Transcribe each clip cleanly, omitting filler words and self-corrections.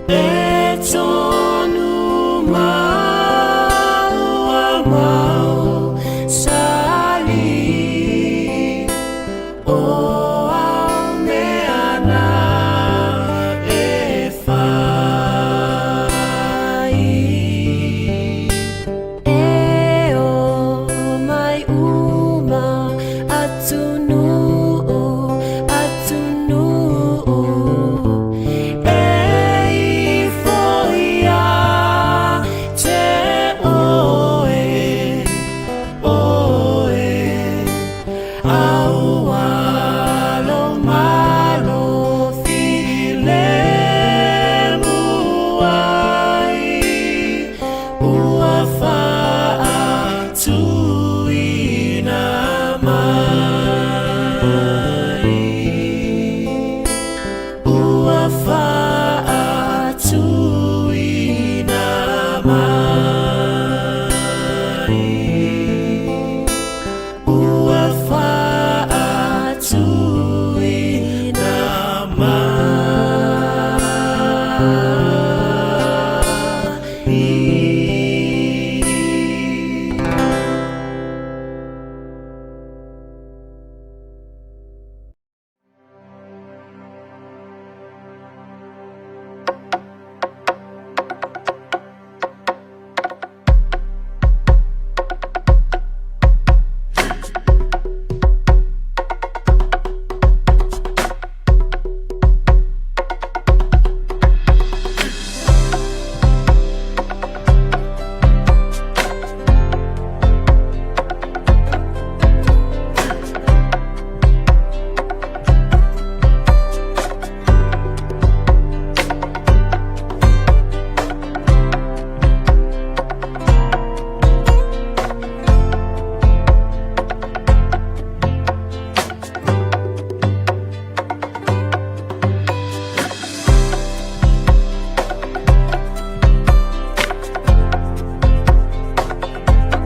E tonu maua mau sali O au mea na e whai. E o mai uma atunuu, atunuu E ifo ia te oe, oe Aualo malo filemu ai Ua faatuina mai. Ua faatuina mai. Ua faatuina mai.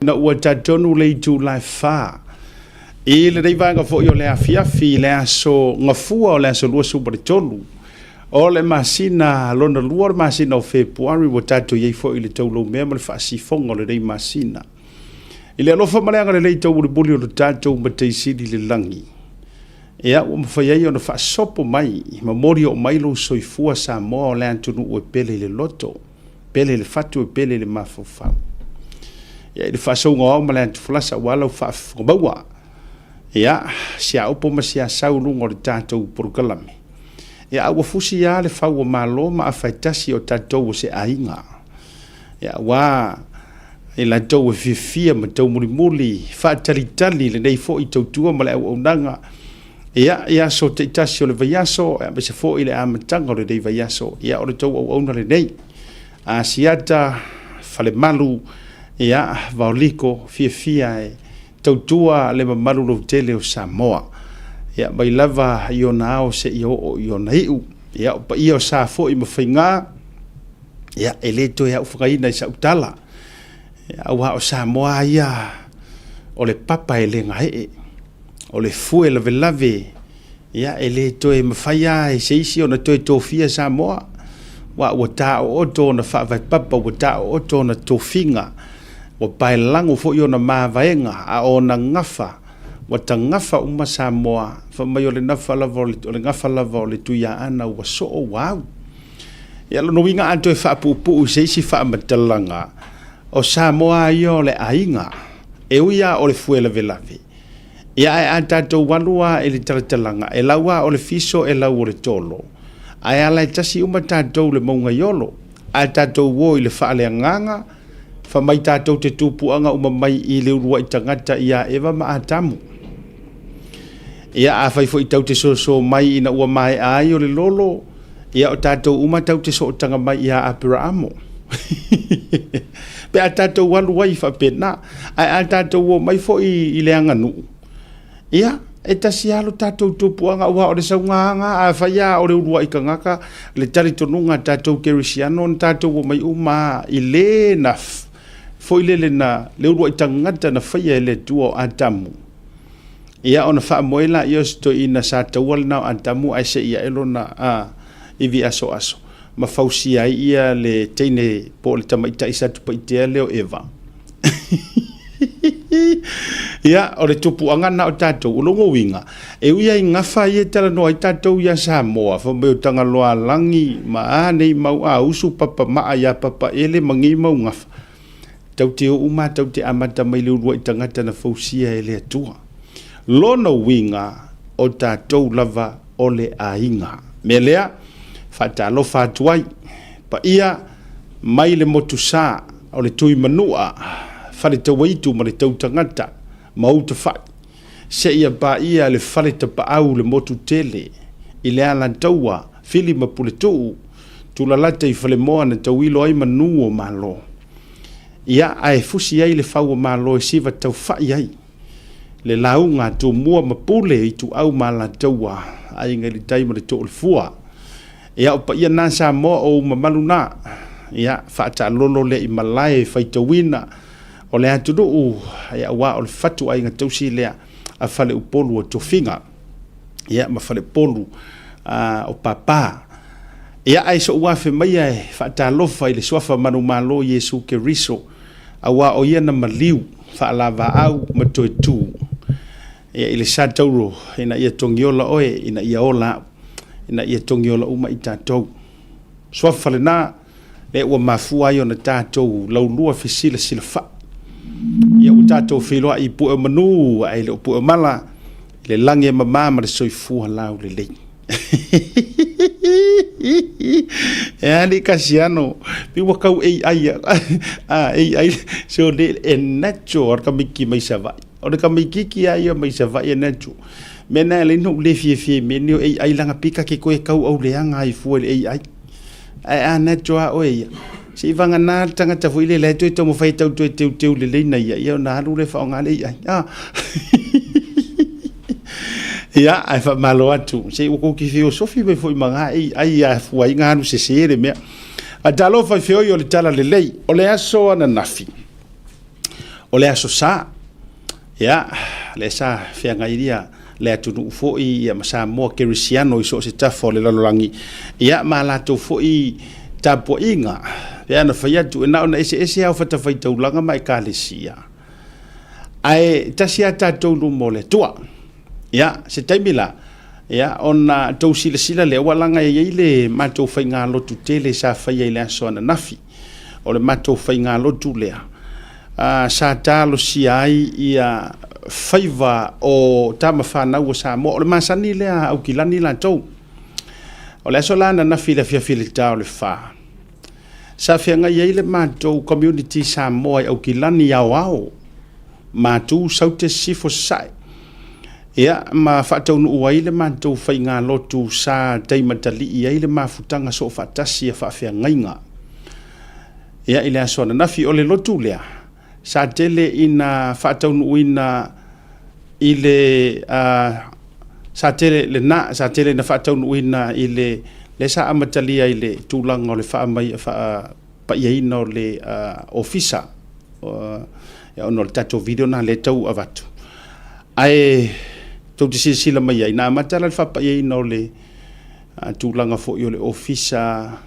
Ina ua talitonu le itula e fa i lenei vaega foi o le afiafi i le aso Gafua o le aso 23 o le masina lona lua o le masina o Fepuari ua tatou i ai foi i le taulaumea ma le faasifoga o lenei masina. I le alofa ma le agalelei taumolimoli o le tatou Matai Sili i le lagi, ia ua mafai ai ona faasopo mai ma moli oo mai lou soifua Samoa o le atunuu e pele i le loto, pele i le fatu e pele i le mafaufau. Ia i le faasouga o ao ma le atufalasa aua lau faafofoga maua. Ia, siaopo ma siasau luga o le tatou polokalame. Ia, a ua fusi lava le fau o Malo ma afa e tasi o tatou o se aiga. Ia, aua i latou e fiafia ma taumulimuli faatalitali lenei foi tautua ma le auaunaga ia i aso taitasi o le vaiaso aemaise foi le amataga o lenei vaiaso. Ia, o le tou auauna lenei. Asiata, Falemalu, ia, Vaoliko, fiafia e tautua le mamalu lautele o Samoa. Ia, mai lava i ona ao seia oo i ona iu. Ia, o paia o sa foi ma faiga, ia, e le toe aufagaina i sau tala. Ia, aua o Samoa ia, o le papa e le gaee, o le fue lavelave, ia, e le toe mafai lava e se isi ona toe tofia Samoa, aua ua taooto ona faavae papa, ua taooto ona tofiga, ua paelago foi ona mavaega, a o ona gafa, ua tagafa uma Samoa, fai mai o le nafa lava o le, o le gafa lava o le Tuiaana ua soo ua au. Ia, lona uiga a toe faapuupuu i se isi faamatalaga, o Samoa lava ia o le aiga, e ui lava o le fue lavelave, Ia ae a tatou alu lava i le talatalaga, e lau lava o le fiso e lau o le tolo, ae ala e tasi uma tatou le maugaiolo. Ae tatou o i le faaleagaga, fa mai tatou te tupuaga uma mai i le uluai tagata ia Eva ma Atamu. Ia afai foi tau te soso mai ina ua maea ai o le lolo, ia o tatou uma tau te sootaga mai ia Aperaamo. Pe a tatou alu ai faapena, ae a tatou o mai foi i le aganuu, ia, e tasi lava lo tatou tupuaga, aua o le saugaga, afai lava o le uluai tagata, le talitonuga a tatou kerisiano, na tatou omai uma lava i le na foi lele na, le uluai tagata na faia e le Atua o Atamu. Ia ona faamoe laia o si toeaina sa taua lena o Atamu ae se i ae lona ivi asoaso. ma fausia ai ia le teine po o le tamaitai Satupaitea lea o Eva. Ia, o le tupuaga lena o tatou. O lona uiga, e ui lava i gafa ia e talanoa ai tatou ia Samoa, fai mai o Tagaloaalagi ma a nei mau ausu, papamaa ia Papaele ma nei mau gafa, tatou te o uma lava tatou te amata mai le uluai tagata na fausia e le Atua. Lona uiga, o tatou lava o le aiga. Mea lea, faatalofa atu ai, paia mai le motusa o le Tuimanua, Faletauaitu ma le Tautagata ma ou tafai, seia paia le Faletapaau le motu tele i le Alataua, Fili ma Puletuu, Tulalata i Falemoa na tauilo ai manu o Malo. Ia, ae fusi ai le fau o Malo e siva taufai ai le lauga a Tumua ma Pule, Ituau ma Alataua, Aiga i le Tai ma le Too o le Fua. Ia, o paia na Samoa o ou mamalu na. Ia, faataalolo lea i malae faitauina o le atunuu, ia, aua o le fatuaiga tausi lea a Faleupolu o Tofiga, ia, ma Faleupolu o Papa. Ia, ae so'u afe maia e faatalofa i le Suafa Manumalo Iesu Keriso, aua o ia na maliu faalavaau ma toe tu ia i le sa tauro ina ia togiola oe, ina ia ola au, ina ia togiola uma i tatou. Suafa lena lea ua mafua ai ona tatou laulua fesilasilafai. Ia ua tatou feiloai i pue o manu ae le o pue o mala, i le lagi e mama ma le soifua laulelei. E ali Kasiano, pi ua kau AI a AI so le e natural ka miki mai Savaii. O le kamaikiki a ia mai Savaii e natural. Mea na le no le fie fie me ni AI langa pika ke koe kau au leanga ai fua le AI. Ae a natural a oe ia. Se i vagana le tagata foi lele e toe taumafai e tau toe teuteu lelei na ia, ia ona alu lea faaaoga le AI. Ah. Ia, ae faamalo atu. Se ua kou feosofi mai foi ma ngā AI a fua ai ngā alu sese le mea. A talofa i feoi o le tala lelei, o le aso ananafi, o le aso sa. Ia, lea sa feagai ia le atunuu foi ia ma Samoa Kerisiano i so o se tafa o le lalolagi, ia ma latou foi tapuaiga. Pei ona fai atu, e na ona eseese lava o fatafaitaulaga ma ekalesia, ae tasi lava tatou luma o le Atua. Ia, se taimi la, ia, ona tou silasila lea, ua laga e i ai le matou faigalotu tele sa faia i le aso ananafi. O le matou faigalotu lea, sa talosia ai ia faiva o tama fanau o Samoa. O le masani lea a Aukilani latou. O le aso la ananafi i le afiafi i le ta o le fa, sa feagai ai le matou community Samoa i Aukilani aoao, Matu, Saute, Sisifo, Sasae. Ia, ma faataunuu ai le matou faigalotu sa taimatalii ai le mafutaga soofaatasi a faafeagaiga. Ia, i le aso ananafi, o le lotu lea, sa tele ina faataunuuina i le, sa tele, lena, sa tele ina faataunuuina i le, lea sa amatalia i le tulaga o le faamai, faapaiaina o le ofisa, ia, ona o le tatou video lena lea e tau avatu. Ae tou te silasila mai ai, na amata la le faapaiaina o le tulaga foi o le ofisa,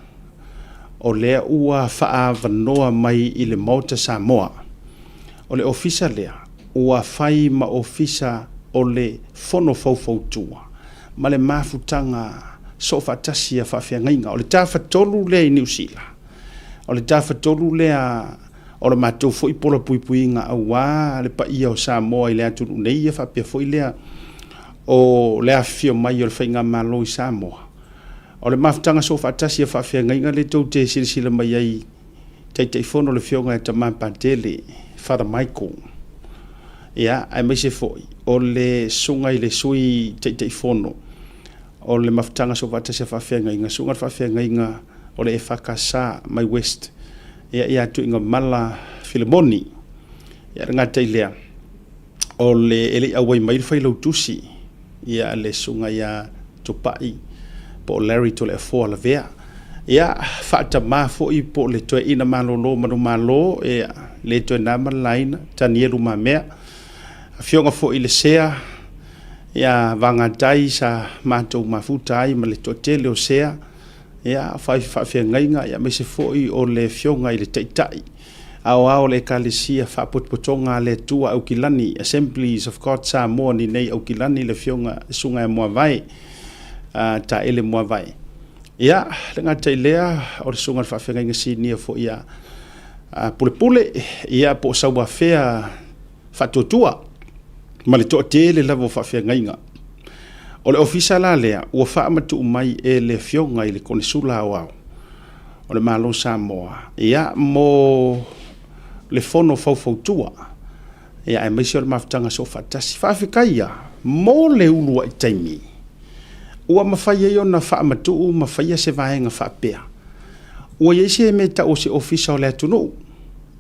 o lea ua faaavanoa mai i le Maota Samoa. O le ofisa lea ua fai ma ofisa o le Fono Faufautua ma le mafutaga soofaatasi a faafeagaiga. O le tafatolu lea i Niu Sila, o le tafatolu lea o le matou foi pola puipuiga aua le paia o Samoa i le atunuu nei, ia faapea foi lea o le afifio mai o le Faigamalo i Samoa. O le mafutaga soofaatasi a faafeagaiga lea tou te silasila mai ai, Taitaifono le Afioga ia Tama Patele, Father Michael, ia, aemaise foi o le Susuga i le Sui Taitaifono o le Mafutaga Soofaatasi a Faafeagaiga, Susuga i le Faafeagaiga o le EFKS mai West, ia, ia Tuigamala Filemoni. Ia, e le gata i lea, o le, e le i auai mai le Failautusi, ia le susuga ia Tupai po o Larry Toleafoa Lavea. Ia, faatamā foi po o le toeaina malolo manumalo, ia, le toe na ma le laina, Tanielu Mamea. Afioga foi i le Sea, ia Vagatai sa matou mafuta ai ma le toatele o Sea. Ia, faafeagaiga, aemaise foi o le Afioga i le Taitai Aoao o le Ekalesia Faapotopotoga a le Atua Aukilani, Assemblies of God Samoa ni nei Aukilani, le Afioga Susuga ia Muavae, Taele Muavae. Ia, le gata i lea, o le Susuga i le Faafeagaiga Sinia foi ia Pulepule, ia po o Sauafea Faatuatua, ma le toatele lava o faafeagaiga. O le ofisa la lea ua faamatuu mai e le Afioga i le Konesula Aoao o le Malo Samoa, ia, mo le fono faufautua, ia, aemaise o le mafutaga soofaatasi. Faafetai ia mo le uluai taimi ua mafai ai ona faamatuu ma faia se vaega faapea. Ua i ai se mea e tau o se ofisa o le atunuu,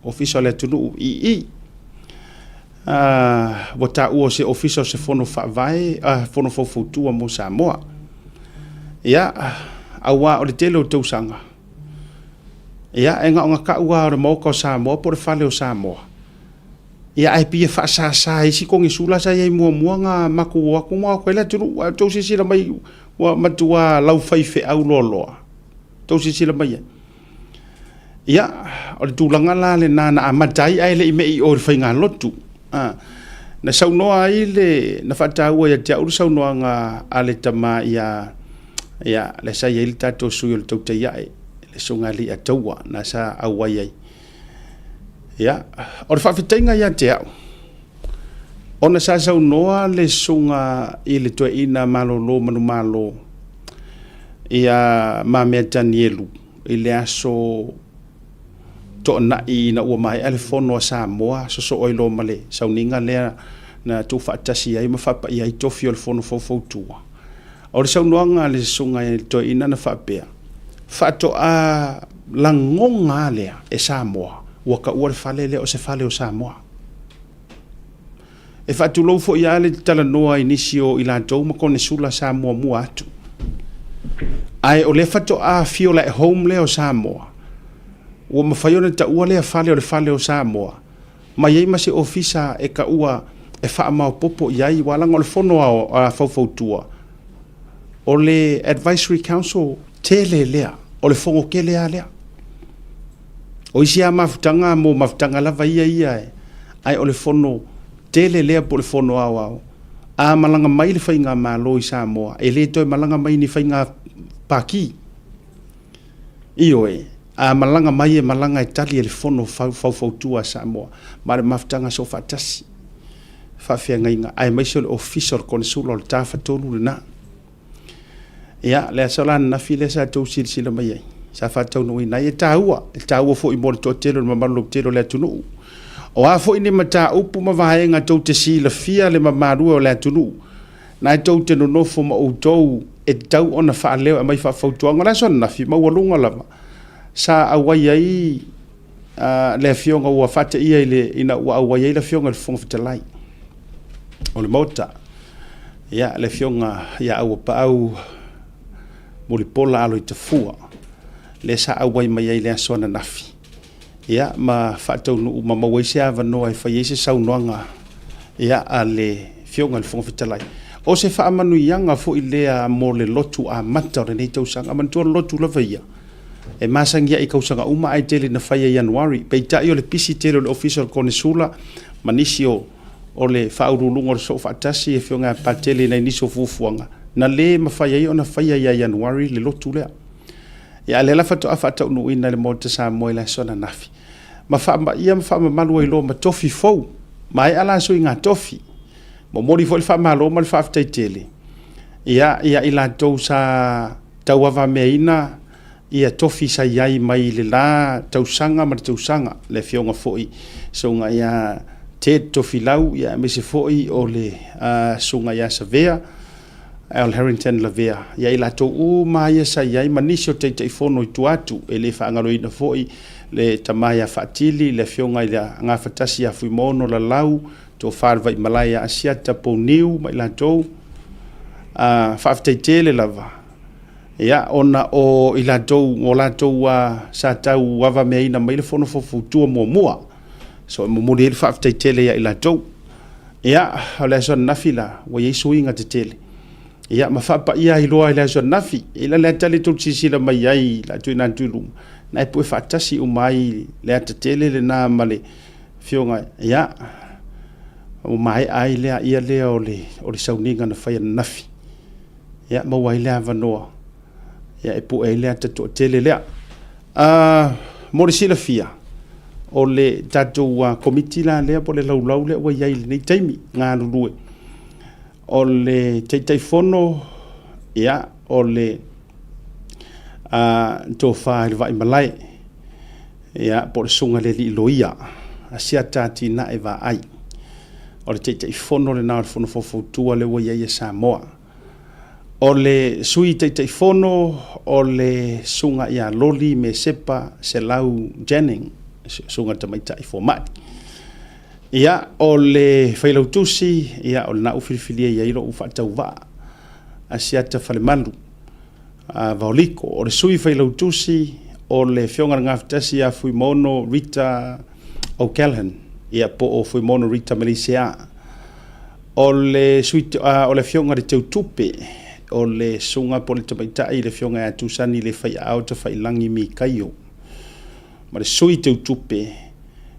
Ofisa o le Atunuu ii. Ua taua o se Ofisa o se Fono Faavae, Fono Faufautua mo Samoa. Ia, auā o le tele o tausaga, ia, e gaogatau lava o le Maota o Samoa po o le Fale o Samoa. Ia, ae pei e faasasa e isi konesula sa i ai muamua ona matou o atu ma o atu ai le atunuu. Ae outou silasila mai ua matua laufaifeau loaloa. Outou silasila mai ai. Ia, o le tulaga la lena na amata ai ae le i mei i o i le faigalotu. Na saunoa ai le, na faataua ia te au le saunoaga a le tama ia, ia, lea sa i ai le tatou sui o le tautai ae, le Susuga ia Leiataua, na sa auai ai. Ia, o le faafetaiga ia te au, ona sa saunoa le susuga i le toeaina malolo manumalo ia Mamea Tanielu i le aso Toonai ina ua maea le fono a Samoa sosoo ai loa ma le sauniga lea na tuufaatasi ai ma faapaia ai tofi o le fono faufautua. O le saunoaga a le susuga i le toeaina na faapea, Faatoa lagona lava lea e Samoa ua taua le fale lea o se fale o Samoa. E faatulou foi lava le talanoa i nisi o i latou ma konesula sa muamua atu. Ae o lea faatoa feel at home lea o Samoa, ua mafai ona taua lea fale o le fale o Samoa, ma i ai ma se ofisa e taua e faamaopoopo i ai, aua leaga o le fono a faufautua, o le Advisory Council tele lea, o le fono tele lava lea. O isi lava mafutaga mo mafutaga lava ia ia, ae o le fono tele lea po o le fono aoao. A malaga mai le faigamalo i Samoa, e le toe malaga mai i ni faiga pati. Ioe, a malaga mai e malaga e tali e le fono faufautua a Samoa ma le mafutaga soofaatasi, faafeagaiga aemaise o le Ofisa o le Konesula o le Tafatolu lena. Ia, le aso la ananafi lea sa outou silasila mai ai, sa faataunuuina ai, e taua, e taua foi mo le toatele o le mamalu lautele o le atunuu. O a foi ni mataupu ma vaega tou te silafia le mamalu o le atunuu, na tou te nonofo ma outou e tatau ona faaleo e aumai faafautuaga. O le aso ananafi, maualuga lava, sa auai ai le afioga ua faateia i le, ina ua auai ai le afioga i le Fofoga Fetalai o le Maota, ia, le afioga ia Auapaau Mulipola Aloitafua, lea sa auai mai ai i le aso ananafi. Ia, ma faataunuu ma maua ai se avanoa e fai ai se saunoaga, ia, a le Afioga i le Fofoga Fetalai. O se faamanuiaga foi lea mo le lotu amata o lenei tausaga. Manatua le lotu lava ia, e masani ai i tausaga uma ae tele ina fai ia Ianuari. Peitai o le pisi tele o le Ofisa o le Konesula ma nisi o o le Faauluuluga o le Soofaatasi, le Afioga ia Patele i nai nisi o fuafuaga, na le mafai ai ona faia ia Ianuari le lotu lea. Ia, a o lea la faatoa faataunuuina e le Maota Samoa i le aso ananafi, ma faamaia ma faamamalu ai loa ma tofi fou. Maea la suiga tofi. Momoli foi le faamalo ma le faafetai tele ia ia i latou sa tauavameaina ia tofi sa i ai mai le la tausaga ma le tausaga, le afioga foi Susuga ia Ted Tofilau, ia aemaise foi o le Susuga ia Savea Al Harrington Lavea, ia i latou uma ia sa i ai ma nisi o Taitaifono i tua atu. E le faagaloina foi le tama ia Faatili, le afioga i le Gafatasi ia Fuimaono Lalau, Tofa le Vaimalae ia Asiata Pouniu ma i latou. Faafetai tele lava, ia, ona o i latou, o latou sa tauavameaina mai le fono faufautua muamua. So e momoli ai le faafetai tele ia i latou. Ia, o le aso ananafi la, ua i ai suiga tetele. Ia, ma faapaia ai loa i le aso ananafi. E i le ata lea tou te silasila mai ai o le a tuuina atu i luma, na e pue faatasi uma ai le ata tele lena ma le afioga, ia, ua maea ai lea ia lea o le, o le sauniga na fai ananafi. Ia, maua ai le avanoa ia, e pue ai le ata toatele lea. Mo le silafia, o le tatou Komiti la lea po o le laulau lea ua i ai i lenei taimi galulue. O le Taitaifono, ia, o le Tofa i le Vaimalae, ia, po o le Susuga i le Alii Loia Asiata Atinae Vaai. O le Taitaifono lena o le Fono Faufautua lea ua i ai a Samoa. O le Sui Taitaifono o le Susuga ia Loli Mesepa Selau Janning, Susuga i le Tamaitai Fomai. Ia, o le Failautusi, ia, o lena ua filifilia i ai lou faatauvaa, Asiata Falemalu Vaoliko. O le Sui Failautusi, o le Afioga i le Gafatasi ia Fuimaono Rita O'Callaghan, ia, po o Fuimaono Rita Meleisea. O le sui, o le Afioga i le Teutupe, o le Susuga po o le Tamaitai le Afioga ia Tusani Le Faiaao Tafailagi Mikaio. Ma le Sui Teutupe,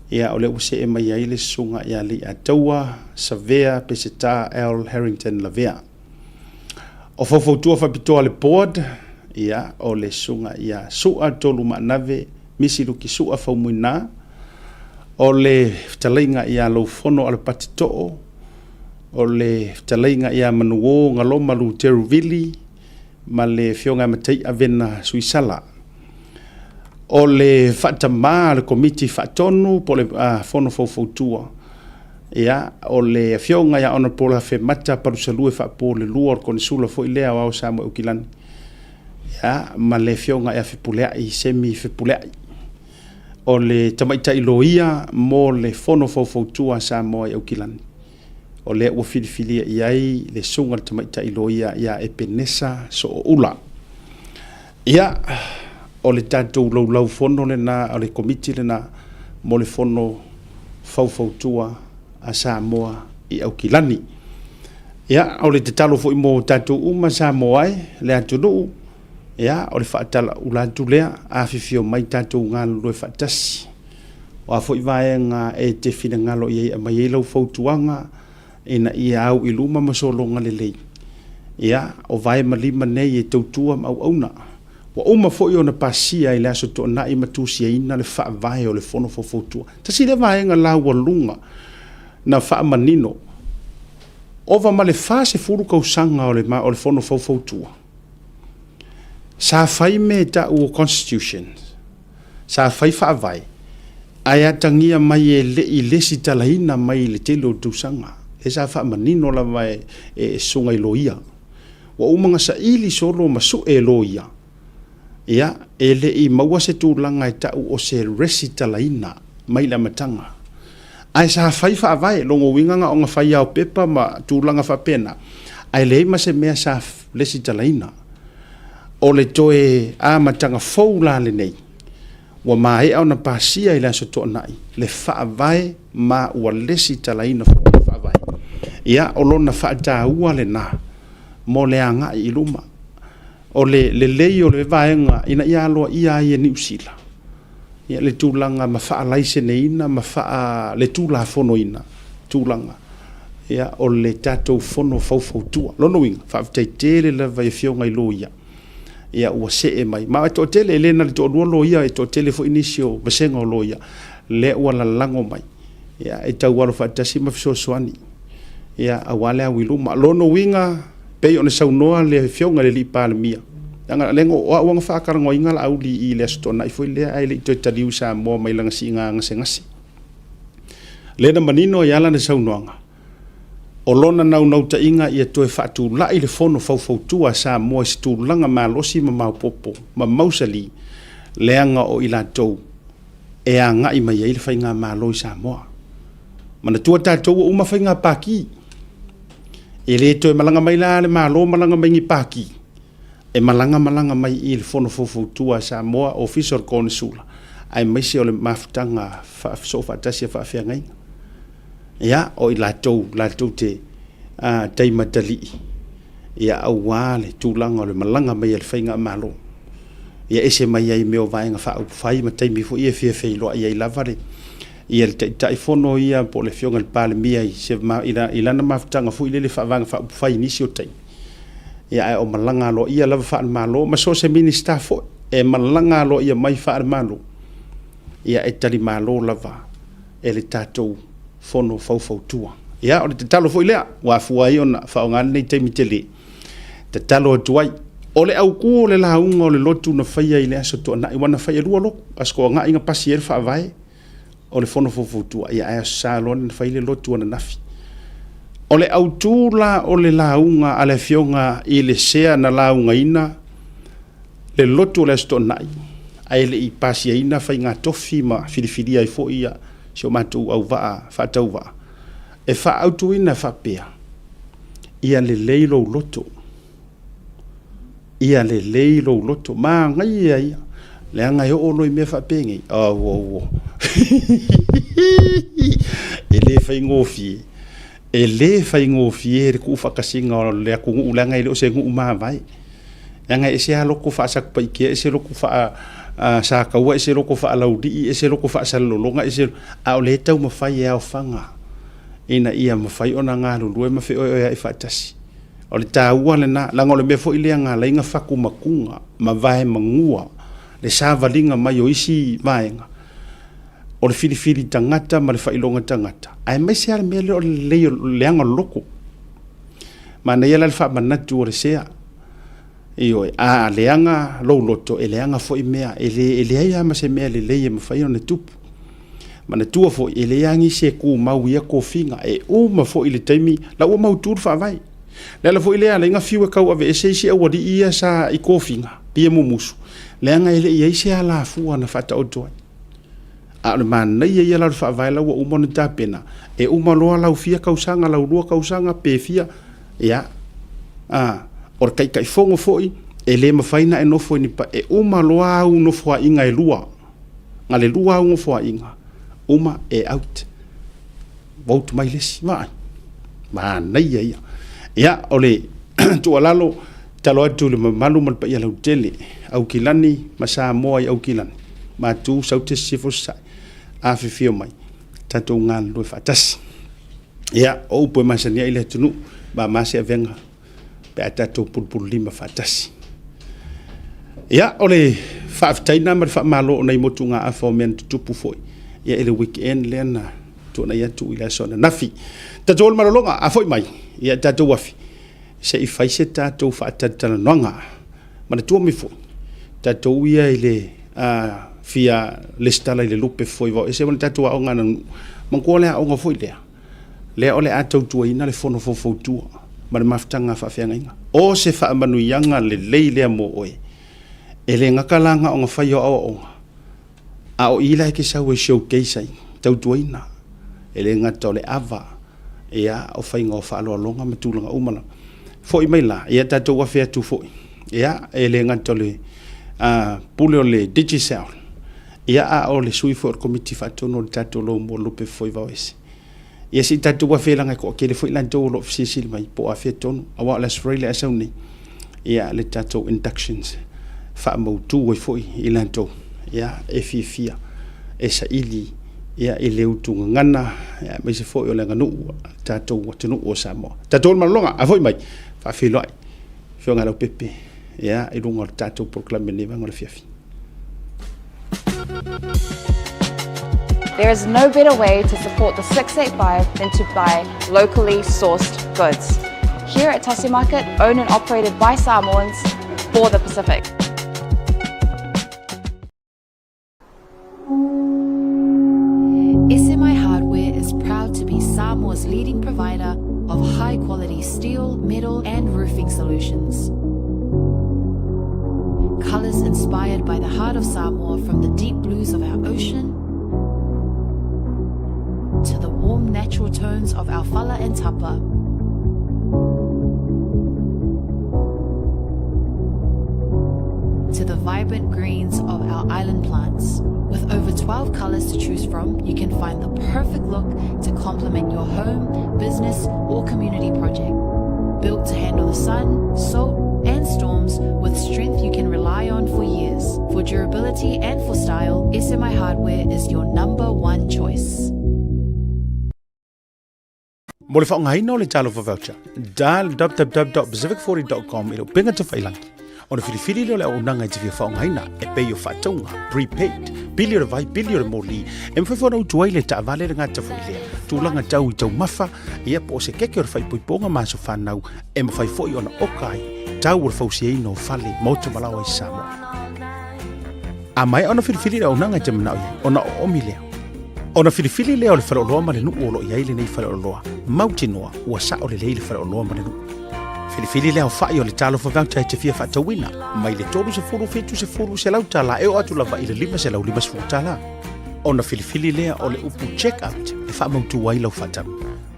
ia, o lea ua see mai ai le Susuga ia Leiataua Savea Peseta L. Harrington Lavea. O faufautua faapitoa a le Board, ia, o le Susuga ia Sua Tolu Maanave Misi Luki Sua Faumuina, o le fetalaiga ia Laufono Alapati Too, o le fetalaiga ia Manuo Galoma Luteru Vili, ma le Afioga ia Mataia Vena Suisala. O le faatamā o le Komiti Faatonu po o le Fono Faufautua, ia, o le Afioga ia Honourable Afemata Palusalue Faapolelua, o le Konesula foi lea o Ao Samoa i Aukilani, ia, ma le Afioga ia Fepuleai Semi Fepuleai. O le tamaitai loia mo le Fono Faufautua a Samoa i Aukilani, o lea ua filifilia i ai le Susuga i le Tamaitai Loia ia Epenesa Sooula. Ia, o le tatou laulau fono lena, o le Komiti lena mo le Fono Faufautua a Samoa i Aukilani. Ia, o le tatalo foi mo tatou uma Samoa e, le atunuu, ia, o le faatalaula atu lea, afifio mai tatou galulue faatasi. O a foi vaega e te finagalo i ai e aumai ai lau fautuaga ina ia au i luma ma sologa lelei, ia, o vae ma lima nei e tautua ma auauna. Ua uma foi ona pasia i le Aso Toonai ma tusiaina le Faavae o le Fono Faufautua. Tasi lea vaega laualuga na faamanino, ova ma le 40 tausaga o le Fono Faufautua, sa fai mea e tau o Constitutions, sa fai faavae, ae atagia mai e le i lesitalaina mai i le tele o tausaga. Lea sa faamanino lava e susuga i loia. Ua uma ona saili solo ma sue e loia, ia, e le i maua se tulaga e tau o se resitalaina mai le amataga. Ae sa fai faavae, lona uiga na ona fai lava o pepa ma tulaga faapena, ae leai ma se mea sa lesitalaina. O le toe amataga fou la lenei, ua maea ona pasia i le Aso Toonai le Faavae ma ua lesitalaina foi le Faavae. Ia, o lona faataua lena mo le agai i luma. O le lelei o le vaega ina ia aloaia ai e Niu Sila ia le tulaga ma faalaiseneina ma faaletulafonoina tulaga ia, o le tatou fono faufautua. Lona uiga, faafetai tele lava i afioga i loia, ia ua see mai. Ma e toatele, e le na o le toalua loia, e toatele foi nisi o vasega o loia, lea ua lalago mai, ia, e taualo faatasi ma fesoasoani, ia, aua le au i luma. Lona uiga, pei ona saunoa le afioga i le Palemia, leaga lea o au na faatalanoaina Laauli i le Aso Toonai foi lea, ae le i toe taliu i Samoa mai lana siiga gasegase. Lea na manino ai lava lana saunoaga, o lona naunautaiga ia toe faatulai le Fono Faufautua a Samoa i se tulaga malosi ma maopoopo ma mausali, leaga o i latou e agai mai ai le faigamalo i Samoa. Manatua tatou ua uma faiga pati, e le toe malaga mai la le Malo malaga mai ni pati, e malaga malaga mai i le Fono Faufautua a Samoa, Ofisa o le Konesula, aemaise o le mafutaga soofaatasi a faafeagaiga. Ia, o i latou, latou te taimatalii, Ia aua le tulaga o le malaga mai a le Faigamalo, ia ese mai ai mea o Vaega Faaupufai ma taimi foi ia e fia feiloai ai lava le ia le Taitaifono ia po o le Afioga i le Palemia i se i lana mafutaga foi lele faa-Vaega Faaupufai i nisi o taimi. Ia ae o malaga aloaia lava faale-Malo ma so o se Minisita foi e malaga aloaia mai faale-Malo, ia e talimalo lava e le tatou Fono Faufautua. Ia, o le tatalo foi lea ua afua ai ona faaaoga lenei taimi tele, tatalo atu ai. O le autu o le lauga o le lotu na faia i le Aso Toonai, aua na fai e lua lotu, Aso Toonai na pasi ai le Faavae o le Fono Faufautua, ia ae Aso Sa loa na fai le lotu ananafi. O le autu la o le lauga a le Afioga i le Sea na laugaina le lotu o le Aso Toonai, ae le i pasiaina faiga tofi ma filifilia ai foi ia si o matou auvaa faatauvaa, e faaautuina faapea, Ia lelei lou loto, ia lelei lou loto. Manaia ia, leaga e oo loa i mea faapenei, auauo, e le faigofie, e le faigofie le tuufaatasiga o le atunuu, leaga e le o se nuu mavae. Leaga e ese lava loko faa-Satupaitea, ese loko faa-Sataua, ese loko faa-Laulii, ese loko faa-Salelologa, ese... a o lea e taumafai e aofaga ina ia mafai ona galulue ma feoeoeai faatasi. O le taua lena, leaga o le mea foi lea na ala ai ona fatumatuga ma vaemanua le savaliga mai o isi vaega, o le filifili tagata ma le faailoga tagata, aemaise lava le mea lea o le lelei o le leaga o le loto. Manaia la le faamanatu o le sea. Ioe, a leaga lou loto, e leaga foi mea, e le, e leai lava ma se mea lelei e mafai ona tupu. Manatua foi, e leai lava nisi e tumau i ia tofiga, e uma foi le taimi, la ua mautu le faavae. Le ala foi lea e ala ai ona fiu e tauaveese isi aualii ia sa i tofiga, ia mumusu, leaga e le i i ai se alafua na faataoto ai. A o le manaia ia la o le faavae la ua uma ona tapena, e uma loa lau fia tausaga, lau lua tausaga pe fia, ia, a, o le Taitaifono foi, e le mafai ona e nofo i ni, e uma loa au nofoaiga e lua, na o le lua au nofoaiga, uma e out, vote mai le isi. Vaai, manaia ia. Ia, o le tuualalo, tatalo atu i le mamalu ma le paia lautele, Aukilani ma Samoa i Aukilani, Matu, Saute, Sisifo, Sasae, afifio mai, tatou galulue faatasi. Ia, o upu e masani ai le atunuu, mama se avega pe a tatou pulupululima faatasi. Ia, o le faafetai lena ma le faamalo o nai motugaafa o mea na tutupu foi ia i le weekend lea na tuanai atu i le aso ananafi. Tatou o le malologa, a foi mai, ia tatou afi, se i fai se tatou faatalatalanoaga. Manatua mai foi, tatou ia i le fia lesitala i le lupe foi vao ese ma le tatou aoga aganuu. Manatua le aoga foi lea, lea o le a tautuaina le fono faufautua ma le mafutaga a faafeagaiga. O se faamanuiaga lelei lea mo oe. E le gata la na ona fai o aoaoga, a o i la e te sau e showcase ai, tautuaina. E le gata o le ava, ia, o faiga o faaaloaloga ma tulaga uma lava. Foi mai la, ia tatou afe atu foi, ia, e le gata o le pule o le Digicel, ia, a o le sui foi o le Komiti Faatonu o le tatou Lomua Lupe foi Vaoese. Ia se i tatou afe leaga e toatele foi latou o lo o fesilisili mai po o afea tonu, aua o le Aso Faraile a sau nei, ia le tatou inductions faamautu ai foi i latou ia e fiafia e saili ia i le utu gagana aemaise foi o le aganuu a le tatou atunuu o Samoa. Tatou o le malologa, a foi mai, faafeiloai Afioga Leaupepe ia i luga o le tatou polokalame i lenei vaega o le afiafi. There is no better way to support the 685 than to buy locally sourced goods. Here at Tasi Market, owned and operated by Samoans for the Pacific. SMI Hardware is proud to be Samoa's leading provider of high quality steel, metal, and roofing solutions. Colours inspired by the heart of Samoa from the deep blues of our ocean to the warm natural tones of our fala and tapa. To the vibrant greens of our island plants. With over 12 colors to choose from, you can find the perfect look to complement your home, business, or community project. Built to handle the sun, salt, and storms with strength you can rely on for years. For durability and for style, SMI Hardware is your number one choice. Mo le faaaogaina o le Talofa Voucher, dial www.pacific40.com i le upega tafailangi. Ona filifili lea o le auaunaga e te fia faaaogaina e pei o faatauga, prepaid, pili o le vai, pili o le moli, e mafai foi ona utu ai le taavale le gata foi lea, tulaga tau i taumafa, ia po o se keke o le faaipoipoga ma aso fanau, e mafai foi ona oka ai tau o le fausiaina o fale, maota ma laoa i Samoa. A maea ona filifili le auaunaga e te manao i ai, ona oomi lea. Ona filifili lea o le faleoloa ma le nuu o lo o i ai lenei faleoloa, mautinoa ua sao lelei le faleoloa ma le nuu. Filifili le aofai o le talofa voucher e te fia faatauina, mai le 30, 70, 100 tala e oo atu lava i le 550 tala. Ona filifili lea o le upu check out e faamautu ai lau faatau.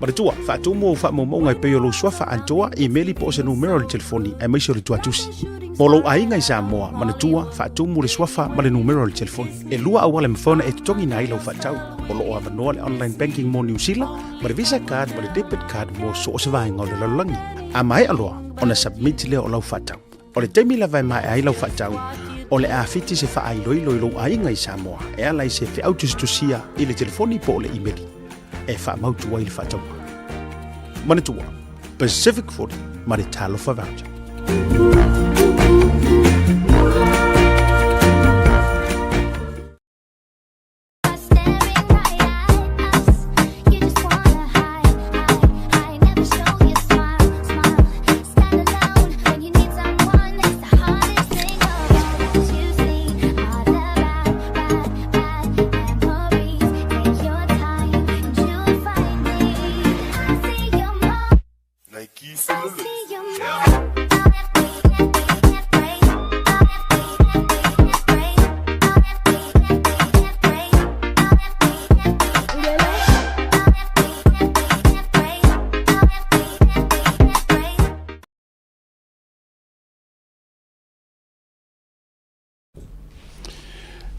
Manatua, faatumu ou faamaumauga e pei o lou suafa atoa, imeli po o se numera o le telefoni aemaise o le tuatusi. Mo lou aiga i Samoa, manatua, faatumu le suafa ma le numera o le telefoni. E lua auala e mafai ona e totogiina ai lau faatau. O lo o avanoa le online banking mo Niu Sila, ma le Visa card ma le debit card mo so o se vaega o le lalolagi. A maea loa ona submit lea o lau faatau. O le taimi lava e maea ai lau faatau, o le a fiti se faailoilo i lou aiga i Samoa e ala i se feau tusitusia i le telefoni po o le imeli e faamautu ai le faatauga. Manatua, Pacific 40 ma le Talofa Voucher.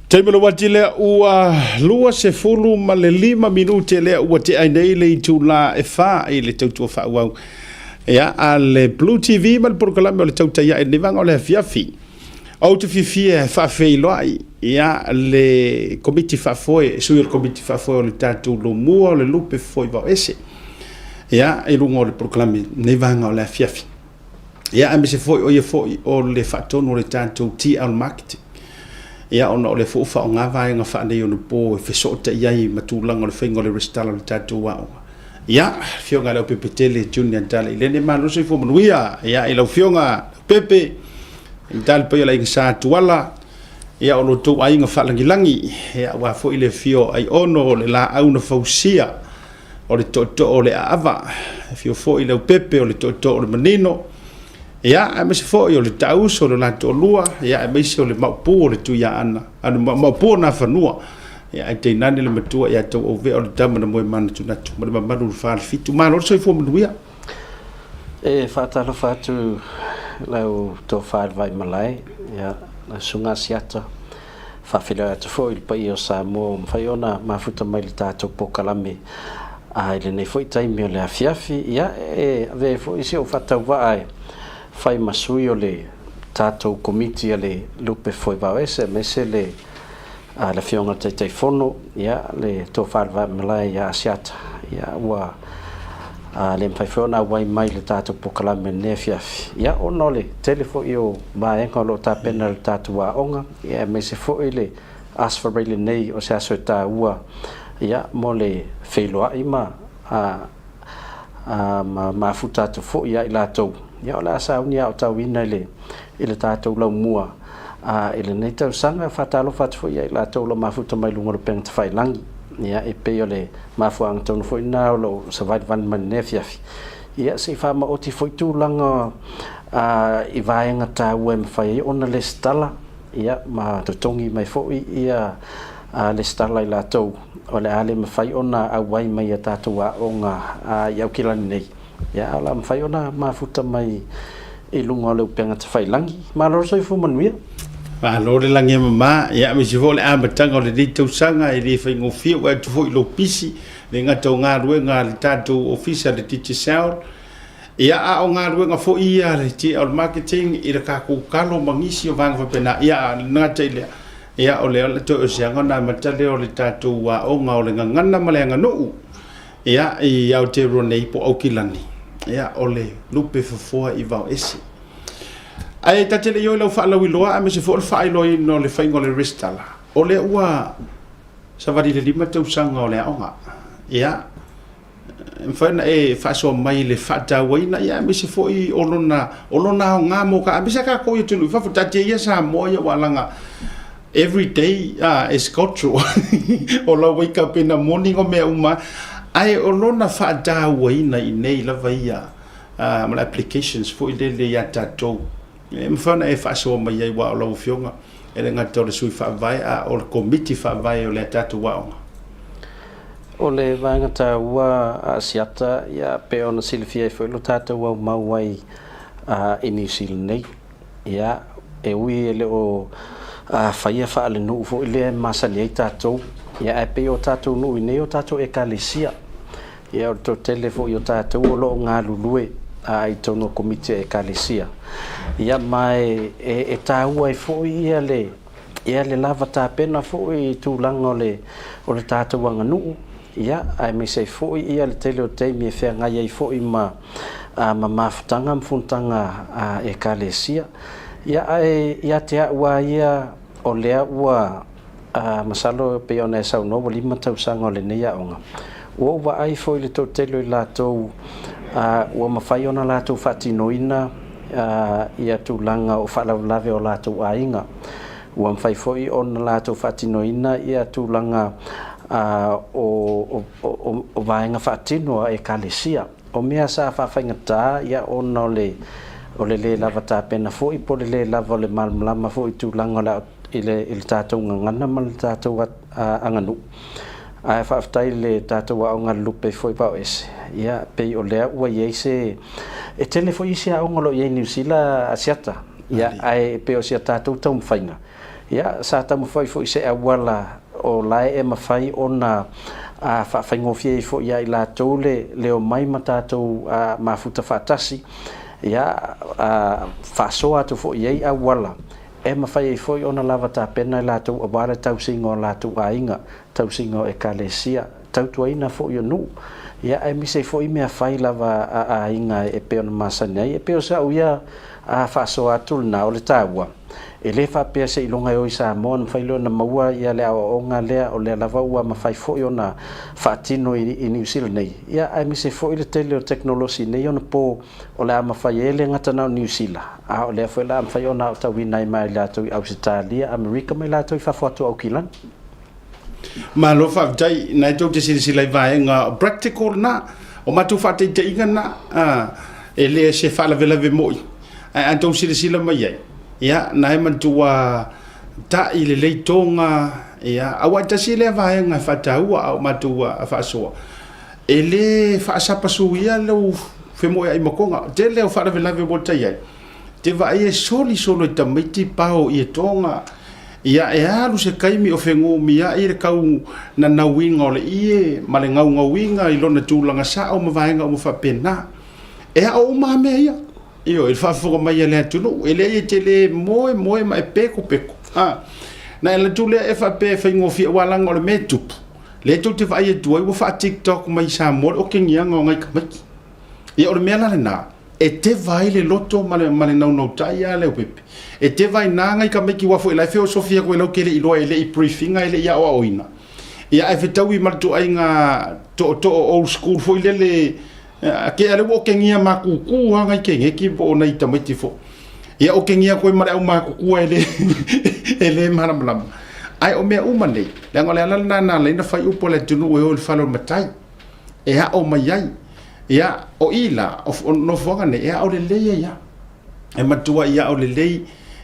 Taimi o le uati lea ua 25 minute lea ua tea ai nei le itula e 4 i le tautua faaauau ia a le Blue TV ma le polokalame o le tautai ae lenei vaega o le afiafi. Ou te fiafia e faafeiloai ia le komiti faafoe, sui o le komiti faafoe o le tatou lomua o le lupe foi vaoese ia i luga o le polokalame lenei vaega o le afiafi. Ia, aemaise foi o ia foi o le faatonu o le tatou TL Marketing. Ia, ona o lea foi ua faaaoga vaega faaneionapo e fesootai ai ma tulaga o le faiga o le resitala o le tatou aoga. Ia, Afioga i le Leaupepe tele Junior Tala i lene malo le soifua manuia. Ia, i lau Afioga Leaupepe, i le paia o le Aiga Sa Tuala, ia o lo outou aiga faalagilagi, ia aua foi le afio o Aiono o le laau na fausia o le tootoo o le aava, afio foi Leaupepe o le tootoo o le manino, ia, aemaise foi o le Taauso o le la toalua, ia, aemaise o le Maopu o le Tuiaana, a le Maopu o Nafanua, ia, ae tainane le matua ia Tauauvea o le tama na moe manatunatu, ma le mamalu o le Falefitu. Malo le soifua manuia. E faatalofa atu lau tofa i le Vaimalae, ia, lau Susuga Asiata, Faafeiloai atu foi i le paia o Samoa ua mafai ona mafuta mai i le tatou polokalame a i lenei foi taimi o le afiafi. Ia, e avea ai foi si ou faatauvaa e fai ma sui o le tatou Komiti a le Lupe Foevaoese aemaise le le Afioga i le Taitaifono, ia, le Tofa i le Vaimalae ia Asiata, ia, ua le mafai foi ona auai mai i le tatou polokalame i lenei afiafi, ia, ona o le tele foi o vaega o lo o tapena e le tatou aoga, ia, aemaise foi le Aso Faraile nei o se aso e taua, ia, mo le feiloai ma, ma mafuta atu foi ia i latou, ia, o le a sauni aotauina i le, i le tatou laumua, i lenei tausaga. E faatalofa atu foi ia i latou o lo o mafuta mai luga o le upega tafailagi, ia, e pei o le mafuaaga tonu foi lena o lou savalivali mai lenei afiafi, ia, se i faamaoti foi tulaga i vaega taua e mafai ai ona lesitala, ia, ma totogi mai foi ia lesitala i latou o le a le mafai ona auai mai i a tatou aoga i Aukilani nei, ia, ae o le a mafai ona mafuta mai i luga o le upega tafailagi. Malo le soifua manuia. Malo le lagi e mama, ia aemaise foi o le amataga o lenei tausaga e le faigofie ua atu foi i lou pisi, le gata o galuega a le tatou ofisa le Digicel. Ia, a o galuega foi ia a le TL Marketing i le tatou kalo ma nisi o vaega faapena, ia, a le gata i lea, ia, o lea o le toe oseaga ona amata lea o le tatou aoga o le gagana ma le aganuu, ia, i Aotearoa nei po o Aukilani, ia, o le lupe fofoa i vaoese. Ae ta te le i o i lau faalauiloa aemaise foi o le faailoaina o le faiga o le resitala, o lea ua savali i le 5 tausaga o le aoga, ia, E mafai ona e faasoa mai i le faatauaina ia aemaise foi o lona, o lona aoga mo ka, aemaise tatou i atunuu i fafo. Taatia ia Samoa ia ua alaga every day is cultural. O lau wake up in the morning o mea uma, ae o lona faatauaina i nei lava ia ma le applications foi lele ia tatou. E mafai ona e faasoa mai ai aua o lau Afioga e le gata o le sui faavae a o le komiti faavae o le tatou aoga. O le vaega taua a Asiata, ia, pei ona silafia ai foi lo tatou aumau ai i Niu Sila nei. Ia, e ui e le o faia faalenuu foi lea e masani ai tatou, ia, ae pei o tatou nuu i inei o tatou Ekalesia. Ia, o le toatele foi o tatou o lo o galulue i totonu o Komiti a Ekalesia. Ia, ma e taua ai foi ia le Ia le lava tapena foi i tulaga o le o le tatou aganuu, ia, aemaise ai foi ia le tele o taimi e feagai ai foi ma ma mafutaga ma fonotaga a Ekalesia. Ia, ae ia te au lava ia, o lea ua masalo e pei ona e saunoa ua 5 tausaga o lenei aoga, ua ou vaai foi i le toatele o i latou ua mafai ona latou faatinoina ia tulaga o faalavelave o latou aiga. Ua mafai foi ona latou faatinoina ia tulaga o vaega faatino a Ekalesia. O mea sa faafaigata ia ona o le o le le lava tapena foi po o le le lava o le malamalama foi i tulaga o le i le tatou gagana ma le tatou aganuu. Ae faafetai i le tatou aoga lupe foi vaoese, ia pei o lea ua i ai se e tele foi isi aoga o lo o i ai i Niu Sila Asiata, ia ae pei o si a tatou taumafaiga, ia sa taumafai foi i se auala o la e mafai ona faafaigofie ai foi ia i latou le le omai ma tatou mafuta faatasi, ia faasoa atu foi i ai auala E mafai ai foi ona lava tapena i latou aua le tausiga o latou aiga, tausiga o ekalesia, tautuaina foi o nuu, ia aemaise ai foi mea fai lava a aiga e pei ona masani ai. E pei o si au ia faasoa atu lena, o le taua, e le faapea seiloga e o i Samoa ona mafai lea ona maua ia le aoaoga lea, o lea lava ua mafai foi ona faatino i Niu Sila nei, ia aemaise foi le tele o tekonolosi i nei ona po. O le a mafai e le gata na o Niu Sila, a o lea foi o le a mafai ona aotauina ai ma i latou i Ausetalia, Amerika ma i latou i fafo atu o Aukilani. Malo faafetai, na e tou te silasila i vaega practical na, o matou faataitaiga na, e le se faalavelave moi, ae a tou silasila mai ai, ia, na e matua ta'i lelei toga, ia, aua e tasi lea vaega e faataua a o matou faasoa, E le faasapasuia lou femoeai ma Toga. Tele au faalavelave ua tai ai, te vaai e soli solo i tamaiti pao i e Toga. Ia e alu se taimi o fenumiai le tau nanauina o le ie ma le gaugauina i lona tulaga sao ma vaega uma faapena. E ao uma lava mea ia. Ioe, i le faafofoga mai a le atunuu, e leai e te le moe moe ma e pekopeko. A, na e alu atu lea e faapea e faigofie aua leaga o le mea e tupu, Lea tou te vaai atu ai ua faa-tiktok mai i Samoa le okegiaga o nai tamaiti. Ia o le mea la lena, e teva ai le loto ma le, ma le naunautai a Leaupepe. E teva ai na nai tamaiti aua foi la e feosofi atu e lau te le iloa e le i brief ina e le i aoaoina. Ia ae fetaui ma le tuaiga tootoo old school foi lele Ake a lea ua okegia matutu lava nai keneti po o nai tamaiti foi. Ia okegia atu ai ma le au matutua e le, e le malamalama. Ae o mea uma nei, leaga o le ala lena na ala ai ona fai upu a le atunuu e o i le fale o le matai, e ao mai ai. Ia, o i la, o nofoaga nei, e ao lelei ai lava. E matuai ao lelei,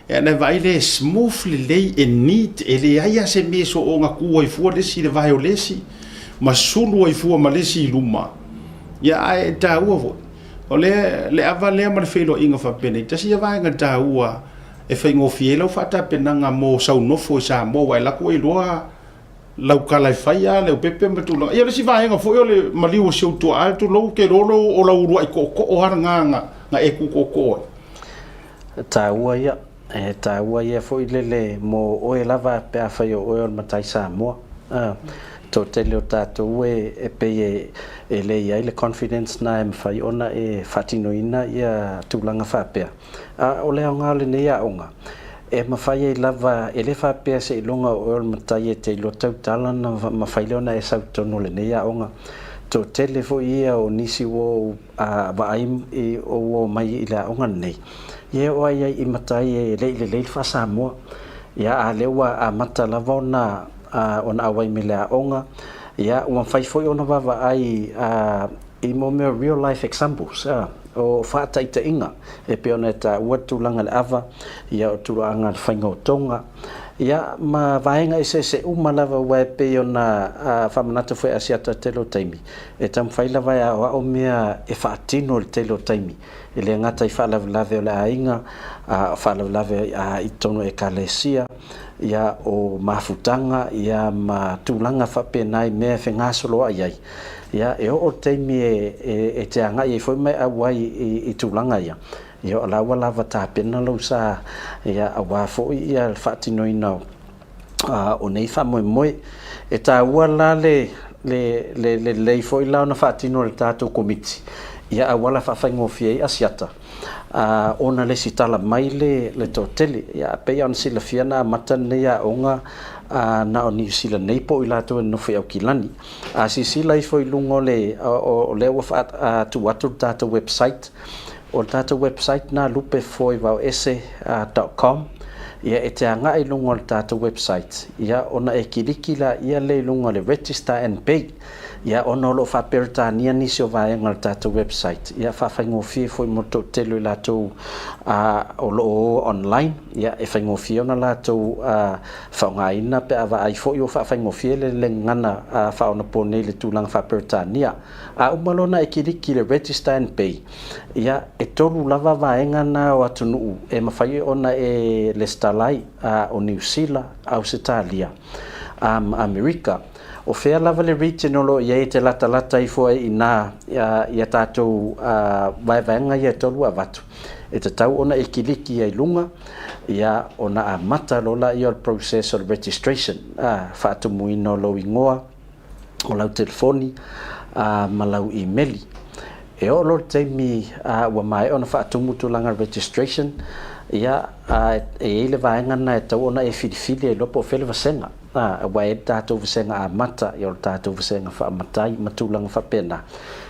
ona e vaai lea e smooth lelei, e neat, e leai lava se mea e soona tu ai fua le isi i le vae o le isi, ma sulu ai fua ma le isi i luma. Ia, ae e taua foi, o le, le ava lea ma le feiloaiga faapenei, tasi ia vaega taua e faigofie ai lau faatapenaga mo sau nofo i Samoa, aua e alu atu e iloa Lau kala e fai a Leaupepe ma tulaga. Ia o le isi vaega foi o le maliu o si ou tuaa, tulou, ou te iloa o lau uluai tootoo lava lena na e tu tootoo ai. E taua ia, e taua ia foi lele mo oe lava pe afai o oe o le matai Samoa. A, toatele o tatou e, e pei e, e le i ai le confidence na e mafai ona e faatinoina ia tulaga faapea. A o le aoga o lenei aoga, e mafai ai lava, e le faapea seiloga o oe o le matai e te iloa tautala ona mafai lea ona e sau i totonu o lenei aoga. Toatele foi ia o nisi ua ou vaai ua omai i le aoga lenei, ia e oo lava i ai i matai e le i lelei le faa-Samoa. Ia a o lea ua amata lava ona ona auai mai i le aoga, ia ua mafai foi ona vaavaai i mo mea o real life examples, o faataitaiga e pei ona e taua le tulaga i le ava, ia o tulaga i le faiga o toga, ia ma vaega eseese uma lava aua e pei ona faamanatu foi e Asiata i le tele o taimi, e taumafai lava e aoao mea e faatino i le tele o taimi, e le gata i faalavelave o le aiga, a o faalavelave i totonu o Ekalesia, ia o mafutaga, ia ma tulaga faapena i mea e fegasoloai ai. Ia, e oo le taimi e te agai ai foi ma e auai i tulaga ia, ia o la ua lava tapena lou sa, ia, aua foi ia le faatinoina o nei faamoemoe. E taua la le lelei foi la ona faatino e le tatou Komiti ia auala faafaigofie ai Asiata ona lesitala mai le toatele. Ia, pei lava ona silafia na amata lenei aoga na o Niu Sila nei po o i latou e nonofo i Aukilani. A silasila ifo i luga o le, o lea ua faatu atu le tatou website, o le tatou website lena lupefoivaoese dot com, ia e te agai i luga o le tatou website, ia ona e kiliki laia lea i luga o le register and pay, ia ona o lo o faa-Peretania nisi o vaega o le tatou website, ia faafaigofie foi mo le toatele o i latou o lo o o online, ia e faigofie ona latou Faaaogaina pe a vaai foi ua faafaigofie le gagana faaonaponei i le tulaga faa-Peretania. A uma loa ona e kiliki i le Register and Pay, ia, e tolu lava vaega na o atunuu e mafai ona e lesitala ai, o Niu Sila, Ausetalia, ma Amerika. O fea lava le region o lo o i ai e te latalata ifo ai i ina i a tatou vaevaega ia e tolu ua avatu, e tatau ona e kiliki ai i luga, Ia, ona amata loa laia o le process o le registration, a, faatumuina o lou igoa, o lau telefoni, a, ma lau imeli. E oo loa le taimi a, ua maea ona faatumu tulaga o le registration, ia, a, e i ai le vaega lena e tatau ona e filifili ai loa po o fea le vasega, a, aua e i ai le tatou vasega amata, ia o le tatou vasega faamatai ma tulaga faapena.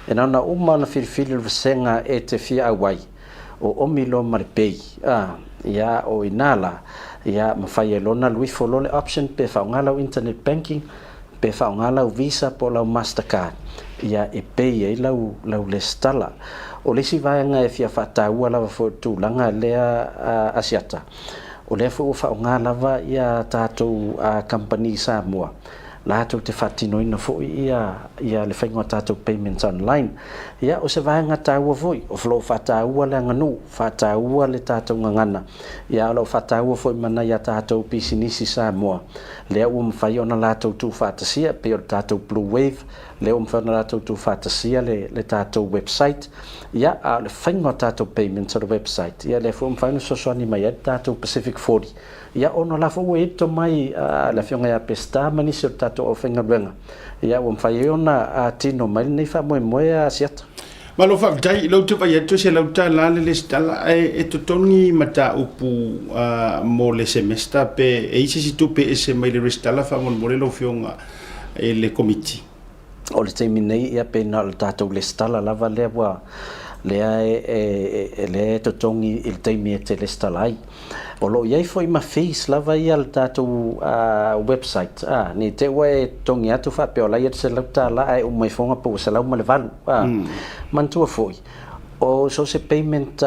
E na ona uma ona filifili o le vasega e te fia auai, O omi loa ma le pay a, ia o ina la, ia mafai ai loa ona alu ifo loa le option pe faaaoga lau internet banking, pe faaaoga lau visa po o lau master card, ia e pay ai lau, lau lesitala. O le isi vaega e fia faataua lava foi o le tulaga lea a Asiata, o lea foi ua faaaoga lava ia tatou kamupani i Samoa, latou te faatinoina foi ia ia le faiga o tatou payments online. Ia o se vaega taua foi, o lo o faataua le aganuu, faataua le tatou gagana, ia o lo o faataua foi ma nai a tatou pisinisi Samoa, lea ua mafai ona latou tuufaatasia, pei o le tatou Blue Wave, lea ua mafai ona latou tuufaatasia le le tatou website, ia a o le faiga o tatou payments o le website, ia lea foi ua mafai ona fesoasoani mai ai le tatou Pacific 40. Ia ona o la foi ua i ai le tomai a le Afioga ia Peseta ma nisi o le tatou aufaigaluega, ia ua mafai ai ona tino mai lenei faamoemoe a Asiata. Malo faafetai, lea ou te vaai atu e $100 le lesitala, ae e totogi mataupu mo le semester pe e i ai se isi tupe e ese mai le resitala faamolemole lau Afioga i le Komiti? O le taimi nei, ia pei na o le tatou lesitala lava lea ua, lea e, lea e totogi i le taimi e te lesitala ai. O lo o i ai foi ma fees lava ia le tatou website, a, ne i te i ua e totogi atu faapea o la e i ai le $100 ae uma ifoga pe ua $108, a. Manatua foi, o so o se payment,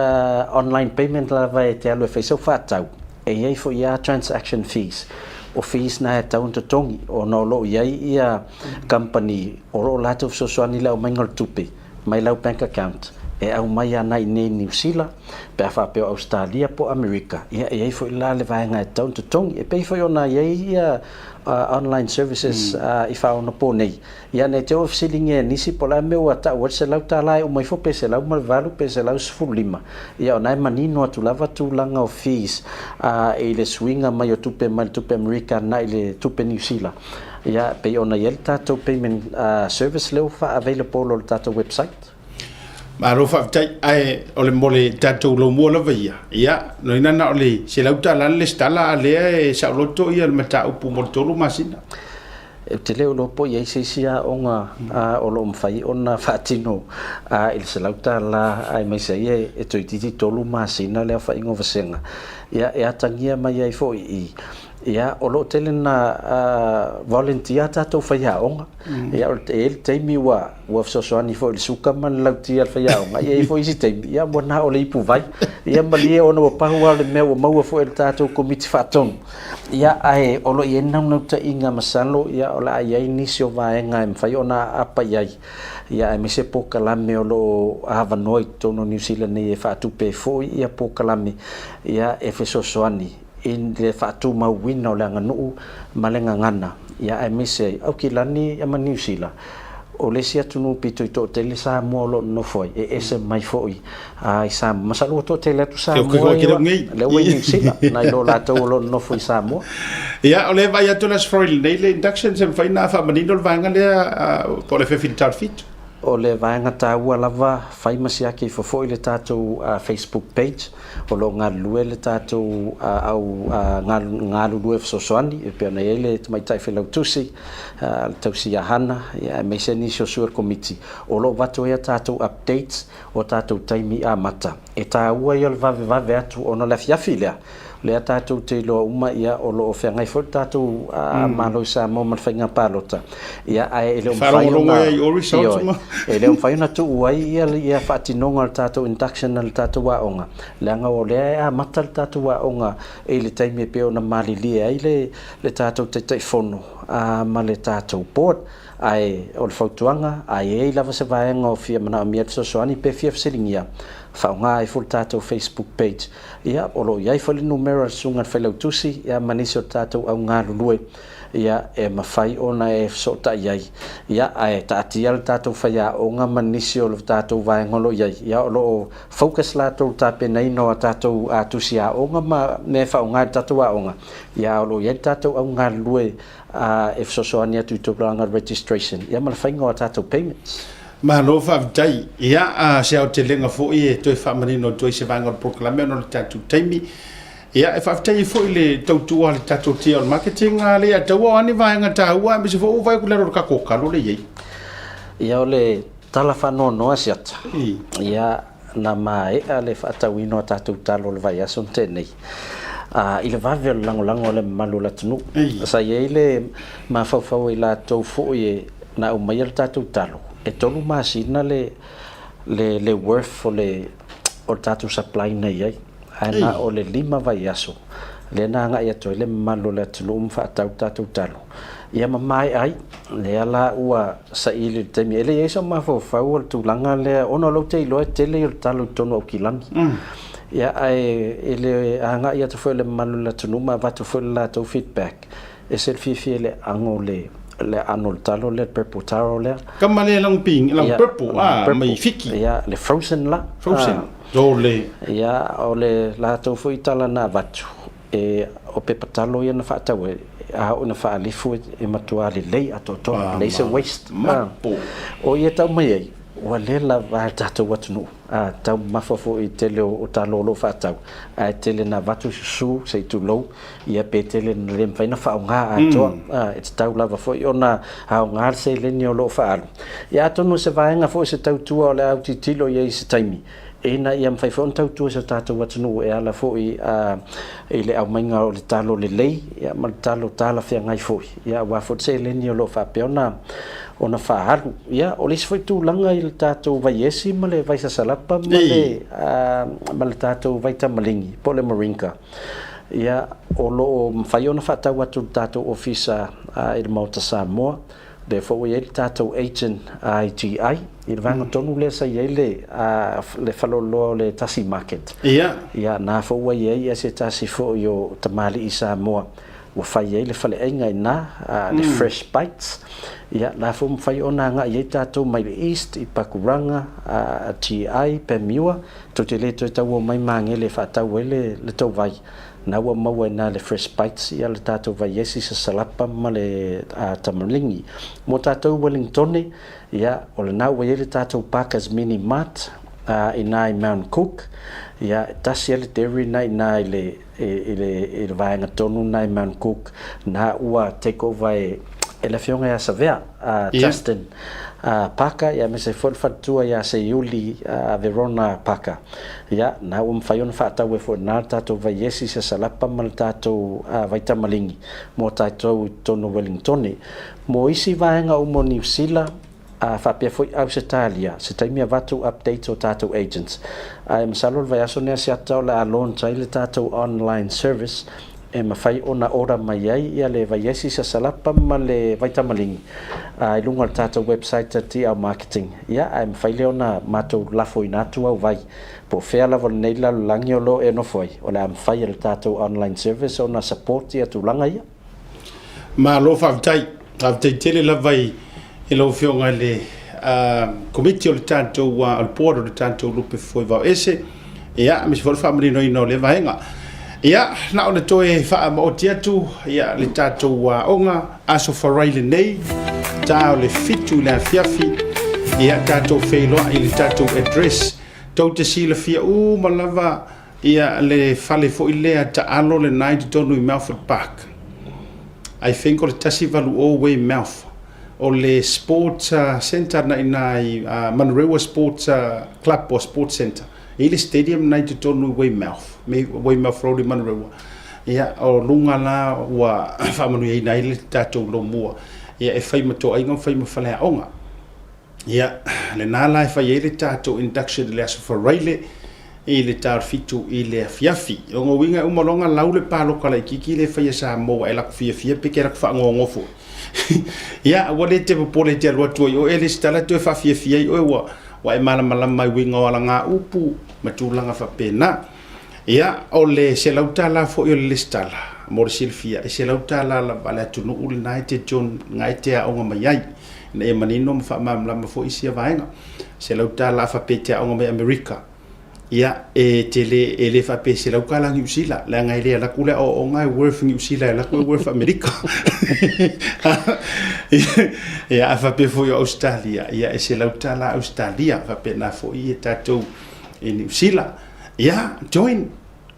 online payment lava e te alu e fai sau faatau, E i ai foi ia transaction fees, o fees na e tatau ona totogi ona o lo o i ai ia kamupani o lo o latou fesoasoani i le aumaiga o le tupe mai lau bank account e aumai ana i inei i Niu Sila, pe a faapea o Ausetalia po o Amerika, ia e i ai foi la le vaega e tatau ona totogi. E pei foi ona i ai ia online services i faaonapo nei, ia ne i te i ua fesiligia e nisi po o le a le mea ua tau ai le $100 e uma ifo pe $108 pe $115. Ia o na e manino atu lava tulaga o fees i le suiga mai o tupe mai le tupe Amerika agai i le tupe Niu Sila. Ia, e pei ona i ai le tatou payment service lea ua faa-available o le tatou website. Malo faafetai, ae o le mo le tatou laumua lava ia, ia, loina na o le $100 le lesitala a lea e saoloto ia le mataupu mo le 3 masina. Ou te le o iloa po o i ai se isi aoga o lo o mafai ona faatino i le $100 aemaise ai e toeitiiti 3 masina le aofaiga o vasega, ia, e atagia mai ai foi i i. Ia, o lo o tele ina volunteer a tatou faiaoga. Ia, e i ai le taimi ua ua fesoasoani foi i le suka ma le lauti a le faiaoga, ia e i ai foi isi taimi, ia ua na o le ipuvai. Ia malie ona ua pau lava o le mea ua maua foi e le tatou Komiti Faatonu. Ia, ae o lo o i ai le naunautaiga masalo, ia o le a i ai nisi o vaega e mafai ona aapa i ai, ia aemaise polokalame o lo o avanoa i totonu o Niu Sila nei e faatupe ai foi ia polokalame, ia e fesoasoani i le faatumauina o le aganuu ma le gagana, ia aemaise ai Aukilani ma Niu Sila, o le isi atunuu pito i toatele Samoa o lo o nonofo ai, e ese mai foi i Samoa. Masalo ua toatele atu Samoa ia lea ua i Niu Sila nai lo latou o lo o nonofo i Samoa. Ia, o lea e vaai atu le Aso Faraile nei le induction, se mafai ona faamanino le vaega lea po o le afiafi i le tau i le 7. O le vaega taua lava, fai ma siaki ifo foi le tatou Facebook page, O lo o galulue le tatou au galulue fesoasoani e pei ona i ai le Tamaitai Failautusi, le Tausi ia Hana, aemaise nisi o sui o le Komiti. O lo o avatu ai a tatou updates o tatou taimi amata. E taua ia o le vavevave atu ona o le afiafi lea, lea tatou te iloa uma ia o lo o feagai foi le tatou Malo i Samoa ma le faiga palota, ia ae e le o mafai ona, ioe, e le o mafai ona tuu ai ia ia faatinoga o le tatou induction a le tatou aoga, leaga o lea e amata le tatou aoga i le taimi e pei ona malilie ai le le tatou Taitaifono ma le tatou Board. Ae o le fautuaga, a i ai lava se vaega o fia manaomia le fesoasoani pe fia fesiligia, faaaoga ai foi le tatou Facebook page. Ia, o lo o i ai foi le numera o le Susuga i le Failautusi ia ma nisi o tatou au galulue, ia, e mafai ona e fesootai ai. Ia, ae taatia le tatou faiaoga ma nisi o le tatou vaega o lo o i ai, ia, o lo o focus latou i le tapenaina o a tatou tusi aoga ma mea e faaaoga i le tatou aoga, ia, a o lo o i ai le tatou au galulue e fesoasoani atu i tulaga o le registration, ia ma le faiga o a tatou payments. Malo faafetai. Ia, se aotelega foi e toe faamanino atu ai se vaega o le polokalame ona o le tatou taimi. Ia, e faafetai ai foi i le tautua a le tatou tia o le marketing a le Ataua, o a ni vaega taua aemaise foi ua vaai atu i lalo o le tatou talo lea e i ai. Ia, o le tala faanoanoa Asiata, ia, na maea le faatauina o a tatou talo o le vaiaso na tea nei, i le vave o le lagolago a le mamalu o le atunuu. Sa i ai le mafaufau o i latou foi e na aumaia le tatou talo, e 3 masina le le le worth o le o le tatou supply na i ai, ae na o le 5 vaiaso lea na agai atu ai le mamalu o le atunuu ma faatau le tatou talo, ia ma maea ai. Lea la ua saili i le taimi, e le i ai sou mafaufau o le tulaga lea, ona o lea ou te iloa e tele ia o le talo i totonu o Aukilani. Ia ae e le agai atu foi i le mamalu o le atunuu ma avatu foi le latou feedback, e ese le fiafia i le ago o le le aano o le talo lea, le purple taro lea. Kama lea lau pink, lau purple, ah, mai Fiki. Ia, le frozen la. Frozen. O le. Ia, o le latou foi tala na avatu, E, o pepa talo ia na faatau ai, a oo ina faalifu e matua lelei atoatoa, leai se waste. Mapo. O ia tau mai ai, ua le lava le tatou atunuu, a taumamafa foi i le tele o talo o lo o faatau, ae tele ina avatu susu, se i tulou, ia pe tele ina le mafai ona faaaoga atoa. E tatau lava foi ona aoga le seleni o lo o faaalu. Ia atonu o se vaega foi o se tautua o le a autilotilo i ai i se taimi, ina ia mafai foi ona tautua si o tatou atunuu e ala foi i le aumaiga o le talo lelei ma le talo talafeagai foi, aua foi le seleni o lo o faapea ona faaalu. Ia, o le isi foi tulaga i le tatou vaiesi ma le vaisasalapa ma le ma le tatou vaitamaligi po o le moringa, ia, o lo o mafai ona faatau atu i le tatou Ofisa i le Maota Samoa. Lea foi ua i ai le tatou agent a IGI i le vaega tonu lea sa i ai le le faleoloa o le Tasi Market. Ia. Ia, na foi ua i ai se tasi foi o tamalii Samoa ua fai ai le faleaiga i ina, le Fresh Bites. Ia, la foi ua mafai ona agai ai tatou mai le East i Pakuranga, GI, Panmure, tou te le toe tau omai Magele e faatau ai le tou vai. Na ua maua i ina le Fresh Bites ia le tatou vaiesi sasalapa ma le tamaligi. Mo tatou i Wellingtone, ia, o lena ua i ai le tatou Parkers Mini Mart i ina i Mount Cook, ia, e tasi lava le dairy lena i ina i le, i le, i le vaega tonu lena i Mount Cook, na ua take over e, e le Afioga ia Savea, a Justin Parker, ia aemaise ai foi le faletua ia Seiuli Verona Parker. Ia, na ua mafai ona faatau ai foi i ina le tatou vaiesi sasalapa ma le tatou vaitamaligi mo tatou i totonu o Welingtone. Mo isi vaega uma o Niu Sila, faapea foi Ausetalia, se taimi avatu updates o tatou agents. Ae masalo o le vaiaso nei Asiata o le a launch ai le tatou online service e mafai ona order mai ai ia le vaiesi sasalapa ma le vaitamaligi i luga o le tatou website a TL Marketing. Ia, ae mafai lea ona matou lafoina atu au vai, po o fea lava o lenei lalolagi o lo o e nofo ai, o le a mafai e le tatou online service ona support ia tulaga ia. Malo faafetai. Faafetai tele lava i lau Afioga i le Komiti o le tatou, o le Board o le tatou Lupe Foe Vaoese, ia, aemaise foi o le faamaninoina o lea vaega. Ia, na ona toe faamaoti atu ia, le tatou aoga Aso Faraile lenei, ta o le 7 i le afiafi, ia, tatou feiloai i le tatou address. Tou te silafia uma lava ia le fale foi lea taalo lena i totonu i Melford Park. I think o le 180 Weymouth. O le sport centre na ina i Manurewa Sports Club o Sports Centre. E i le stadium na i totonu i Weymouth, Weymouth Road i Manurewa. Ia, o luga la ua faamanuiaina ai le tatou lomua. Ia, e fai ma toaiga ma fai ma faleaoga. Ia, lena la e fai ai le tatou induction i le Aso Faraile i le ta o le 7 i le afiafi. O lona uiga e uma loa ona lau le paloka laitiiti lea e fai e Samoa e latou fiafia pe te latou faanoanoa foi. Ia, aua le te popole e te alu atu ai oe e lesitala toe faafiafia ai oe ua, ua e malamalama i uiga o alagaupu ma tulaga faapena. Ia, o le $100 foi o le lesitala, mo le silafia, e $100 lava a le atunuu lena e te join, lena e te aoga mai ai. Ina ia manino ma faamalamalama foi sia vaega. $100 a faapea e te aoga mai Amerika, ia, e te le, e le faapea e $100 Niu Sila, leaga e le alu atu le aoaoga e worth Niu Sila, e alu atu e worth Amerika. Ia, a faapea foi o Ausetalia, ia, e $100 Ausetalia, faapena foi ia tatou i Niu Sila. Ia, join,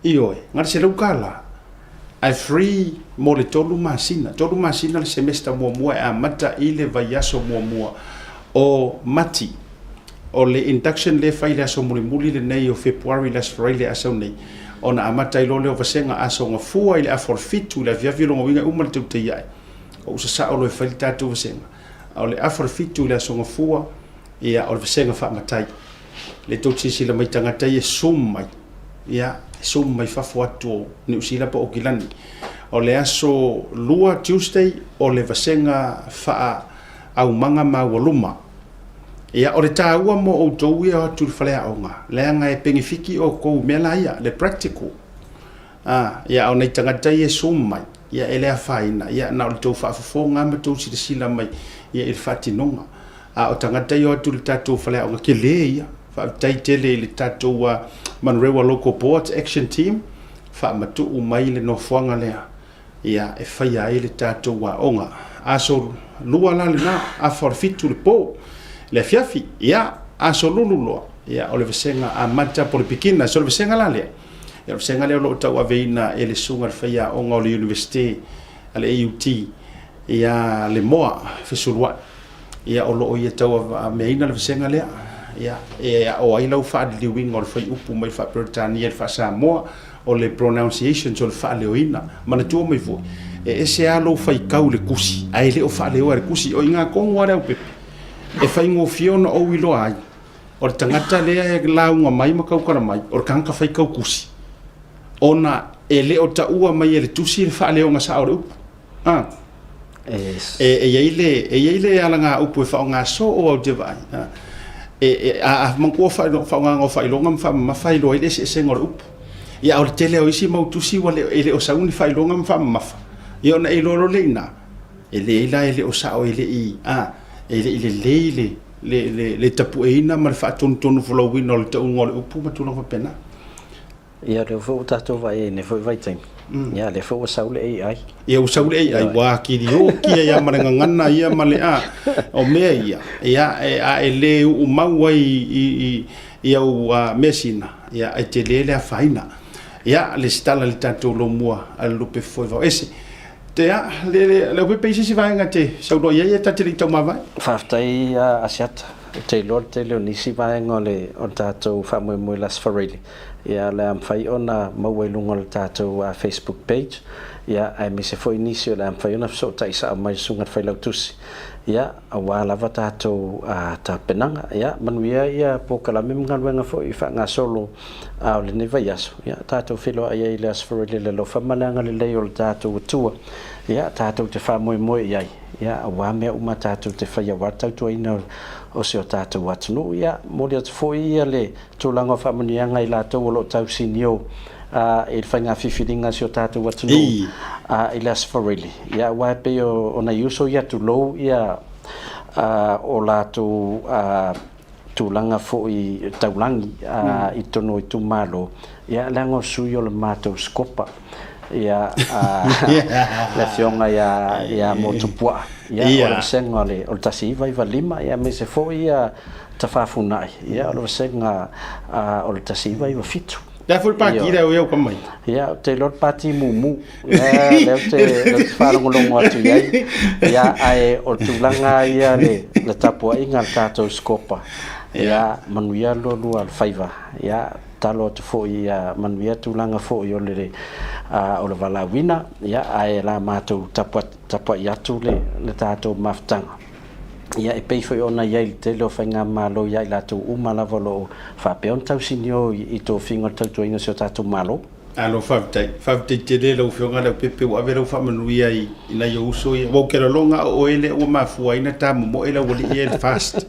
ioe, na o le $100, ae free mo le 3 masina. 3 masina le semester muamua e amata i le vaiaso muamua o Mati. O le induction lea e fai i le aso mulimuli lenei o Fepuari, le Aso Faraile a sau nei, ona amata ai loa lea o vasega aso Gafua i le afa o le 7 i le afiafi, o lona uiga e uma le teutei ae. O usa sao loa e fai le tatou vasega. A o le afa o le 7 i le aso Gafua, ia, o le vasega faamatai. Le tou silasila mai tagata ia e zoom mai, ia, e zoom mai fafo atu o Niu Sila po o Aukilani. O le aso Lua, Tuesday, o le vasega faa-aumaga maualuma. Ia, o le taua mo outou ia o atu i le faleaoga, leaga e penefiti outou i mea la ia, le practical. A, ia, a o nai tagata ia e zoom mai, ia, e le afaina, ia, na o le tou faafofoga lava ma tou silasila mai, ia, i le faatinoga. A o tagata ia o atu i le tatou faleaoga tele ia. Faafetai tele i le tatou Manurewa Local Boards Action Team, faamatuu mai le nofoaga lea, ia, e faia ai le tatou aoga. Aso Lua la lena, afa o le 7 i le po, le afiafi, ia, Aso Lulu loa, ia, o le vasega amata po o le beginners. O le vasega la lea, ia, o le vasega lea o lo o tauaveina e le susuga i le faiaoga o le Iunivesite a le AUT, ia Lemoa Fesuluai. Ia, o lo o ia tauaveina le vasega lea, ia, e ao ai lau faaliliuina o le fuaiupu mai le faa-Peretania i le faa-Samoa, o le pronunciations, o le faaleoina. Manatua mai foi, e ese lava lou faitau i le tusi, ae le o faaleoa e le tusi. O i ina tonu lava le aupepe e faigofie ona ou iloa ai, o le tagata lea e lauga mai ma tautala mai, o le tagata faitau tusi, ona e le o taua mai e le tusi le faaleoga sao o le upu. A. E, e i ai le, e i ai le alagaupu e faaaoga soo au te vaai. E, e, a, a manatua faaaogaga o faailoga ma faamamafa e iloa ai le eseesega o le upu. Ia, a o le tele o isi mau tusi ua le, e le o sau ni faailoga ma faamamafa, ia ona e iloa loa lea i ina, e leai la e le o sao e le i, a, e le i lelei le, le, le, le tapueina ma le faatonutonu folauina o le tauga o le upu ma tulaga faapena. Ia, lea foi ua tatou vaai ai i lenei foi vaitaimi, ia, lea foi ua sau le AI. Ia, ua sau le AI, ua atili oki ai lava ma le gagana ia ma le, a, o mea ia, ia, e, a e le uumau ai i, i, i au measina, ia, e tele le afaina. Ia, lesitala i le tatou lomua a le lupe foe vao ese. Te a, le, le, Leaupepe i se isi vaega e te saunoa i ai, e ta te le i taumavae. Faafetai a Asiata. Ou te iloa le tele o nisi vaega o le o le tatou faamoemoe i le Aso Faraile. Ia o le a mafai ona maua i luga o le tatou Facebook page, ia aemaise foi nisi o le a mafai ona fesootai sao mai i le Susuga i le Failautusi, ia aua lava tatou tapenaga. Ia manuia ia polokalame ma galuega foi faagasolo o lenei vaiaso, ia tatou feiloai ai i le Aso Faraile i le alofa ma le agalelei o le tatou Atua, ia tatou te faamoemoe i ai, ia aua mea uma tatou te faia aua le tautuaina o si o tatou atunuu. Ia momoli atu foi ia le tulaga o faamanuiaga i latou o lo o tausinio i le faiga filifiliga a si o tatou atunuu i le Aso Faraile, ia aua e pei o nai uso ia tulou ia o latou tulaga foi taulagi i totonu o itumalo, ia leaga o sui o le matou sikopa, ia le Afioga ia Motupuaa, ia o le vasega o le 1995, ia aemaise foi ia Tafafunai, ia o le vasega o le 1997. Le a foi le pati lea o ia uka mai? Ia, ou te iloa le pati mumu. Lea lea ou te lea ou te faalogologo atu i ai. Ia, ae o le tulaga ia le le tapuaiga a le tatou Sikopa. Ia, manuia le lualua o le faiva. Ia, tatalo atu foi ia manuia tulaga foi o le o le valaauina. Ia, ae o le a matou tapuai atu le le tatou mafutaga. Ia, e pei foi ona i ai i le tele o faigamalo ia i latou uma lava o lo o faapea ona tausinio i tofiga o le tautuaina o si o tatou Malo. Alo, faafetai. Faafetai tele i lau Afioga Leaupepe ua ave lau faamanuia i nai ou uso ia. Ua ou te lagona o oe lea ua mafua ai ona ta momoe le aualii ia i le fast.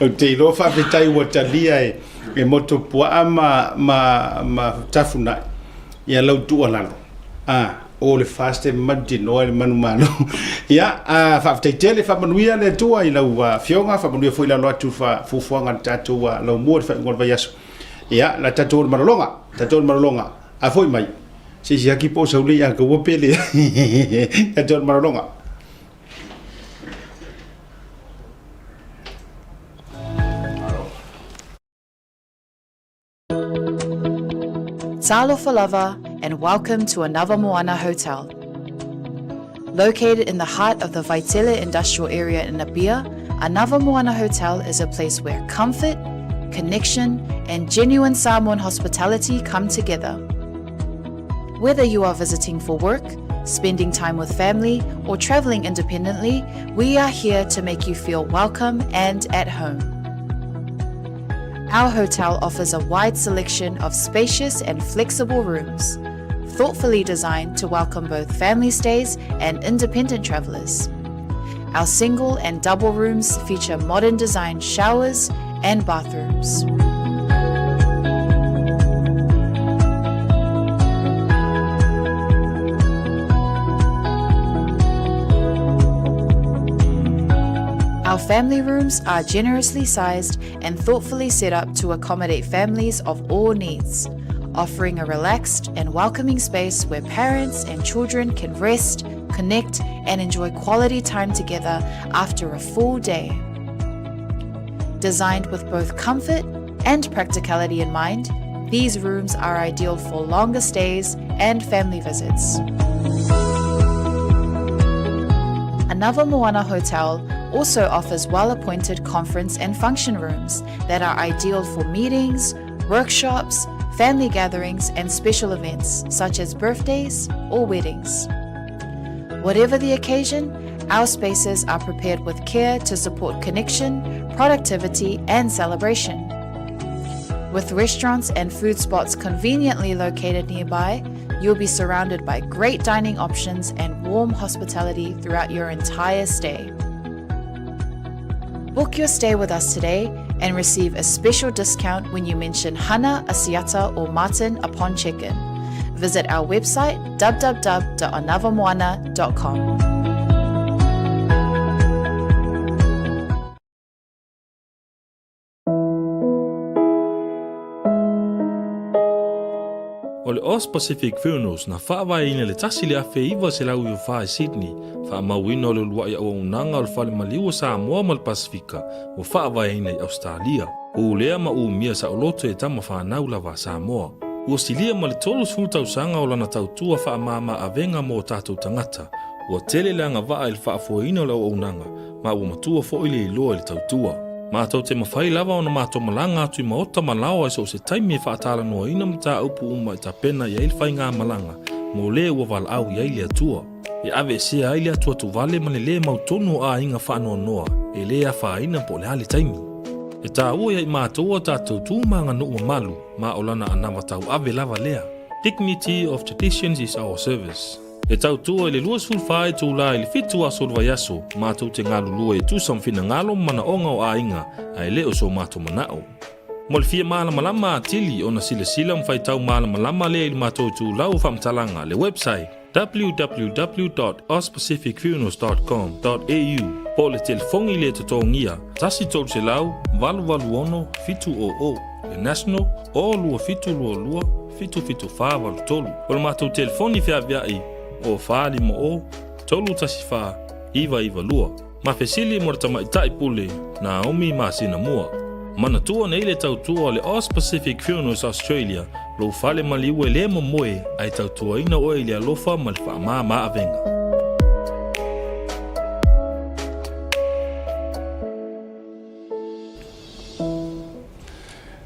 Ou te iloa faafetai ua talia e Motuopuaa ma, ma, ma Tafunai ia lau tuualalo. A, o le fast e mautinoa i le manumalo. Ia, a, faafetai tele, faamanuia le Atua i lau afioga, faamanuia foi i lalo atu fuafuaga a le tatou laumua i le faaiuga o le vaiaso. Ia, la tatou o le malologa, tatou o le malologa, a foi mai, se i siaki po o sau le ia kaua pe leai. Tatou o le malologa. Talofa lava and welcome to Anava Moana Hotel. Located in the heart of the Vaitele industrial area in Apia, Anava Moana Hotel is a place where comfort, connection, and genuine Samoan hospitality come together. Whether you are visiting for work, spending time with family, or traveling independently, we are here to make you feel welcome and at home. Our hotel offers a wide selection of spacious and flexible rooms, thoughtfully designed to welcome both family stays and independent travelers. Our single and double rooms feature modern design showers and bathrooms. Our family rooms are generously sized and thoughtfully set up to accommodate families of all needs, offering a relaxed and welcoming space where parents and children can rest, connect, and enjoy quality time together after a full day. Designed with both comfort and practicality in mind, these rooms are ideal for longer stays and family visits. Anava Moana Hotel also offers well-appointed conference and function rooms that are ideal for meetings, workshops, family gatherings, and special events such as birthdays or weddings. Whatever the occasion, our spaces are prepared with care to support connection, productivity, and celebration. With restaurants and food spots conveniently located nearby, you'll be surrounded by great dining options and warm hospitality throughout your entire stay. Book your stay with us today and receive a special discount when you mention Hana, Asiata, or Martin upon check-in. Visit our website www.anavamoana.com. O le Aus Pacific Funerals na faavaeina i le 1994 i Sydney, faamauina o le uluai auaunaga o le Fale Maliu o Samoa ma le Pasefika ua faavaeina i Ausetalia. Ulea ma umia saoloto e tama fanau lava a Samoa. Ua silia ma le 30 tausaga o lana tautua faamama avega mo o tatou tagata. Ua tele le agavaa i le faafoeina o le auaunaga ma ua matua foi le iloa i le tautua. Matou te mafai lava ona matou malaga atu i maota ma laoa i so o se taimi e faatalanoaina mataupu uma e tapena i ai le faigamalaga mo le ua valaau i ai le Atua. E aveesea ai le atuatuvale ma le lē mautonu o aiga faanoanoa e lē afaina po o le a le taimi. E taua ia i matou a tatou tu ma aganuu mamalu ma o lana anava tauave lava lea. Dignity of traditions is our service. E tautua i le 24 itula i le 7 aso o le vaiaso, matou te galulue e tusa ma finagalo ma manaoga o aiga, ae le o so matou manao. Mo le fia malamalama atili ona silasila ma faitau malamalama lea i le matou itulau o faamatalaga, le website, www.auspacificfunerals.com.au po o le telefoni le totogia 1 300 886 700, le national, o 2722 77483. O le matou telefoni feaveai o 450 314 992. Ma fesili mo le tamaitai pule Naomi masina mua. Manatua nei le tautua o le Aus Pacific Funerals Australia, lou fale maliu e le momoe ae tautuaina oe i le alofa ma le faamama avega.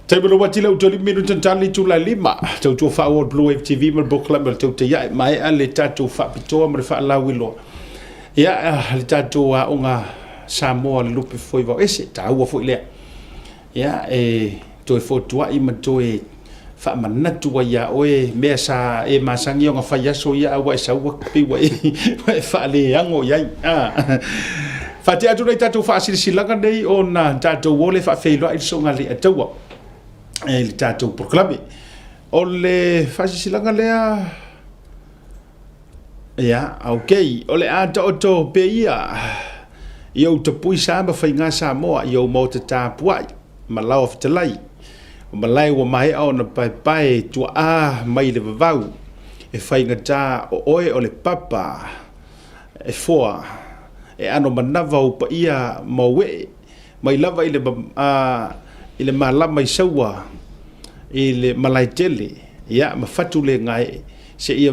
Taimi lo wati le utoli minu tantali itula lima. Tautua faaua Blue Wave TV ma le Bookla ma le taute iae. Maea le tatou faapitoa ma le faalauiloa. Ia, le tatou aoga Samoa le lupe foi vao ese. Taua foi lea. Ia, e toe fotuai ma toe faamanatu ai ia oe mea sa e masani ona fai aso ia a ua e sau ua pei ua e, ua e faaleago i ai. Ah. Faatea atu nei tatou faasilasilaga nei ona tatou o le faafeiloai le soga le ataua e le tatou polokalame. O le faasilasilaga lea Ia, ok. O le a taoto pea ia i ou tapui sa ma faiga Samoa i ou maota tapuai ma laoa fetalai. O malae ua maea ona paepae tuaa mai le vavau e faigata o oe o le papa e foa e ano manava ou paia ma ou ee mai lava i le i le malama i Saua i le malae tele ia ma fatu le gaee seia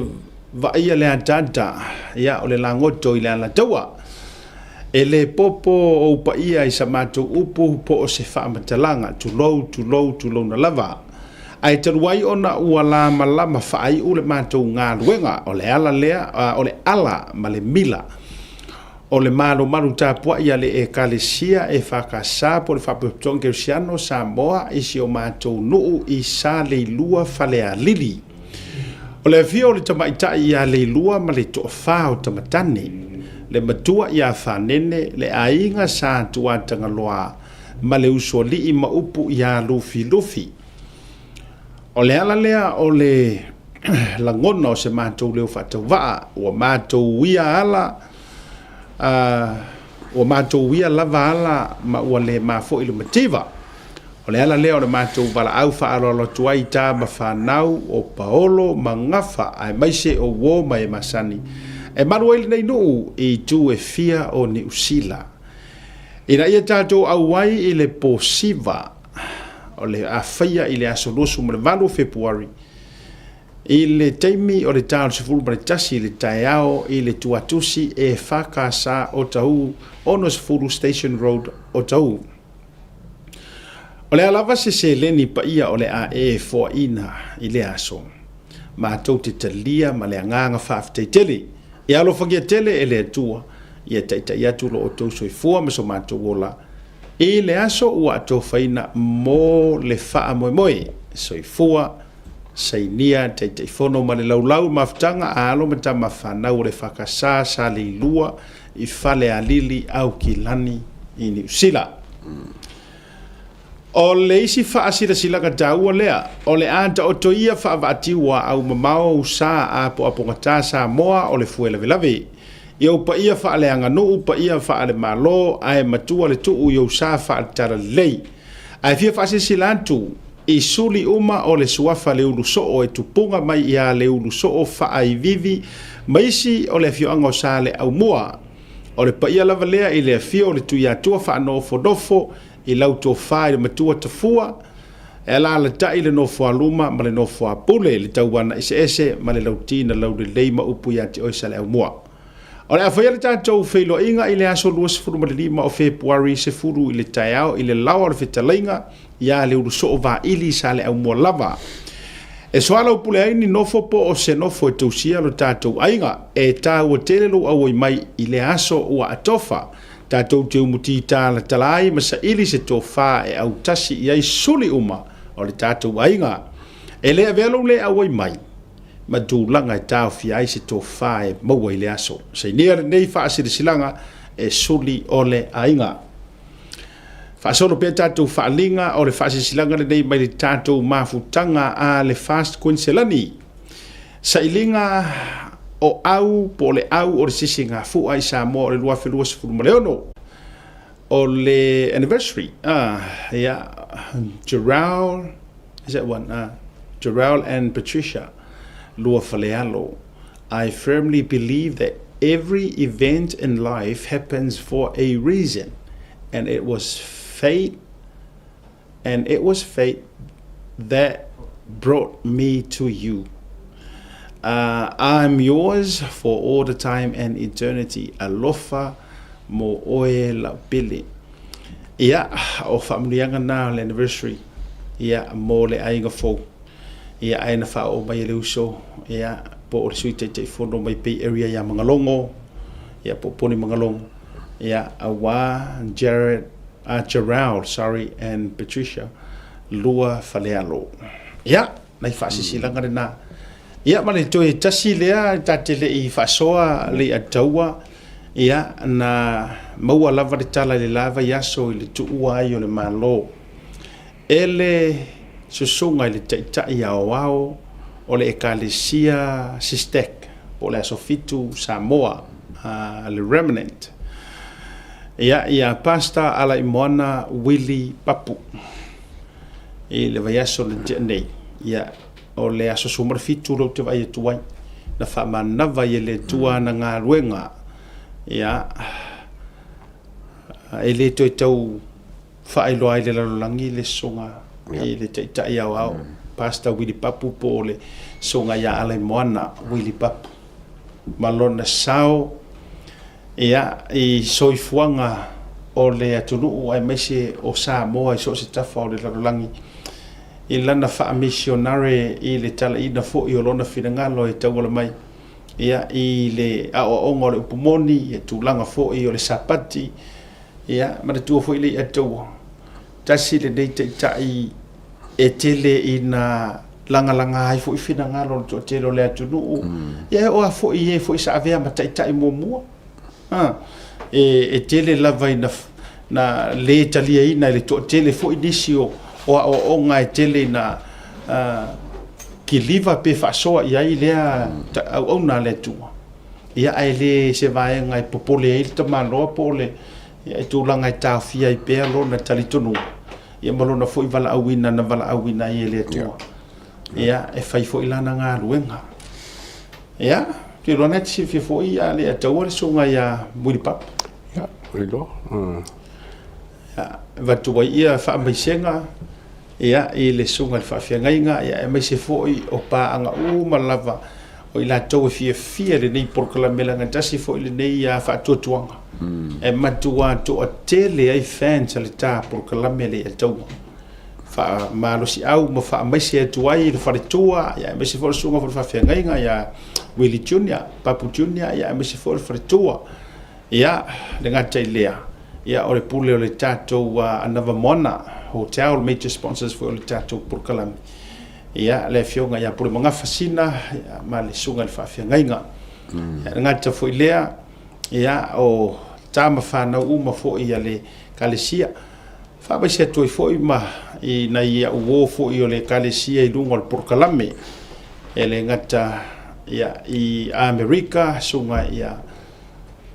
vaaia le ataata ia o le lagoto i le alataua. E le popo ou paia i sa matou upu po o se faamatalaga, tulou, tulou, tulouna lava. Ae talu ai ona ua lamalama faaiu le matou galuega, o le ala lea, o le ala ma le mila O le malomalu tapuai a le Ekalesia EFKS po o le Faapotopotoga Kerisiano Samoa i si o matou nuu i Saleilua Falealili. O le afio o le tamaitai ia Leilua ma le toafa o Tamatane, le matua ia Fanene, le aiga Sa Tuatagaloa ma le usoalii ma upu ia Lufilufi. O le ala lea o le lagona o se matou leo faatauvaa, ua matou uia ala, ua matou uia lava ala ma ua le ma foi le mativa. O le ala lea o le matou valaau faaaloalo atu ai i tama fanau o Paolo ma Gafa aemaise o uo ma e masani e malu ai lenei nuu i itu e fia o Niu Sila. Ina ia tatou auai i le posiva o le a faia i le aso 28 o Fepuari i le taimi o le ta o le 11 i le taeao i le Tuatusi EFKS Otahuhu 60 Station Road, Otahuhu. O le a lava se seleni paia o le a e foaina i lea aso, matou te talia ma le agaga faafetai tele. Ia alofagia tele e le Atua ia taitai atu lo outou soifua ma so matou ola. I le aso ua atofaina mo le faamoemoe. Soifua Sainia Taitaifono ma le Laulau Mafutaga a Alo ma Tama Fanau o le EFKS Sa Leilua i Falealili Aukilani i Niu Sila. O le isi faasilasilaga taua lea, o le a taoto ia faavaatiu a aumamao usa apoapogata Samoa o le fuelavelave. I ou paia faaleaganuu, paia faalemalo, ae matua le tuu i ou sa faaletalalelei. Ae fia faasilasila atu, i suli uma o le suafa Leulusoo e tupuga mai ia Leulusoo Faaivivi ma isi o le afioaga o Saleaaumua. O le paia lava lea i le afio o le Tuiatua faanofonofo i lau tofa i le matua Tafua, e alaalatai le nofoaluma ma le nofoapule, le tauana eseese ma le lauti na laulelei ma upu ia te oe Saleaaumua. O le a faia le tatou feiloaiga i le aso 25 o Fepuari 10 i le taeao i le laoa o le fetalaiga ia Leulusoo Vaili Saleaaumua lava. E soalaupule ai ni nofo po o se nofo e tausia lo tatou aiga. E taua tele lou auai mai i lea aso ua atofa. Tatou te umuti talatala ai ma saili se tofa e autasi i ai suli uma o le tatou aiga. E le avea lou le auai mai ma tulaga e taofia ai se tofa e maua i le aso. Sainia lenei faasilasilaga e suli o le aiga. Faasolo pea tatou faaaliga o le faasilasilaga lenei mai le tatou mafutaga a le Fast Kuiniselani. Sailiga o au po o le au o le sisigafua i Samoa o le 2026. O le anniversary, ah, yeah, Gerald, is that one? Ah, Gerald and Patricia Luafalealo. I firmly believe that every event in life happens for a reason and it was fate and it was fate that brought me to you. Uh, I'm yours for all the time and eternity. Alofa mo oe lau pele. Ia, o faamanuiaga na o le anniversary, ia, mo le aiga fou. Ia, ae na faaoo mai e le uso, ia, po o le Sui Taitaifono mai Bay Area ia Magalogo, ia, po o Poni Magalogo, ia, aua Jared, uh, Gerald, sorry, and Patricia, lua falealo. Ia, nai faasisilaga lena. Ia, ma le toe tasi lea, ta te le i faasoa le ataua, ia, na maua lava le tala i le la vaiaso i le tuua ai o le Malo e le susuga i le Taitai Aoao o le Ekalesia SISTEC, po o le Aso Fitu Samoa, le Remnant, ia, ia Pastor Alaimoana Willie Papu i le vaiaso na tea nei, ia, o le aso 17 lea ou te vaai atu ai, na faamanava ai e le Atua ana galuega, ia, e le toe tau faailoa ai i le lalolagi le susuga i le Taitai Aoao, Pastor Willie Papu po o le susuga ia Alaimoana Willie Papu ma lona sao ia, i soifuaga o le atunuu aemaise o Samoa i so o se tafa o le lalolagi i lana faamisionare i le talaina foi o lona finagalo e tauala mai ia, i le aoaoga o le upu moni, ia, tulaga foi o le Sapati. Ia, manatua foi le Atua, tasi lenei taitai e tele ina lagalaga ai foi finagalo o le toatele o le atunuu. Ia, e oo lava foi i e foi sa avea ma taitai muamua. A, e, e tele lava ina na le taliaina e le toatele foi nisi o, o aoaoga e tele ina uh, kiliva pe faasoa i ai lea auauna a le Atua. Ia, ae le se vaega e popole ai le tamaloa po o le ia, e tulaga e taofia ai pea lona talitonuga, ia ma lona foi valaauina na valaauina ai e le Atua. Ia, e fai foi lana galuega. Ia, ou te iloa na e te silafia foi a le Ataua le susuga ia Muilipapa. Ia, iloa. Ia, avatu ai ia faamaisega ia, i le susuga i le faafeagaiga, ia, aemaise foi o paaga uma lava o i latou e fiafia i lenei polokalame leaga tasi foi lenei faatuatuaga e matua toatele ai fans a le ta polokalame le Ataua. Faamalosiau ma faamaise atu ai i le faletua, ia, aemaise foi o le susuga foi i le faafeagaiga ia Willie Junior, Papu Junior, ia, aemaise foi o le faletua. Ia, le gata i lea, Ia, o le pule o le tatou Anava Moana Hotel, major sponsors foi o le tatou polokalame. Ia, le afioga ia Pulemagafa Sina ia, ma le susuga i le faafeagaiga. Ia, le gata foi lea, ia, o tama fanau uma foi a le Ekalesia. Faamaise atu ai foi ma i nai au uo foi o le Ekalesia i luga o le polokalame. E le gata ia, i Amerika, susuga ia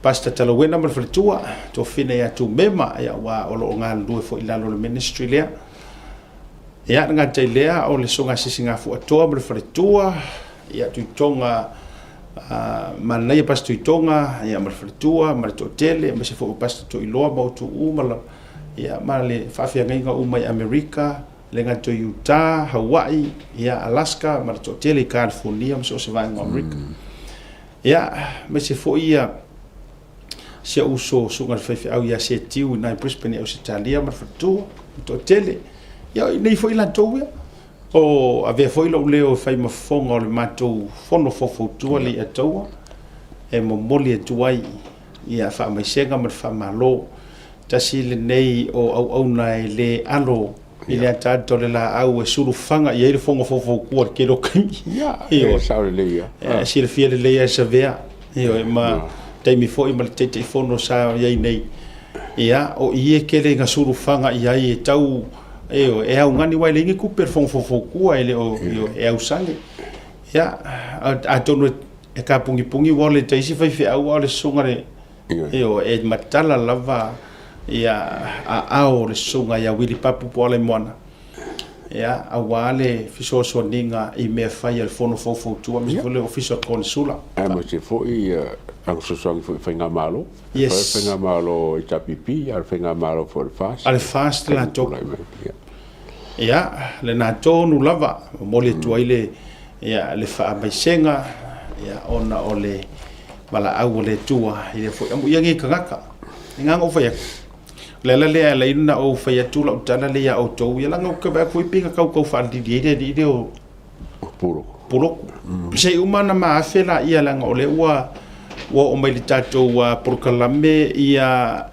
Pastor Talauena ma le faletua, Tofina ia Tumema, ia, aua o lo o galulue foi i lalo o le ministry lea. Ia, le gata i lea, o le Susuga Sisigafuatoa ma le faletua, ia, Tuitoga, Manaia Pastor Tuitoga, ia, ma le faletua, ma le toatele, aemaise foi o Pastor Toiloa ma Utuuu ma la, ia, ma le faafeagaiga uma i Amerika, le gata i Utah, Hawaii, ia, Alaska, ma le toatele i California ma so o se vaega o Amerika. Ia, aemaise foi ia si ou uso susuga i le faifeau ia Setiu i Brisbane i Ausetalia ma le faletua, ma toatele. Ia, i nei foi latou ia, o avea foi lou leo e fai ma fofoga o le matou fono faufautua le Iataua, e momoli atu ai ia faamaisega ma le faamalo. Tasi lenei o auauna e le alo i le ataata o le laau e sulufaga i ai le fono faufautua i le tele o taimi. Ia, e sao lelei ia. E silafia lelei lava e Savea, ioe, ma taimi foi ma le Taitaifono sa i ai nei. Ia, o i e tele ina sulufaga i ai e tau, ioe, e augani aua e leai ni tupe a le fono faufautua, e le o, ioe, e ausage. Ia, atonu e tapunipuni ua ole i isi faifeau a o le susuga i le Ioe, e matala lava ia aao o le susuga ia Wili Papu po o Alaimoana, ia, aua le fesoasoaniga i mea fai a le Fono Faufautua aemaise foi le Ofisa o le Konesula. Aemaise foi ana fesoasoani foi i Faigamalo. Yes. Foi Faigamalo HRPP, a o le Faigamalo foi o le FAST. A le FAST latou. Ia, lena tonu lava, momoli atu ai le, ia, le faamaisega, ia, ona o le valaau a le Atua i lea foi amuia nei tagata. E na ona ou fai atu, o le ala lea e ala ai ona ou fai atu lau tala lea ia outou, ia leaga ou te vaai atu foi pei na tautau faalili ai le alii lea o Puloku. Puloku. Se i uma ona maafe laia leaga o lea ua ua oo mai i le tatou polokalame ia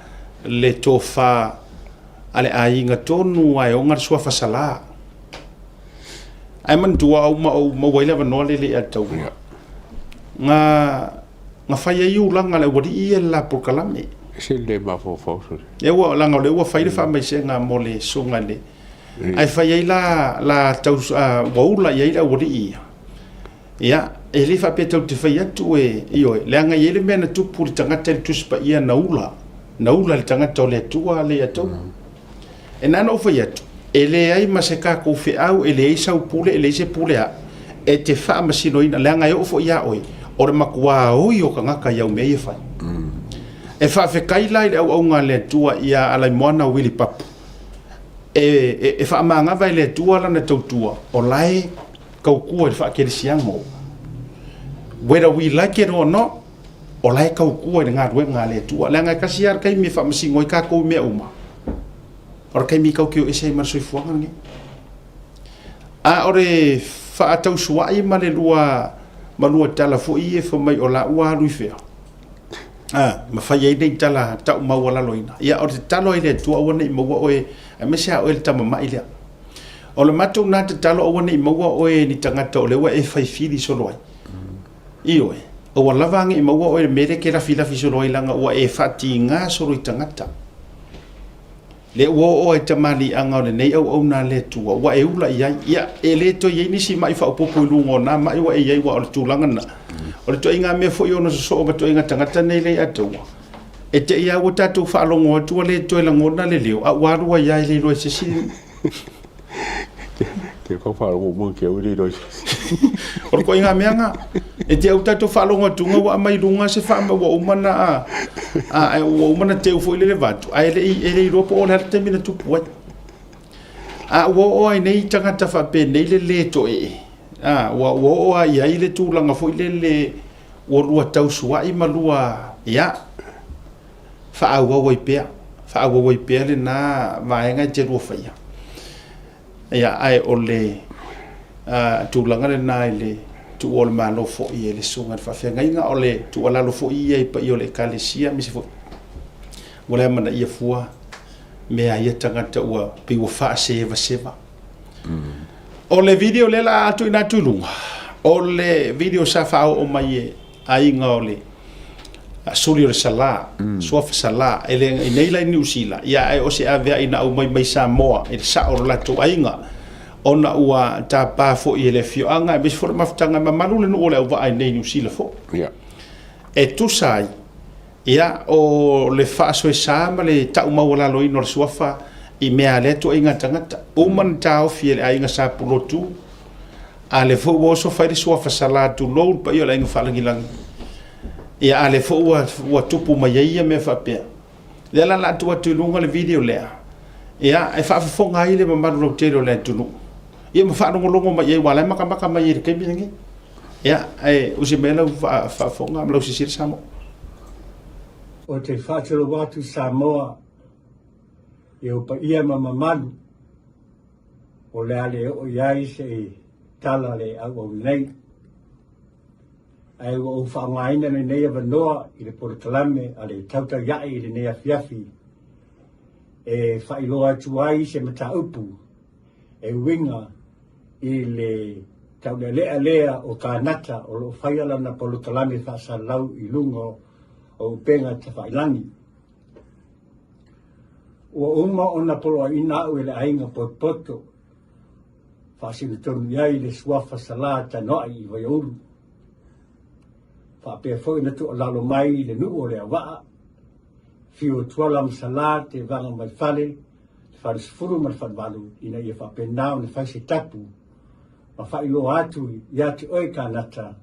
le tofa a le aiga tonu ae ona le suafa Salā. Ae manatua au ma ou maua ai le avanoa lea i le Ataua. Na, na fai ai ulaga a le aualii ia i le la polokalame. Se le mafaufau sole. Lea ua, leaga o lea ua fai le faamaisega mo le susuga i le, ae fai ai la, la tau, ua ula i ai le aualii ia. Ia, e le faapea tatou te fai atu e, ioe, leaga e i ai le mea na tupu i le tagata i le Tusi Paia na ula, na ula i le tagata o le Atua le Ataua. E na ona ou fai atu, e leai ma se tatou feau, e leai sau pule, e leai se pule a, e te faamasinoina, leaga e oo foi ia oe, o le matuā oi o tagata i au mea ia e fai. E faafetai la i le auauga a le Atua ia Alaimoana Wili Papu, e, e, e faamagava e le Atua lana tautua, o la e tautua i le faakerisiano. Whether we like it or not, o la e tautua i le galuega a le Atua. Leaga e tasi lava le taimi e faamasino ai tatou i mea uma, o le taimi tatou te o ese ai ma le soifuaga lenei. A o le faatausuai ma le lua, ma lua tala foi ia fai mai o la ua alu i fea, a, ma fai ai nei tala tau maualaloina. Ia, o le tatalo ai le Atua aua ne i maua oe, aemaise lava oe le tama mai lea. O le matou na tatalo aua ne i maua oe e ni tagata o lea ua e fai fili solo ai. Ioe, aua lava ne i maua oe i le mea lea e te lafilafi solo ai leaga ua e faatiga solo i tagata. Lea ua oo ai tamaliiaga o lenei auauna a le Atua, ua e ula i ai. Ia, e le toe i ai nisi mai faaopoopo i luga o na mai ua e i ai, aua o le tulaga lena. O le ituaiga mea foi e ono sosoo ma ituaiga tagata nei lea i Ataua. E te i lava ua tatou faalogo atu ua le toe lagona le leo, a ua alu ai lava e le iloa e se isi. Te kau faalogo uma ke au e le iloa e se isi. O le ituaiga mea lena. E te i ua tatou faalogo atu ua aumai i luga se faamai ua uma ona, a, ua uma ona teu foi le le vatu, ae le i, e le iloa po o le a le taimi na tupu ai. A ua oo ai nei tagata faapenei le le toee, a, ua, ua oo lava i ai le tulaga foi lele ua lua tausuai ma lua, ia, faaauau ai pea, faaauau ai pea lena vaega e te lua faia. Ia, ae o le tulaga lena i le tuua o le Malo foi e le susuga i le faafeagaiga, o le tuualalo foi ia i paia o le Ekalesia aemaise foi. Ua le amanaia fua mea a ia tagata ua pei ua faasevaseva. O le video lea la a tuuina atu i luga, o le video sa faaoo mai e aiga o le suli o le Salā, Suafa Salā, e le i nei la i Niu Sila, ia ae o se aveai na aumai mai Samoa i le sao o lo latou aiga, ona ua tapa foi e le afioaga aemaise foi le mafutaga e mamalu le nuu o Leauvaa i nei Niu Sila foi. E tusa ai, ia, o le faasoesa ma le tau maualaloina o le suafa i mea a lea ituaiga tagata. Uma ona taofi e le aiga Sa Pulotu, a lea foi ua oso fai le suafa Salā tulou le paia o le aiga faalagilagi. Ia, a lea foi ua, ua tupu mai ai ia mea faapea. Lea la o le a tuu atu i luga le video lea, ia, e faafofoga ai le mamalu lautele o le atunuu, ia ma faalogologo mai i ai, aua o la e matamata mai i le taimi lenei. Ia, ae usi mai lau faafofoga ma lau silasila Samoa. Ou te faatulou atu Samoa i ou paia ma mamalu o le a le oo i ai se i tala le auau nei. Ae ua ou faaaogaina lenei avanoa i le polokalame a le Tautaia'i i lenei afiafi e faailoa atu ai se mataupu e uiga i le taulealea lea o kānata o lo o faia lana polokalame faasalalau i luga o upega tafailagi. Ua uma ona poloaiina au e le aiga potopoto faasino tonu i ai le suafa Salā Tanoai i Vaiaulu. Faapea foi ona tuualalo mai le nuu o Leauvaa, Fiu Tuala ma Salā Tevaga mai fale, le falesefulu ma le falevalu ina ia faapena ona fai se tapu ma faailoa atu ia te oe kānata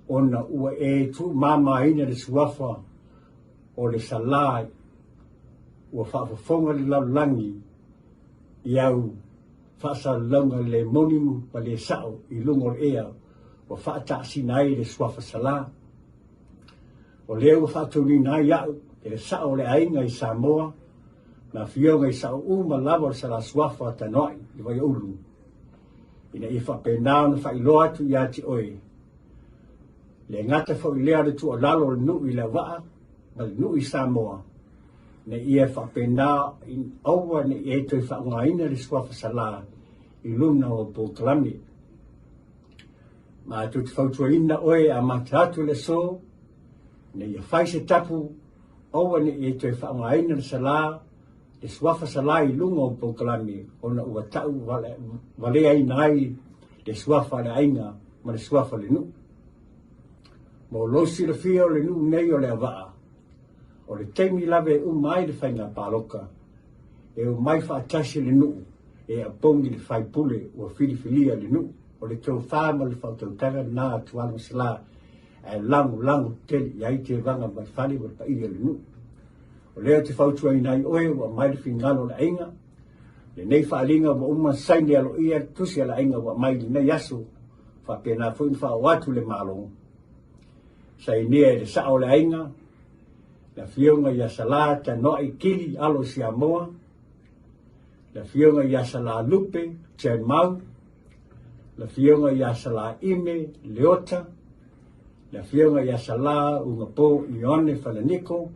ona ua e tuumamaina le suafa o le Salā ua faafofoga le lalolagi i au faasalalauga le moni ma le sao i luga o le ea ua faataasina ai le suafa Salā. O lea ua faatonuina ai au e le sao o le aiga i Samoa ma afioga i sao uma lava o le Salā Suafa Tanoai i Vaiaulu ina ia faapena ona faailoa atu ia te oe le gata foi lea o le tuualalo o le nuu i Leauvaa ma le nuu i Samoa ina ia faapena aua ne i e toe faaaogaina le suafa Salā i luna o polokalame. Matou te fautuaina oe e amata atu le aso ina ia fai se tapu aua ne i e toe faaaogaina le Salā, le suafa Salā i luga o polokalame ona ua tau valeaina ai le suafa a le aiga ma le suafa o le nuu. Mo lou silafia o le nuu nei o Leauvaa, o le taimi lava e uma ai le faiga paloka, e omai faatasi le nuu e apogi le faipule ua filifilia e le nuu. O le tofa ma le faautautaga lena a Tuala ma Salā ae lagolago tele i ai Tevaga mai fale ma le paia o le nuu. O lea ou te fautuaina ai oe ua aumai le finagalo o le aiga. Lenei faaaliga ua uma saini aloaia le tusi a le aiga ua aumai i lenei aso, faapena foi ona faaoo atu le Malo. Sainia e le sao o le aiga, le afioga ia Salā Tanoai Kili alo Siamoa, le afioga ia Salā Lupe Tiaimau, le afioga ia Salā Ime Leota, le afioga ia Salā Ugapo Ioane Falaniko,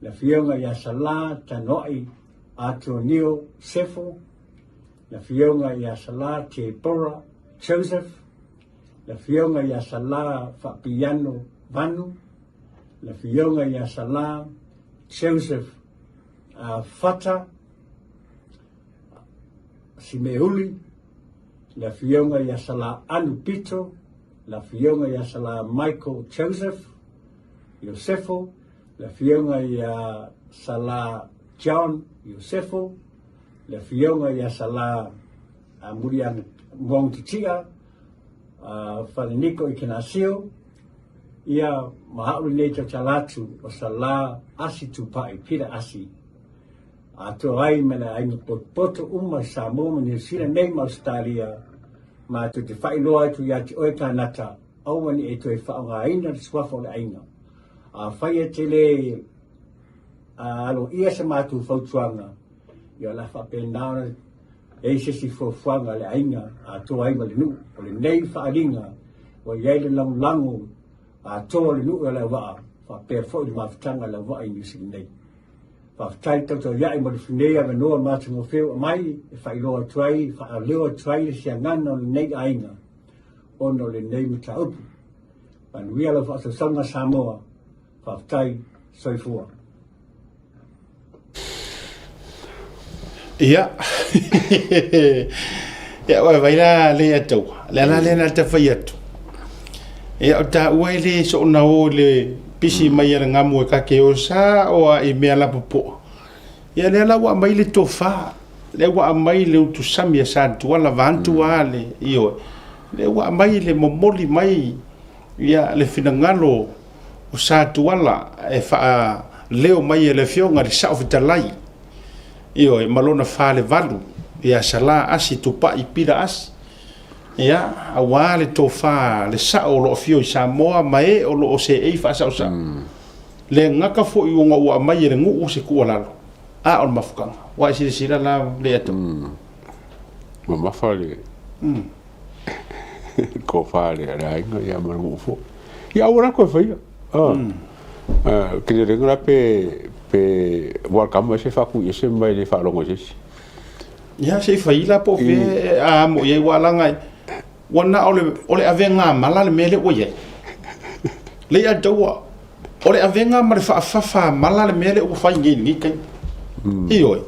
le afioga ia Salā Tanoai Atonio Sefo, le afioga ia Salā Tebora Joseph, le afioga ia Salā Faapiano Vanu, le afioga ia Salā Joseph Fata Simeuli, le afioga ia Salā Anu Pito, le afioga ia Salā Michael Joseph Iosefo, le afioga ia Salā John Iosefo, le afioga ia Salā Muliaga Muagututia, Faleniko Ikenasio, ia ma au lenei tautala atu o Salā Asi Tupai, Peter Asi, atoa ai ma le aiga potopoto uma i Samoa ma Niu Sila nei ma Ausetalia, matou te faailoa atu ia te oe kānata, aua ne i e toe faaaogaina le suafa o le aiga. Afai e te le aloaia se matou fautuaga, ia o le a faapena ona e i se isi fuafuaga a le aiga atoa ai ma le nuu. O lenei faaaliga ua i ai le lagolago atoa o le nuu o Leauvaa. faapea foi le mafutaga i lau vaa i Niu Sila nei. Faafetai tautauia'i mo le finei avanoa matagofie ua aumai e faailoa atu ai, faaleo atu ai le siagaga o lenei aiga ona o lenei mataupu. Manuia lau faasausauga Samoa. Faafetai. Soifua. Ia. Ia, ua vai la le ataua. Le ala lea na ta fai atu. Ia, o taua e le soona o le pisi mai a le ngamu e kake o sa o a i mea la popoa. Ia, lea la ua aumai le tofa. Lea ua aumai le utusami a Satuala vaantu a le, ioe. Lea ua aumai le momoli mai ia le finagalo o Satuala e faaleo mai e le Afioga i le Saofetalai, ioe, ma lona falevalu ia Salā Asi Tupai Pira Asi, ia, aua le tofa le sao o lo o afio i Samoa ma e o lo o seei faasaosao. Le gata foi ona ua aumai e le nuu se tuualalo, a o le mafukaga. Ua e silasila la le ata. Mamafa le tofa le aiga ia ma le nuu foi. Ia aua la toe faia. Ah. Ke le renga la pe pe welcome mai se faatui ese mai le faalogo i se isi. Ia se i fai la po o fea a amo i ai ua alaga ai. Ua na o le o le avega mala le mea lea ua i ai. Le ia taua o le avega ma le faafafa mala le mea lea ua fai nei i lenei taimi. Ioe.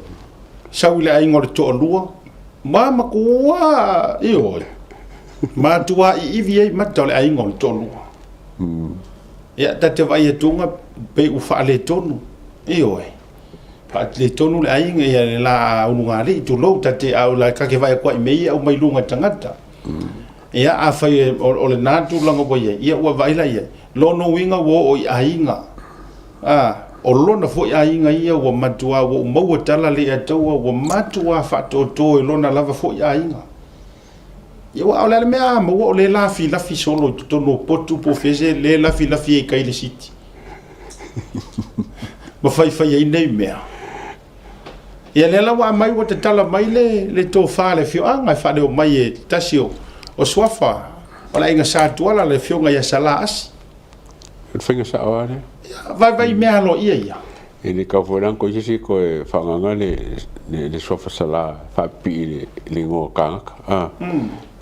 Sau i le aiga o le toalua ma matua ioe. Matua iivi ai mata o le aiga o le toalua. Ia ta te vaai atu pei ua faaletonu. Ioe. Faaletonu le aiga ia le la ulugalii tulou ta te au la ta te vaai atu ai i mea ia e aumai luga e tagata. Ia afai o lena tulaga ua i ai, ia ua vaai la i ai. Lona uiga ua oo i aiga. A, o lona foi aiga ia ua matua ua ou maua tala le ataua ua matua faatoatoa i lona lava foi aiga. Ia aua o le a le mea a maua o lea e lafilafi solo i totonu o potu po o fea se lea e lafilafi ai i tai i le siti ma faifai ai nei mea. Ia lea la ua aumai ua tatala mai le, le tofa a le afioaga e faaleo mai e tasi o, o suafa o le aiga Sa Tuala le afioga ia Salā Asi. O le faiga sao lava lea. Ia, vaivai mea aloaia ia. E le tau foi la ona toe isi se toe faaagaga le, le, le suafa Salā faapipii i le, le igoa o tagata. Ah.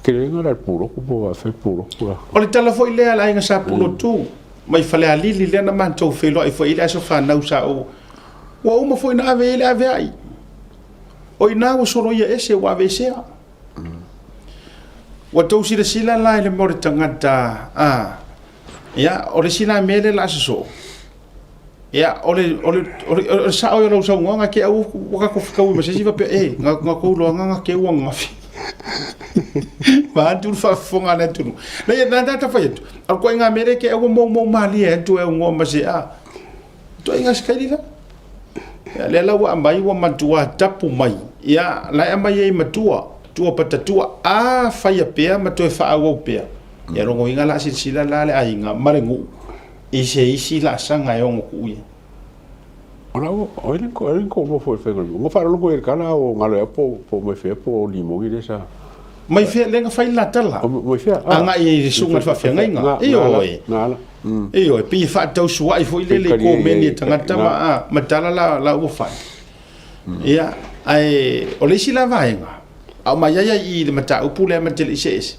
Tele la le pulotu po o afea le pulotu la. O le tala foi lea a le aiga Sa Pulotu mai Falealili lea na matou feiloai foi i le aso fanau sa ou Ua uma foi ona ave i ai le aveai. O i ina ua soloia ese ua aveesea. Ua tou silasila la i le mea o le tagata, a, ia, o le isi la mea lea o le a sosoo, ia, o le, o le, o le, o le sao ia o lau saunoaga, te au ua tatou fetaui ma se isi faapea, e, na, na tou iloaga na teu ananafi. Vaeatu le faafofoga a le atunuu. Leai, na ta fai atu, o le ituaiga mea lea te au ua moumou malie atu e aunoa ma se, a, Ituaiga sikaili la. Ia, lea la ua aumai ua matua tapu mai. Ia, la e aumai ai matua, tua patatua, a faia pea ma toe faaauau pea. Ia, lona uiga la silasila la le aiga ma le nuu i se isi laasaga e ono tuu i ai. O la ua, o ai le o ai le toalua foi o le faiga o le mea. Ua faalogologo i ai i le tala o galo ea po po mai fea po o limoni lea sa. Mai fea lea na fai le la tala. O mai fea? Agai i le susuga i le faafeagaiga. Ioe. Ioe, pei e faatausuai foi lele i komeni e tagata ma, ma tala la, la ua fai. Ia, ae o le isi la vaega, a o mai ai ai i le mataupu lea ma te le i see ese,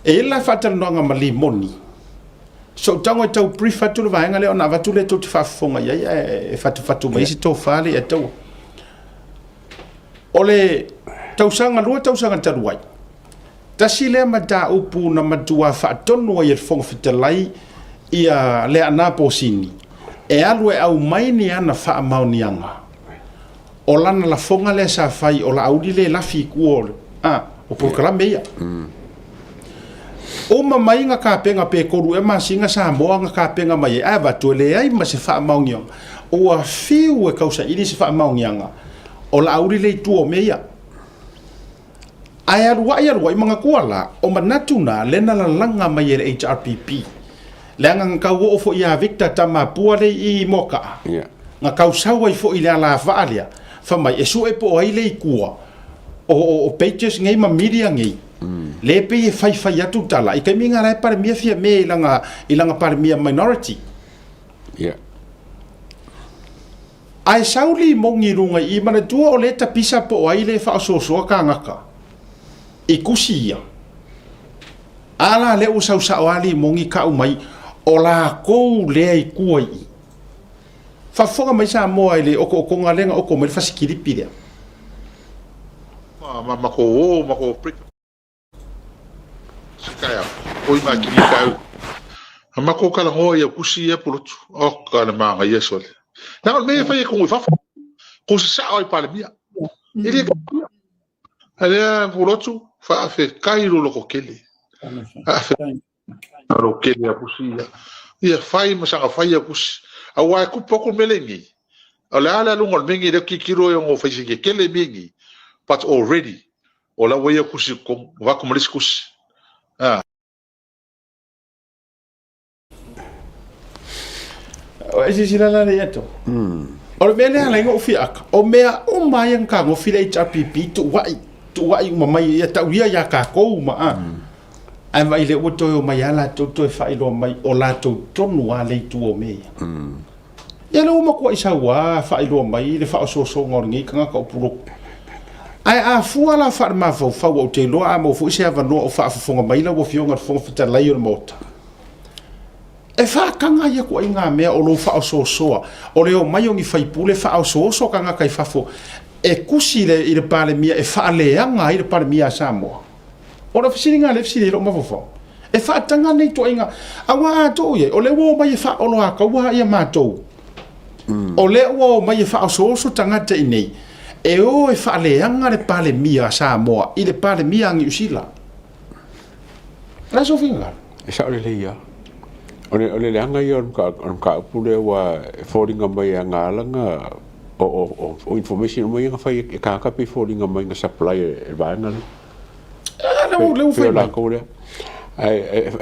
e i ai la faatalanoaga ma Limoni, so ou tago e tau brief atu le vaega lea ona avatu lea tou te faafofoga i ai ae fatufatu mai se tofa le ataua. O le tausaga, 2 tausaga talu ai, Tasi lea mataupu na matua faatonu ai e le Fofoga Fetalai ia Leaana Posini e alu e aumai ni ana faamaoniaga o lana lafoga lea sa fai o Laauli le lafi i tua o le, a, o polokalame ia. Uma mai na kapena pe 3 ea masina Samoa na kapena mai ai, ae avatu e leai ma se faamaoniaga. Ua fiu e tausaili se faamaoniaga o Laauli le i tua o mea ia. Ae aluai aluai manatua la, o manatu na lea na lalaga mai e le HRPP. Leaga na tau oo foi ia Victor Tamapua lea i i Moakaa. Yeah. Na tau sau ai foi i le alavaa lea, fai mai e sue po o ai le i tua o, o, o pages nei ma media nei. Lea e pei e faifai atu tala i taimi na la e Palemia Fiame i lana, i lana Palemia minority. Ia. Ae sau limogi i luga i i, manatua o lea e tapisa po o ai lea e faaosoosoa kānaka i kusi ia. A la lea ua sau sao lava limogi kau mai, o lakou lea i tua i i. Faafofoga mai Samoa i le okookoga lea na oko mai le fasikilipi lea. Ma makou o makou Afrika. Ma makou kalagoa ia kusi ia pulotu. Oka le magaia sole. Leaga o le mea ia fai e kogo i fafo. Kou sasao ai Palemia. E le a lea pulotu faafetai lo loko kele. Faafetai lo kele a kusi ia. Ia fai ma saga fai a kusi. Aua e kupu aku le mea le nei. O le a le aluga o le mea nei lea tilotilo e ono fai se kele mea nei. But already O la ua ia kusi i totonu, avatu ma le isi kusi. A. O e silasila la le ato. O le mea lea ala ai ona ou fia aka, o mea uma ia na tagofi le HRPP tuuai, tuuai uma mai ia tau ia ia tatou uma a. Ae vaai lea ua toe omai lava latou toe faailoa mai o latou tonu lava le itu o mea ia. Ia lea ua matuai sau lava faailoa mai le faaosoosoga o lenei tagata o Pulotu. Ae a fua la faalemafaufau, ou te iloa a maua foi se avanoa o faafofoga mai lau Afioga i le Fofoga Fetalai o le Maota, e faataga ia ituaiga mea o lou faaosoosoa, o le omai o ni faipule faaosooso tagata i fafo e tusi i le Palemia e faaleaga ai le Palemia a Samoa. O le fesiliga lea e fesili ai lou mafaufau, e faataga nei ituaiga, aua a tuu i ai, o lea ua omai e faaoloataua ia matou, o lea ua omai e faaosooso tagata i inei, e o e faaleaga le Palemia a Samoa i le Palemia a Niu Sila. O le a sou finagalo? E sao lelei lava. O le, o le leaga ia o le mataupu lea ua e foliga mai e agaala na o, o, o, o information uma ia na fai e tagata pei foliga mai na supply e le vaega lea. Ah, lea ua, lea ua fai mai. Lakou lea. Ae,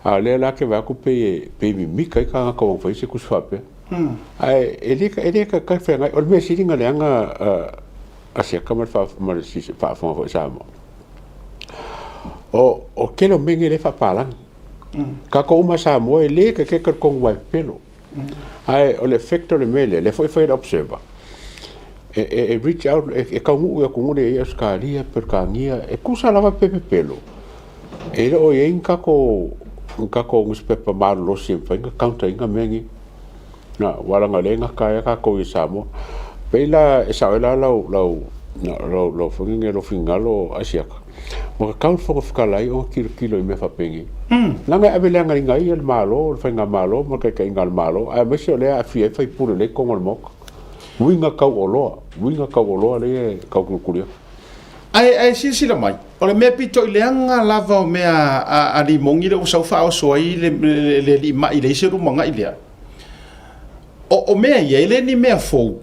a o lea la ke vaai atu pei e, pei mimika ai tagata ua fai se kusi faapea. Ae e le, e le talafeagai. O le mea sili na leaga a siaka ma le ma le faafofoga foi Samoa. O, o tele o mea nei lea e faapalagi. Tatou uma Samoa e le tetete le tonu vaipepelo. Ae o le effect o le mea lea, lea foi e fai e le Observer, e, e, e reach out, e, e taunuu i atunuu lea e i ai Ausetalia, Peretania, e tusa lava pe pepelo, e le o i ai ni tatou, ni tatou nusipepa malolosi e mafai ona counter ina mea nei. Na, aua leaga o lea e gata ai tatou i Samoa. Pei la e sao ai la lau, lau, lau, lau foi lea lou finagalo Asiata, ua tatau le Fofoga Fetalai ona tilotilo i mea faapenei. Leaga e ave leagaina ai le Malo, le Faigamalo ma le taitaiga a le Malo, aemaise o lea e aafia ai faipule lea i totonu o le Maota. Uiga tau oloa, uiga tau oloa lea e tau tulituli atu. Ae, ae silasila mai, o le mea pito i leaga lava o mea a, a Limogi lea ua sau faaoso ai le, le, le alii ma'i leai se lumanai lea. O, o mea ia, e le ni mea fou.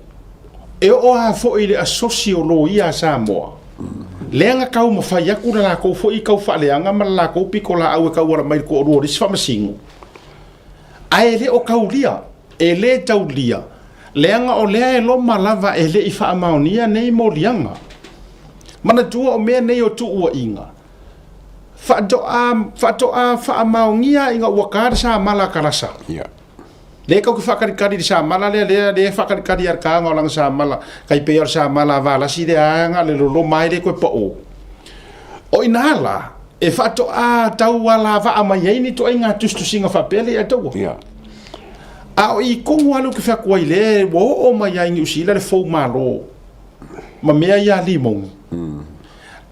E oo lava foi i le asosi o loia a Samoa, lea na taumafai atu le latou foi tau faaleaga ma le latou pitolaau e tauala mai i le toalua o le isi faamasino, ae le o taulia, e le taulia, leaga o lea e loma lava e le i faamaonia nei moliaga. Manatua o mea nei o tuuaiga, faatoa, faatoa faamaonia ina ua ta le samala a Kalasa. Yeah. Lea tou te faakalikali i le samala lea, lea, lea e faakalikali a le taga o lana samala, tai pei o le samala a Valasi lea a na le loloma ai le toe pao. O ina la, e faatoa tau alavaa mai ai ni ituaiga tusitusiga faapea lea ia taua. Yeah. A o i tonu lava lea ou te fai atu ai, lea ua oo mai lava i Niu Sila le fou malo ma mea ia a Limogi.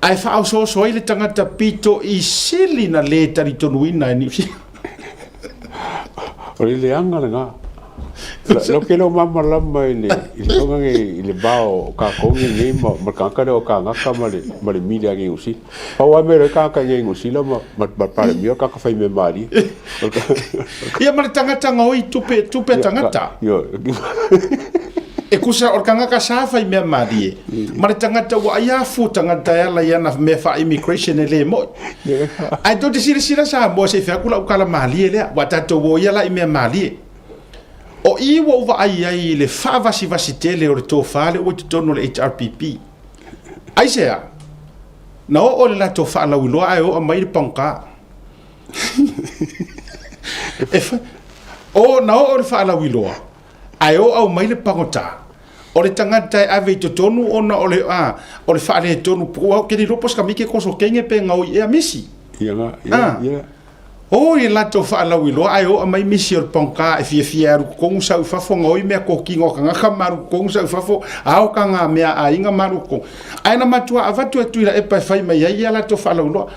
Ae faaosooso ai le tagata pito i sili na lē talitonuina e Niu Sila. O le leaga lena. Lau ke le o malamalama i le i le tonga i le va o tatou nei nei ma ma le tagata lea o Kanaka ma le ma le media i Niu Sila. Pau lava mea e iloa ai tagata i Niu Sila ma ma ma le Palemia o tagata faimea malie. Ia ma le tagata gaoi tupe tupe a tagata. Ioe. E kusa o le tagata sa fai mea malie ma le tagata ua ai afu tagata e ala i ana mea faa-immigration e le moi. Ae tou te silasila Samoa se i fai atu lau tala malie lea, ua tatou o ia la i mea malie. O i ua ou vaai ai i le faavasivasi tele o le tofa lea ua i totonu o le HRPP. Aisea? Na oo i le latou faalauiloa ae oo mai le pagota. E fai. O na oo le faalauiloa, ae o aumai le pagota, o le tagata e ave i totonu ona o le, a, o le faaletonu, aua ou te le iloa po o se tamaiti e koso kenge pe gaoi ea misi. Ia nga, ia, Ah. ia. O i latou faalauiloa ae o aumai misi o le pagota e fiafia e alu totonu sau i fafo gaoi mea kokino a tagata ma alu totonu sau i fafo, ao taga mea a aiga ma alu totonu. Ae na matua avatu e Tuilaepa e fai mai ai ia latou faalauiloa.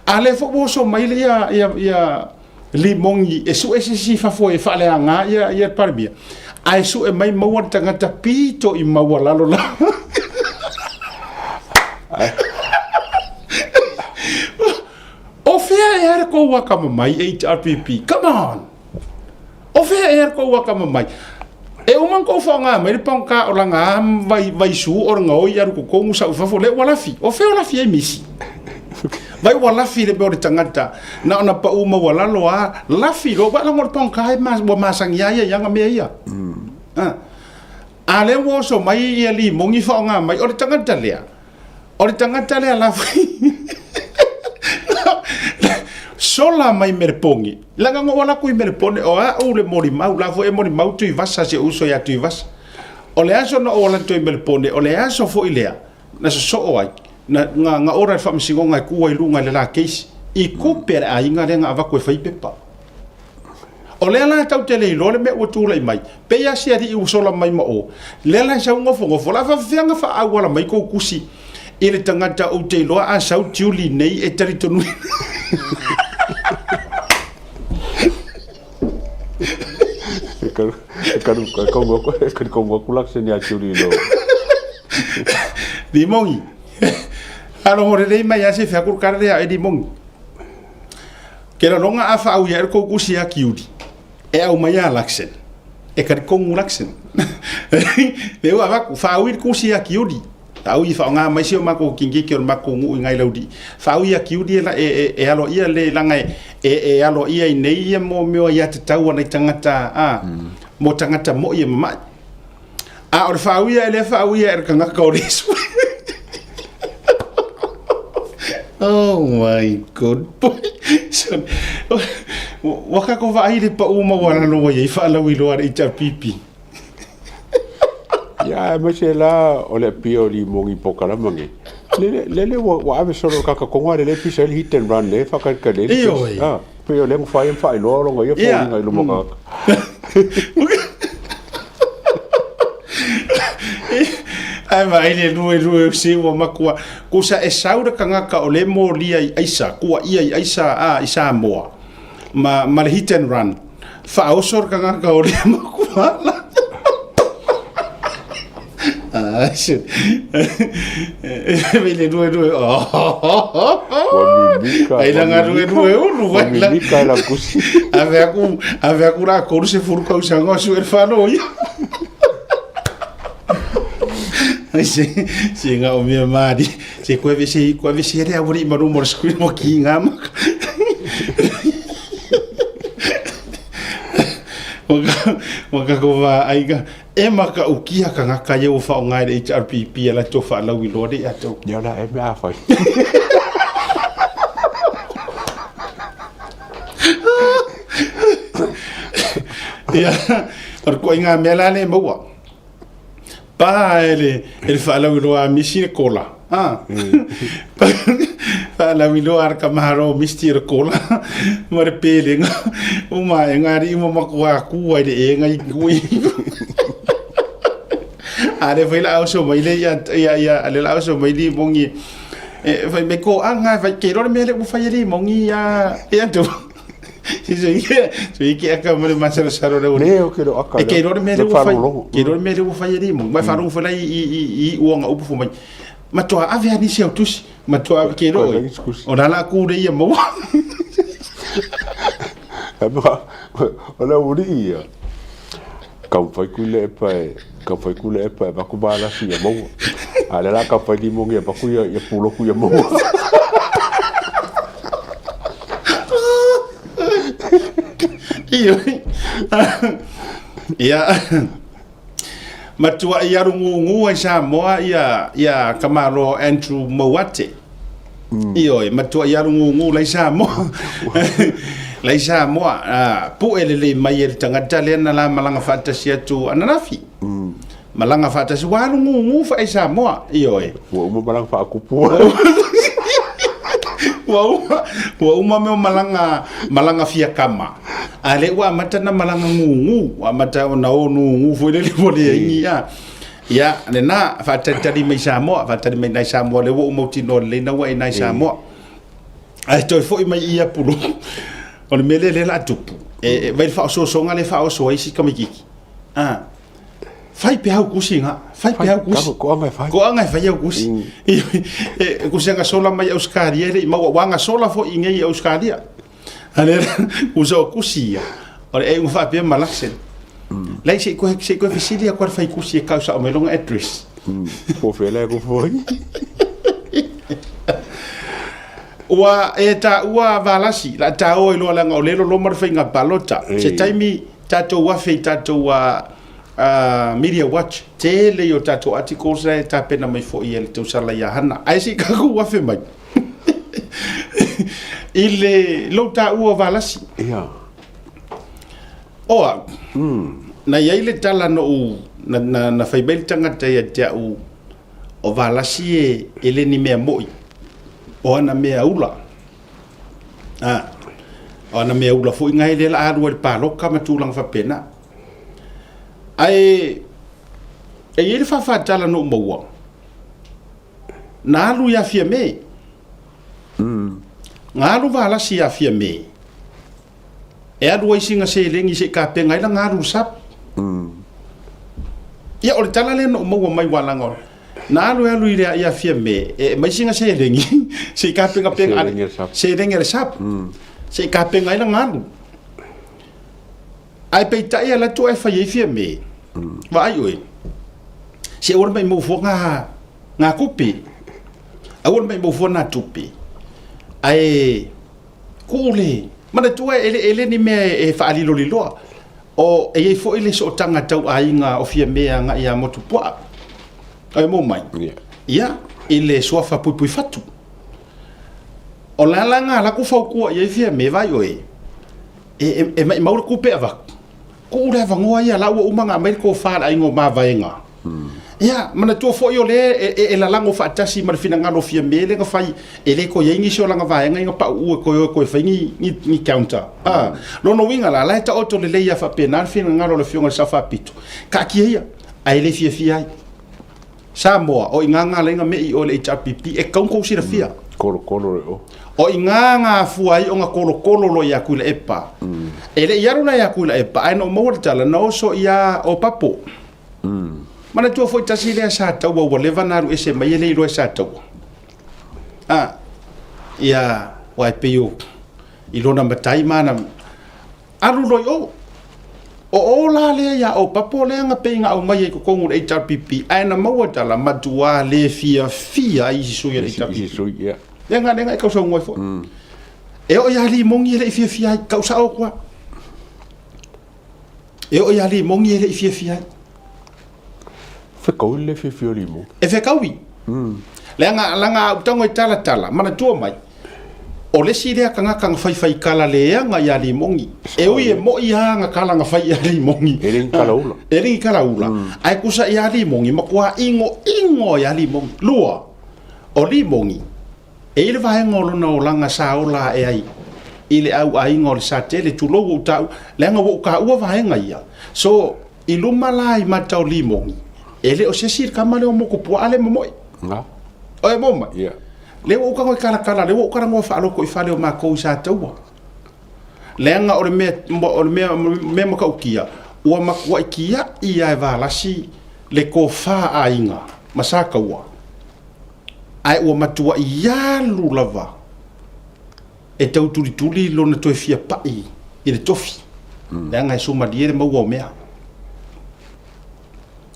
A lea foi ua oso mai le ia, ia, ia, Limogi e sue se isi i fafo e faaleaga ia ia le Palemia, ae sue mai maua le tagata pito i maualalo la. O fea ea le kou akamamai HRPP? Come on! O fea ea le kou akamamai? E uma ona kou faaaoga mai le pagota o laga vai, vaisu o le gaoi alu totonu sau i fafo, lea ua lafi. O fea o lafi ai misi? Vai ua lafi le mea o le tagata, na ona pau maualalo a, lafi loa, ua laga o le pagota e ma, ua masani a ia i ana mea ia. Mm. A lea ua oso mai ia limogi faaaoga mai, o le tagata lea, O le tagata lea lafi sola mai Meleponi. Leaga na ou alu atu i Meleponi, o au le molimau, la foi e molimau Tuivasa, si ou uso ia Tuivasa. O le aso na ou alu atu i Meleponi, o le aso foi lea na sosoo ai, na, na, na ora i le faamasinoga e tu ai i luga i le la case, i tupe a le aiga lea na avatu e fai pepa. O lea la tatou te le iloa le mea ua tulai mai, pei lava si alii ua sola mai ma o, lea la e sau nofonofo, o le a faafefea ona faaauala mai tou tusi i le tagata ou te iloa a sau tiuli nei e talitonuina. E karu, e karu, e karu aku, e karu aku lakse ni a tiuli lo. Limogi. Faalogo lelei mai lava se feaku le kara lea e limogi. Ke lalonga a whaau ia kou kusi a kiuri. E au mai a Laksen. E kari kongu Laksen. Le ua vaku, whaau i kusi a kiuri. Au i whao ngā mai si o mako kingi ki o mako ngu i ngai lauri. Whaau i a kiuri e, la, e, e, e alo ia le langa e, e, e alo ia i nei ia mō meo ia te tau ana i tangata, a, mō tangata mo i e mamai. A o le faauia e le faauia e le kangaka o le Iesu. Oh my god boy. So, ua kako vaai le pau maualalo ua iai faalauiloa le HRPP. Ia, aemaise la o le apia o limogi pokalama nei. Lele, lele ua, ua ave solo kaka konga lele pisa le hit and run le whakarekare le. Ioe. Ah, pei o le ngawhai am whailoa ronga ia Ia. fōringa i luma kaka. Ae vaai le lue lue o se ua makua. Kusa e sau le kangaka o le molia i aisa, kua ia i aisa a i Samoa. Ma, ma le hit and run. Faaoso le kangaka o le makua la. Ah, se. Vei le lue lue. Ua mimika. Ai langa lue lue ulu. Ua mimika la kusi. Ave aku, ave aku la 30 tausaga o sue le falo ia. Ai se, se nga o mea mari. Se koe vese, koe vese ere awari i maru mo le screen mo ki ngā maka. Waka ko wā aiga. E makaukia ka ngaka ia ua faaaoga e le HRPP a latou faalauiloa le ia tou. Ia la e mea fai. Ia, o le koiga mea la le maua. Pa e le, e le faalauiloa a misi le kola. Ah. Faalauiloa a le kamahalo o misi le kola. Ma le pelega. Uma e ngā rii ma makua ku ai le e ngai kui. A le fai la oso mai le ia ia ia le la oso mai li mongi. E fai me ko anga fai ke rore me le u fai li mongi ia ia tu. Si so ike so ike aka mo le masalo salo le Le o ke lo aka. E ke rore me le u fai ke rore me le u fai li mongi. Mai faru fai i i i uanga upu fu mai. Matua ave ani se tusi. Matua ke ro. O la la ku le ia mo. O la uri ia. Kau fai ku le epa e, kau fai ku le epa e vaku malasi ia maua. A le la kau fai limongi e vaku ia, ia puloku ia maua. Io. Ia. Matua i aru ngungu ai Samoa ia ia Kamalo Andrew Mauate. Mm. Ioe, matua i aru ngungu lai Samoa. Lai Samoa, pue lelei mai e le tagata lea na la malaga faatasi atu ananafi. Malaga faatasi, ua alu gugu faai Samoa, ioe. Ua uma malaga faakupua. Ua uma, ua uma mea o malaga, malaga fiakama. A lea ua amata na malaga gugu, ua amata ona o gugu foi lele ua leai ni a. Ia, lena, faatalitali mai Samoa, faatali mai nai Samoa, lea ua ou mautinoa lelei na ua e nai Samoa. Ae toe foi mai i Apulu, o le mea lea lea la a tupu, e, e vai le faaosoosoga lea e faaoso ai si tamaitiiti. Ah, fai pea au kusi nga, fai pea au kusi. Koaga e fai. Koaga e fai au kusi. E, kusi anga sola mai Australia le i maua, ua aga sola foi i nei i Australia. A lea, kusa o kusi ia, o le e unga faapea ma Larsen. Lai se i koe, se i koe fesili aku a le fai kusi e kau sao mai lona address. Po fea la e ku foi. Ua e taua Valasi, la taua i loa leaga o lea e loloma le faiga palota. Se taimi tatou afe i tatou Media Watch, tele ia o tatou articles la e tapena mai foi e le tausala ia Hana. Ae se i tatou afe mai i le lou taua o Valasi. Ia. O au, na i ai le tala na ou, na, na, na fai mai le tagata ia te au, o Valasi e, e le ni mea mo'i, o ana mea ula. A, o ana mea ula foi ngai lea la a alu ai i le paloka ma tulaga faapena. Ae, e i ai le faafatala na ou maua, na alu ia Fiame. Na alu Valasi ia Fiame. E alu ai sina seleni se i tapena ai lana alu i le sap. Ia, o le tala lea na ou maua mai ua leaga na alu e alu i le ia Fiame e aumai sina seleni se i tapenapena Seleni a le sap. Seleni a le sap. Se i tapena ai lana alu. Ae peitai e alu atu ae fai ai Fiame. Vaai oe. Se aua le maimau fua ngā, ngā tupe. Aua le maimau fua nā tupe. Ae Kuu le manatua e le, e le ni mea e, e faaliloliloa. O, e i ai foi le sootaga tau aiga o Fiame agai ia Motupuaa. E mou mai? Yeah. Ia, i le suafa Puipuifatu. O la la nga laku fautua i ai Fiame, vai oe, e, e, e maimau le kupe avatu. Kuu le avanoa ia la ua uma ona aumai le tofa a le aiga o Mavaega. Ia, manatua foi o lea e, e, e lalago faatasi ma le finagalo o Fiame lea na fai, e le toe i ai nisi o lana vaega ia na pauu e toe o e toe fai ni, ni, ni counter. A, lona uiga la, la e taoto lelei lava faapena le finagalo o le Afioga i le Sao Faapito, taatia ia, ae le fiafia ai. Samoa, o i ina na ala ai ona me'i oe le HRPP, e tatau ona tou silafia. Kolokolo le o. O i ina na afua ai ona kolokolo loa ia Tuilaepa. E le i alu la ia Tuilaepa, ae na ou maua le tala, na oso ia Opapo. Manatua foi tasi lea Sataua ua leva ona alu ese mai e le iloa e Sataua. A, ia, aua e pei o, i lona matai ma ana, Alu loa i o. O o la lea ia Opapo lea na pei na aumaia i totonu o le HRPP, ae na maua tala, matua le fiafia ai isi sui o le HRPP. Isi sui, ia. Lea na, lea na e tausaunua ai foi. E oo ia Limoni e le i fiafia ai, tau sao atu lava. E oo ia Limoni e le i fiafia ai. Fekaui le fiafia o Limoni. E fekaui. Leaga, leaga a ou tago e talatala, manatua mai, o le isi lea tagata na faifai tala leaga ia Limoni. E ui e moi lava ana tala na fai ia Limoni. E le ni tala ula. E le ni tala ula. Ae tusa ia Limoni, matua inoino ia Limoni. Lua, o Limoni, E i ai le vaega o lona olaga sa ola ae ai i le au aiga o le Satele, tulou ua ou taua, leaga ua ou taua vaega ia. So, i luma la i mata o Limoni, e le o se isi le tama lea o Motupuaa lea e momoe. Na. O e moe mai? Yeah. Lea ua ou tago e talatala, lea ua ou talanoa faaloto i fale o matou i Sataua. Leaga o le mea, o le mea, mea matautia, ua matuai tiai lava e Valasi le tofa aiga ma Sataua. Ae ua matuai alu lava e tau tulituli lona toe fia pai i le tofi, leaga e sumalie le maua o mea.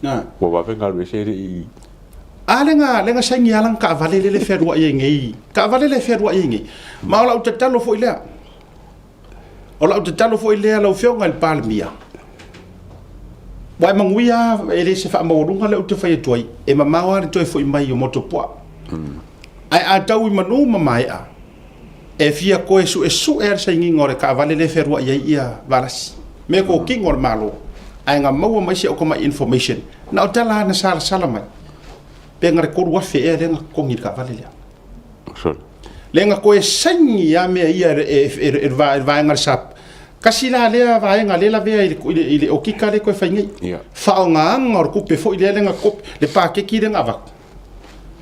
Na. Ua vave galu ese le i. A le ga, le ga saini lava lana taavale lele e fealuai ai nei, taavale lea e fealuai ai nei. Ma o lau tatalo foi lea. O lau tatalo foi lea lau Afioga i le Palemia, ua e manuia lava, e le se faamaualuga lea ou te fai atu ai, e mamao lava le toe foi mai o Motuopuaa. Ae a tau i manu ma maea, E fia koe suesue a le sainiga o le taavale lea e fealuai ai ia Valasi. Mea kokino a le Malo, ae na maua mai si au tamai information, na o tala lava na salasala mai, pe na le 3,000 ea lea na totogi i le taavale lea. Lea na toe saini lava mea ia e le vaega a le SAP. Tasi la lea vaega lea lavea i le okika lea toe fai nei. Faaaogaina o le tupe foi lea na kopi, le paketi lea na avatu.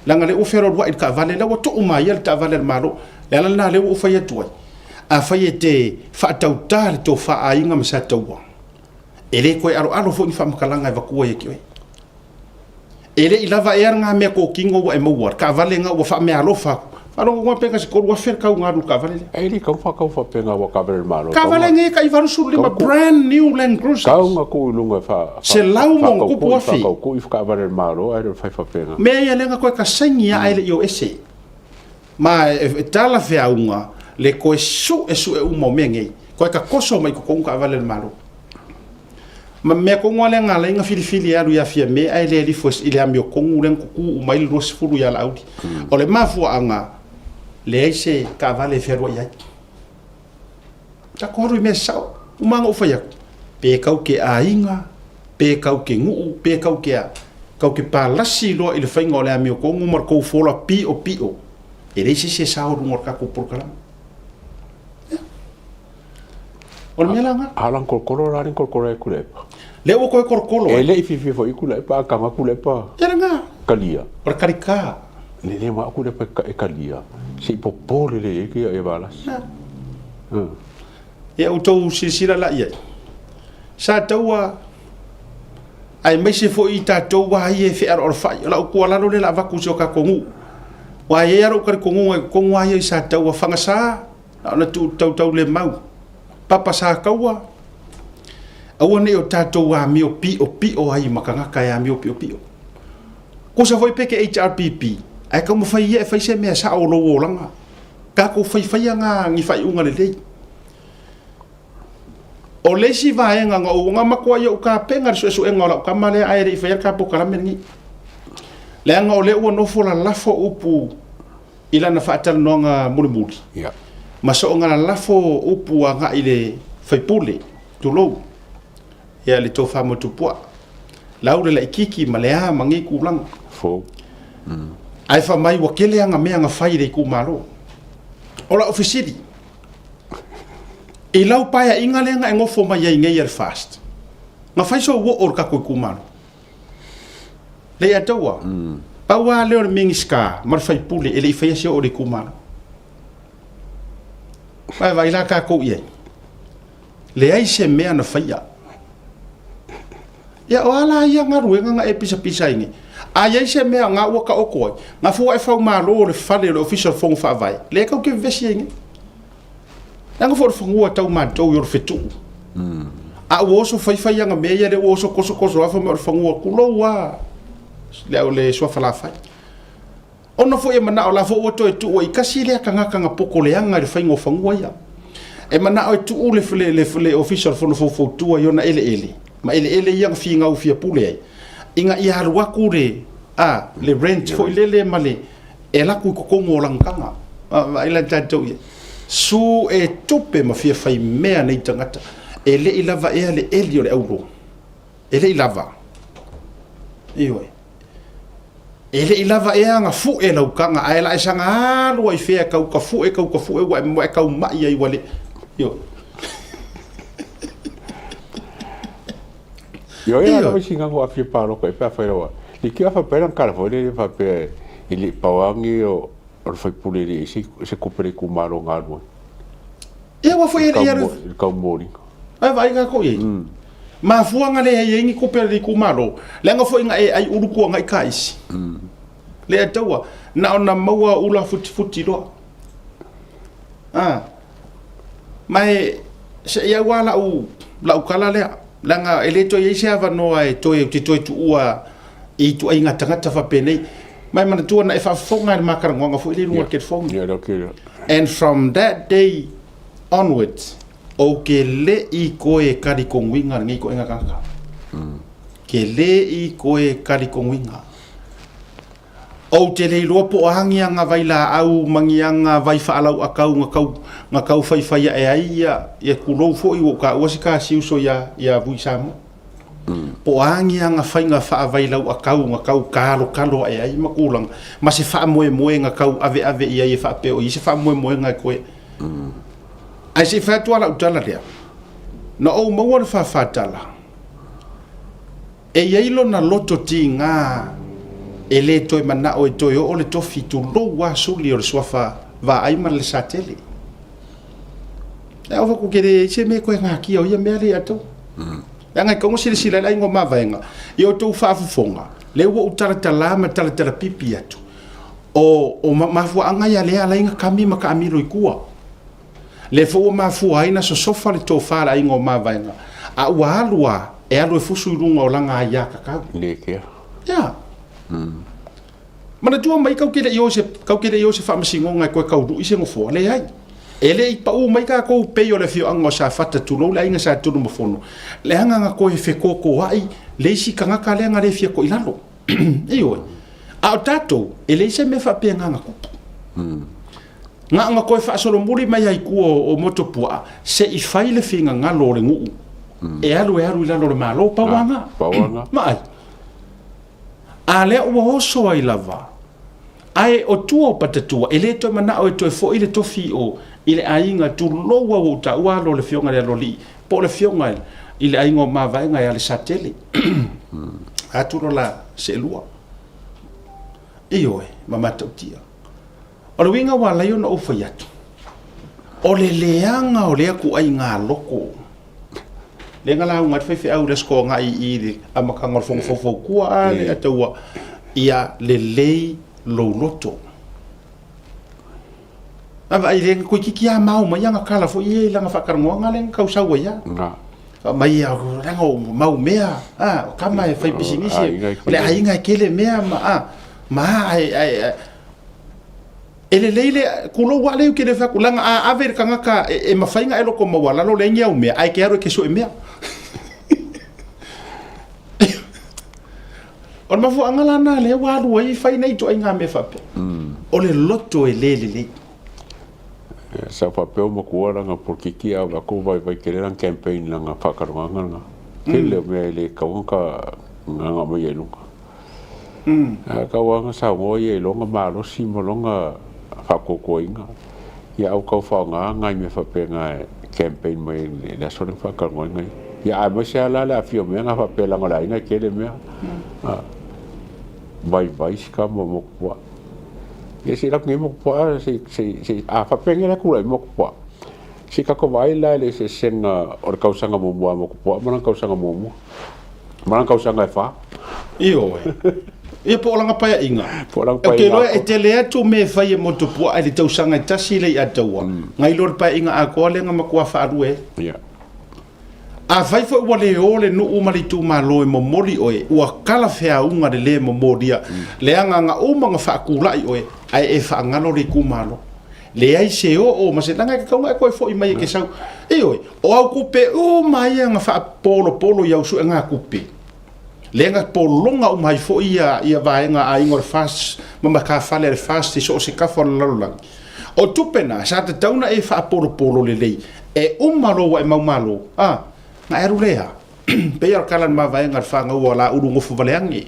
Leaga lea ua fealualuai i le taavale, lea ua tuu mai le taavale a le Malo. Le ala lena lea ua ou fai atu ai, afai e te faatauta le tofa a Aiga ma Sataua, e le toe aloalo foi ni faamatalaga e avatua ia te oe. E le i lava ea lena mea totino ua e maua, le taavale lena ua faameaalofa atu. Faalogo atu pe na se 3,000 le tau na alu i le taavale lea. E le tau faatau faapena aua taavale a le Malo. Taavale nei e tai 85 brand new Land Cruisers. Tau na tuu i luga e fa, 100+,000. Faatautuu i taavale a le Malo ae le o fai faapena. Mea ia lea na toe kasaini lava ae le i o ese. Ma e talafeauga le toe suesue uma o mea nei, toe tatoso mai i totonu taavale a le Malo. Ma mea tonu lava lea na ala ai ona filifili e alu ia Fiame ae le alifo i le amiotonu lea na tutu uma ai le 20 ia Laauli. O le mafuaaga, leai se taavale e fealuai ai. Tatou alu i mea sao. Uma ona ou fai atu, pe tau ke aiga, pe tau ke nuu, pe tau ke a, tau ke palasi loa i le faiga o le amiotonu ma le tou fola piopio, e leai se isi e sao i luga o le tatou polokalame. O le mea la lena. A o lana kolokolo la lea na kolokolo ai Tuilaepa. Lea ua toe kolokolo ai. E le i fiafia foi Tuilaepa a taga Tuilaepa. Ia lena. Talia. O le talita. Le le manao Tuilaepa e talia, se i popo lelei ai ia Valasi. Ia outou silasila la i ai. Sa taua aemaise foi i tatou lava ia e fealoalofai. O lau tuualalo lea o le a avatu i si o tatou nuu. Aua e i ai lava lou talitonuga i totonu lava ia i Sataua, fagasa, Na ona tuu tautaulemau, papa sa taua, aua ne i o tatou amio piopio ai ma tagata e amio piopio. Kusa foi pe ke HRPP, ae taumafai ia e fai se mea sao o lou olaga. Tatou faifaia nga ni faaiuga lelei. O le isi vaega na ou, na matua i ou tapena le suesuega o lau tama lea ae le i faia le ta polokalame lenei. Leaga o lea ua nofo lalafo upu i lana faatalanoaga mulimuli, yeah. ma soonga lalafo upu agai i le faipule, tulou, ia le tofa Motupuaa, lau le laititi ma le a ma nei tulaga. Fou. Ae fai mai ua tele ana mea na fai i le itumalo. O lau fesili, i lau paeaiga lea na e nofo mai ai nei a le FAST, na fai sou oo i le tatou itumalo? Leiataua, pau lava lea o le Minisita ma le sui usufono e le i faia se oo i le itumalo. Vaai vaai la tatou i ai. Leai se mea na faia. Ia o a la ia galuega na e pisapisa ai nei? A i ai se mea na ua taoto ai, na fua e faumalo le fale o le Ofisa o le Fono Faavae, lea tatou te vevesi ai nei. Leaga foi o le fanua tau matou i o le fetuu. A ua oso faifai ana mea ia lea ua oso tosotoso lava fai mai o le fanua tulou lava le au le suafa lafai. Ona foi e manao la foi ua toe tuu ai tasi lea tagata na poto leaga i le faiga o fanua ia. E manao e tuu le le le, le ofisa o le Fono Faufautua i ona eleele ma eleele ia na finau fia pule ai ina ia alu atu le a le rent foi lele ma le E alu atu i totonu o lana taga. Vaai la tatou i ai. Su e tupe ma fia fai mea nei tagata. E le i lava ea le eli o le auro. E le i lava. Ioe. E le i lava ea ana fue lau taga, ae la e saga alu ai fea kau ka fue, kau ka fue, ua e kau mai ai ua le. Ioe. Ioe, ia lava isi gago afia paloka e pe afai lawa. Like a faapea na kala foi le faapea e le pau angi o le faipule le se se kupe le itumalo galue. Ia ua foi e ia le kau moli. Ai vai ga ko i. Mafua nga le ai ni kupe le itumalo. Leaga foi nga e ai ulu kua ngai ka isi. Le ataua na ona maua ula futi futi loa. Ah. Ma e se ia ua lau lau kala lea. Leaga e le toe i ai se avanoa e toe, ou te toe tuua i ituaiga tagata faapenei. Ma e manatua na e faafofoga i le ma talanoaga foi lea i luga o le telefoni. Yeah, okay. And from that day onwards, ou ke le i koe kalikoguiga lenei ituaiga tagata. Ke le i koe kalikoguiga. Ou te le iloa po o a ni aga vailaau ma ni aga vai faalauakau na tau, na tau faifai ae ai ia, ia tulou foi ua ou taua si ta siuso ia, ia Vui Samoa. Po o a ni aga faiga faavailauakau na tau kalokalo ae ai ma tulaga, ma se faamoemoe na tau aveave i ai e faapea o i ai se faamoemoega e toe. Ae se i fai atu lava lau tala lea, na ou maua le fāfātala, E i ai lona loto tiga e le toe manao e toe oo le tofi tulou lava suli o le suafa vaai ma le Lesatele. E ao atu ke le se mea koe ngakia o ia mea le atou. Leaga e tatau ona silasila ai le aiga o Mavaega i outou faafofoga, lea ua ou talatala ma talatala pipi atu, o, o mafuaaga ia lea e ala ai ona kami ma taamilo i tua. Lea foi ua mafua ai na sosofa le tofa a le aiga o Mavaega, a ua alu a, e alu e fusu i luga o lana aia kakau. Le kea. Ia. Manatua mai kau te le i o i se, kau te le i o i se faamasinoga e toe taului se nofoa, leai. E le i pau mai tatou pei o le afioaga o Safata, tulou le aiga Sa Tunumafono, leaga na toe fetotoai le isi tagata lea na le fia toilalo. Ioe. A o tatou, e leai se mea faapena na tupu. Na ona toe faasolomuli mai ai tua o Motuopuaa se i fai le finagalo o le nuu e alu e alu i lalo o le Malo, pau lava na. Pau lava na. Vaai. A lea ua oso ai lava, ae o tua o Patatua, e le toe manao e toe foi le tofi o i le aiga, tulou lava ua ou taua alo o le afioga i le Aloalii, po o le afioga i le aiga o Mavaega ia Lesatele. Atu lo la seelua. Ioe, ma matautia. O le uiga ua ala ai ona ou fai atu, o le leaga o lea ituaiga loko, lea na lauga ai le faifeau i le Aso Toonai i le amataga o le Fono Faufautua a le Ataua, ia lelei lou loto. Vaavaai lea na toeitiiti lava mao mai ana tala foi ia i lana faatalanoaga lea na tau sau ai lava. Fai mai leaga o mau mea, a, o tama e fai pisinisi, o le aiga e tele mea ma, a, ma a, ae, E lelei le, tulou lava lea ou te le fai atu, leaga a ave i le tagata e mafai ona e loto maualalo leai ni au mea, ae te alu e te sue mea. O le mafuaaga la lena lea ua alu ai fai nei ituaiga mea faapea. O le loto e le lelei. Sa faapea o matua lana polokiki a avatu vaivai tele lana campaign lana faatalanoaga lena. Tele o mea e le tatau ona ta aumaia i luga. Ae tau lava na saunoa ia i lona malosi ma lona faatuatuaina, ia aua tau faaaoga nai mea faapena e campaign mai ai i le aso lea na faatalanoaina ia. Ia aemaise lava la le aafia o mea na faapea leaga o le aiga e tele mea, vaivai si tama o Motupuaa. Ia se i alu atu nei Motupuaa se i, a faapea nei la e tulai mai Motupuaa, se i tatou vaai la i le eseesega o le tausaga muamua a Motupuaa ma lana tausaga muamua. Ma lana tausaga e fa. Ioe. Ia po o lana paeaiga. Po o lana Ou te paeaiga iloa atoa. e tele atu mea e fai e Motupuaa i le tausaga e tasi lea i Ataua, nai lo le paeaiga atoa lea na matua faalua ai. Ia. Afai foi ua le o le nuu ma le itumalo e momoli oe, ua talafeauga le le momolia, leaga na uma ona faatulai oe, ae e faagalo le itumalo. Leai se oo ma se leaga e tatau ona e toe foi mai e te sau. Ioe, o au tupe uma ia na faapolopolo i au suegatupe, lea na pologa uma ai foi ia, ia vaega aiga o le FAST ma matafale a le FAST i so o se tafa o le lalolagi. O tupe na, sa tatau ona e faapolopolo lelei, e uma loa ua e mau malo, a, na e alu lea. Pei o le tala a le mavaega a le fanau a Laulu nofo vale ane.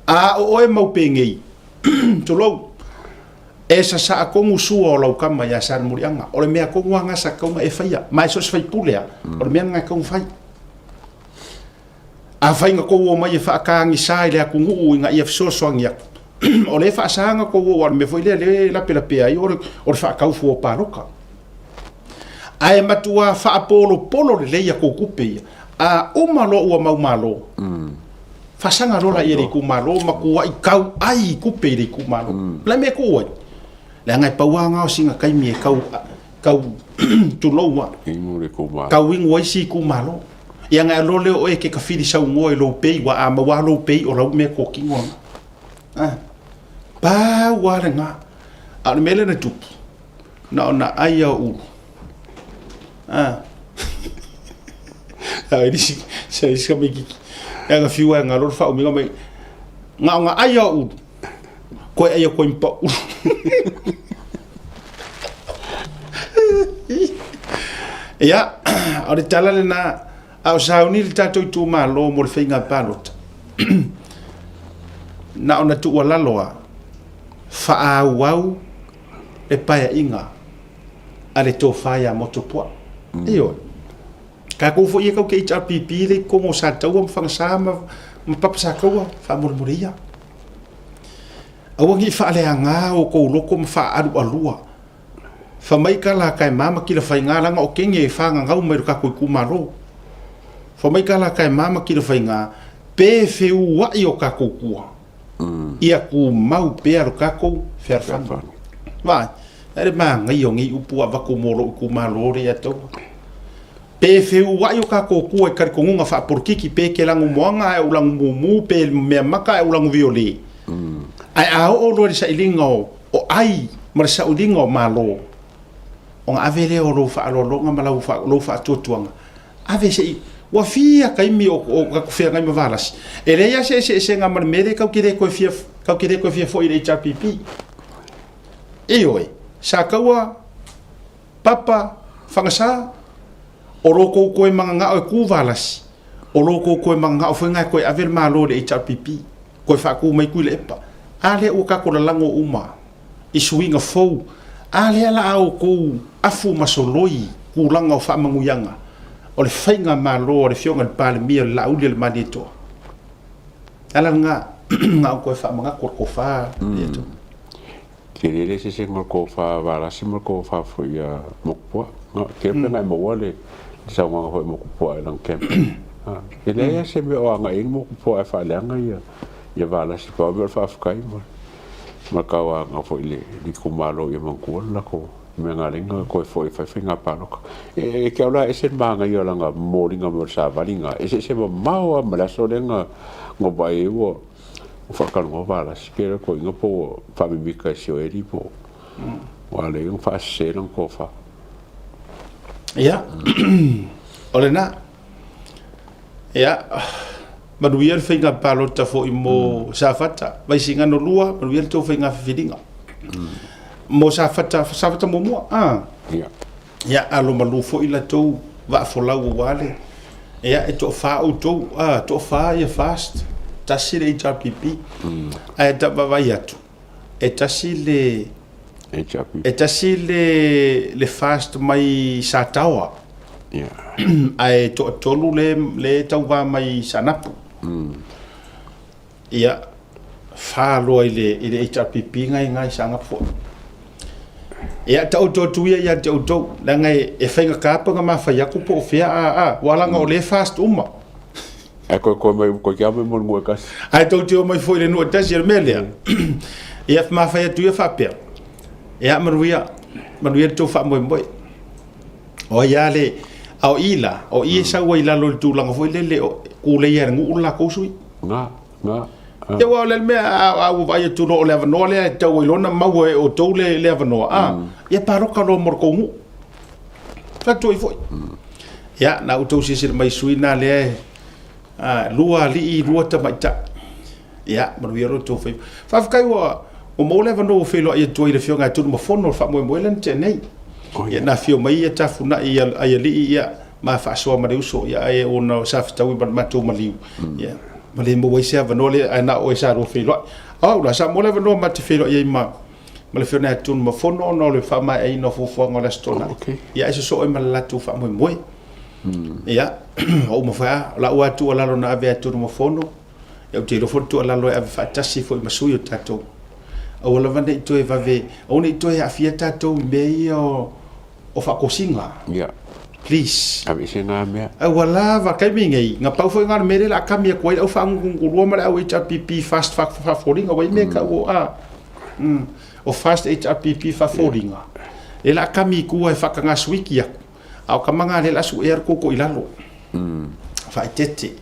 A o oe mau penei, tulou, E sasaa tonu sua o lau tama ia Salemuliaga. O le mea tonu lava lena sa tatau ona e faia. Ma e so o se faipule lava, o le mea lena e tatau ona fai. Afai na tou omai e faatagisa i le atunuu ina ia fesoasoani atu, o lea e faasa ona tou o, aua o le mea foi lea o lea e lapelapea ai o le faatau fua o palota. Ae matuā faapolopolo lelei a tou tupe ia, a uma loa ua mau malo, faasaga loa laia i le itumalo, matuai tau ai i tupe i le itumalo. O le a le mea e tuu ai? Leaga e pau lava na o sina taimi e tau, tau tulou a, tau inu ai si itumalo. Ia na e alu loa lea o oe e te tafili saunoa i lou pay, aua a maua lava lou pay o lau mea totino lena. A, pau lava lena. A o le mea lea na tupu, Na ona ai a ulu. Ah. A isi se isi ka mikiki. E nga fiu e nga lor fa uminga mai. Nga nga ai a ulu. Koe ai atu ai ma pau. Ia, o le tala lena, a o sauni le tatou itumalo mo le faiga palota. Na ona tuualalo lava, faaauau le paeaiga a le tofa ia Motuopuaa. Ioe. Tatou foi ia tatou te HRPP lea i totonu o Sataua ma Fagasa ma Papa Sataua, faamolemole ia. Aua ne i faaleaga outou loto ma faaalualua. Fa mai ka la kae ma ma kila faiga leaga o kene e fagagau mai lo tatou itumalo. Fa mai ka la kae ma ma kila faiga pe feua'i o tatou tua. Ia tumau pea lo tatou fealofani. Vaai, e le manaia o nei upu ua avatu mo lou itumalo lea ia te au. Pe feua'i o tatou tua i talitonuga faapolokiki pe e te lanu moana ae ou lanu mumu pe mea maka ae ou lanu viole. Ae a oo loa i le sailiga o ai ma le sailiga o Malo, ona ave lea o lou faaaloaloga ma lou faatuatuaga, ave se i Ua fia taimi o tatou feagai ma Valasi, e leai lava se eseesega ma le mea lea tatou te le toe fia, tatou te le toe fia foi i le HRPP. Ioe, Sataua, Papa, Fagasa, o lo tou toe mananao e tu Valasi, o lo tou toe mananao foi na e toe ave le Malo i le HRPP, toe faatu mai Tuilaepa. A lea ua tatou lalago uma i suiga fou, a lea la a outou afu ma soloi tulaga o faamanuiaga o le faiga Malo a le Afioga i le Palemia o le Laauli o le Malietoa. Ala lena, na ou toe faamanatu o le tofa. Mm. Tele le eseesega o le tofa Valasi ma le tofa foi a Motupoa. Tele pe na e maua le saunoaga foi a Motupoa i lana campaign. E leai lava se mea o agai ai le Motupoa e faaleaga ia Valasi, pau mea o le faafetai ma le tauaga foi i le itumalo ia manatua le latou mea na ala ai ona toe foi e fai faiga palota. E te au la e ese le manaia o lana momoliga mai o le savali lena, e eseese mamao lava ma le aso lea na vaai ai ua faatalanoa Valasi, pe le toeaina po ua faamimita e Sioeli po ua ala ai ona faasese lana tofa. Ia, o lena. Ia, manuia le faiga palota foi mo Safata, Vaisigano 2, manuia le tou faiga filifiliga. Mo Safata, Safata muamua, ah. Ia. Ia, alo malu foi la tou vaa folau aua le, ia, e toafa outou, ah, toafa ia FAST, tasi le HRPP. Ae ta vaavaai atu, e tasi le, HRPP. E tasi le, le FAST mai Sataoa. Ia. Ae toatolu le, le tauva mai Saanapu. Ia, fa loa i le, i le HRPP ngai ngai Saanapu foi. Ia, taoto atu ia ia te outou, leaga e, e faigata pe na mafai atu po o fea a, a, ua laga o lea e FAST uma. Ae toe toe mai, toe te ave mo le nuu e tasi. Ae tou te omai foi i le nuu e tasi, o le mea lea. Ia, mafai atu ia faapea, ia, manuia, manuia le tou faamoemoe. O ai lava le, a o i la, o i e sau ai i lalo i le tulaga foi lele, o kuleia e le nuu le latou sui. Na, na. Ia aua o le mea a ua vaai atu loa o le avanoa lea e tau ai loa ona maua e outou le, le avanoa, a, ia palota loa mo le tou nuu. Fai atu ai foi. Ia, na outou silasila mai i sui na lea e, a, lua alii, lua tamaitai. Ia, manuia lo outou faiva. Faafetai ua ua maua le avanoa ua feiloai atu ai i le Afioga ia Tunumafono o le faamoemoe lea na tea nei. Ia, na afio mai ia Tafunai ia Aialii, ia, ma faasoa ma le uso, ia, ae ona sa fetaui ma le matou maliu, ia, ma le maua ai se avanoa lea, ae na o oe sa lua feiloai. O au la, sa maua le avanoa ma te feiloai ai ma ma le Afioga ia Tunumafono ona o le faamaeaina o fuafuaga o le Aso Toonai. Ia, ae sosoo ai ma le latou faamoemoe. Ia, ua uma foi lava, o lau lava tuualalo na ave ia Tunumafono, Ia, ou te iloa foi le tuualalo e ave faatasi foi ma sui o tatou. Aua lava ne i toe vave, aua ne i toe aafia tatou i mea ia o, o faatosina. Ia. Please. Aveese na mea. Aua lava, taimi nei, na pau foi na o le mea lea o le a kami atu ai le au faagutugutu ma le au HRPP fast faafoliga, ua i mea tau o a. O fast HRPP faafoliga, lea o le a kami i tua e faatagasuiki atu, a o tama na lea o le a suea le koko i lalo. Faaeteete.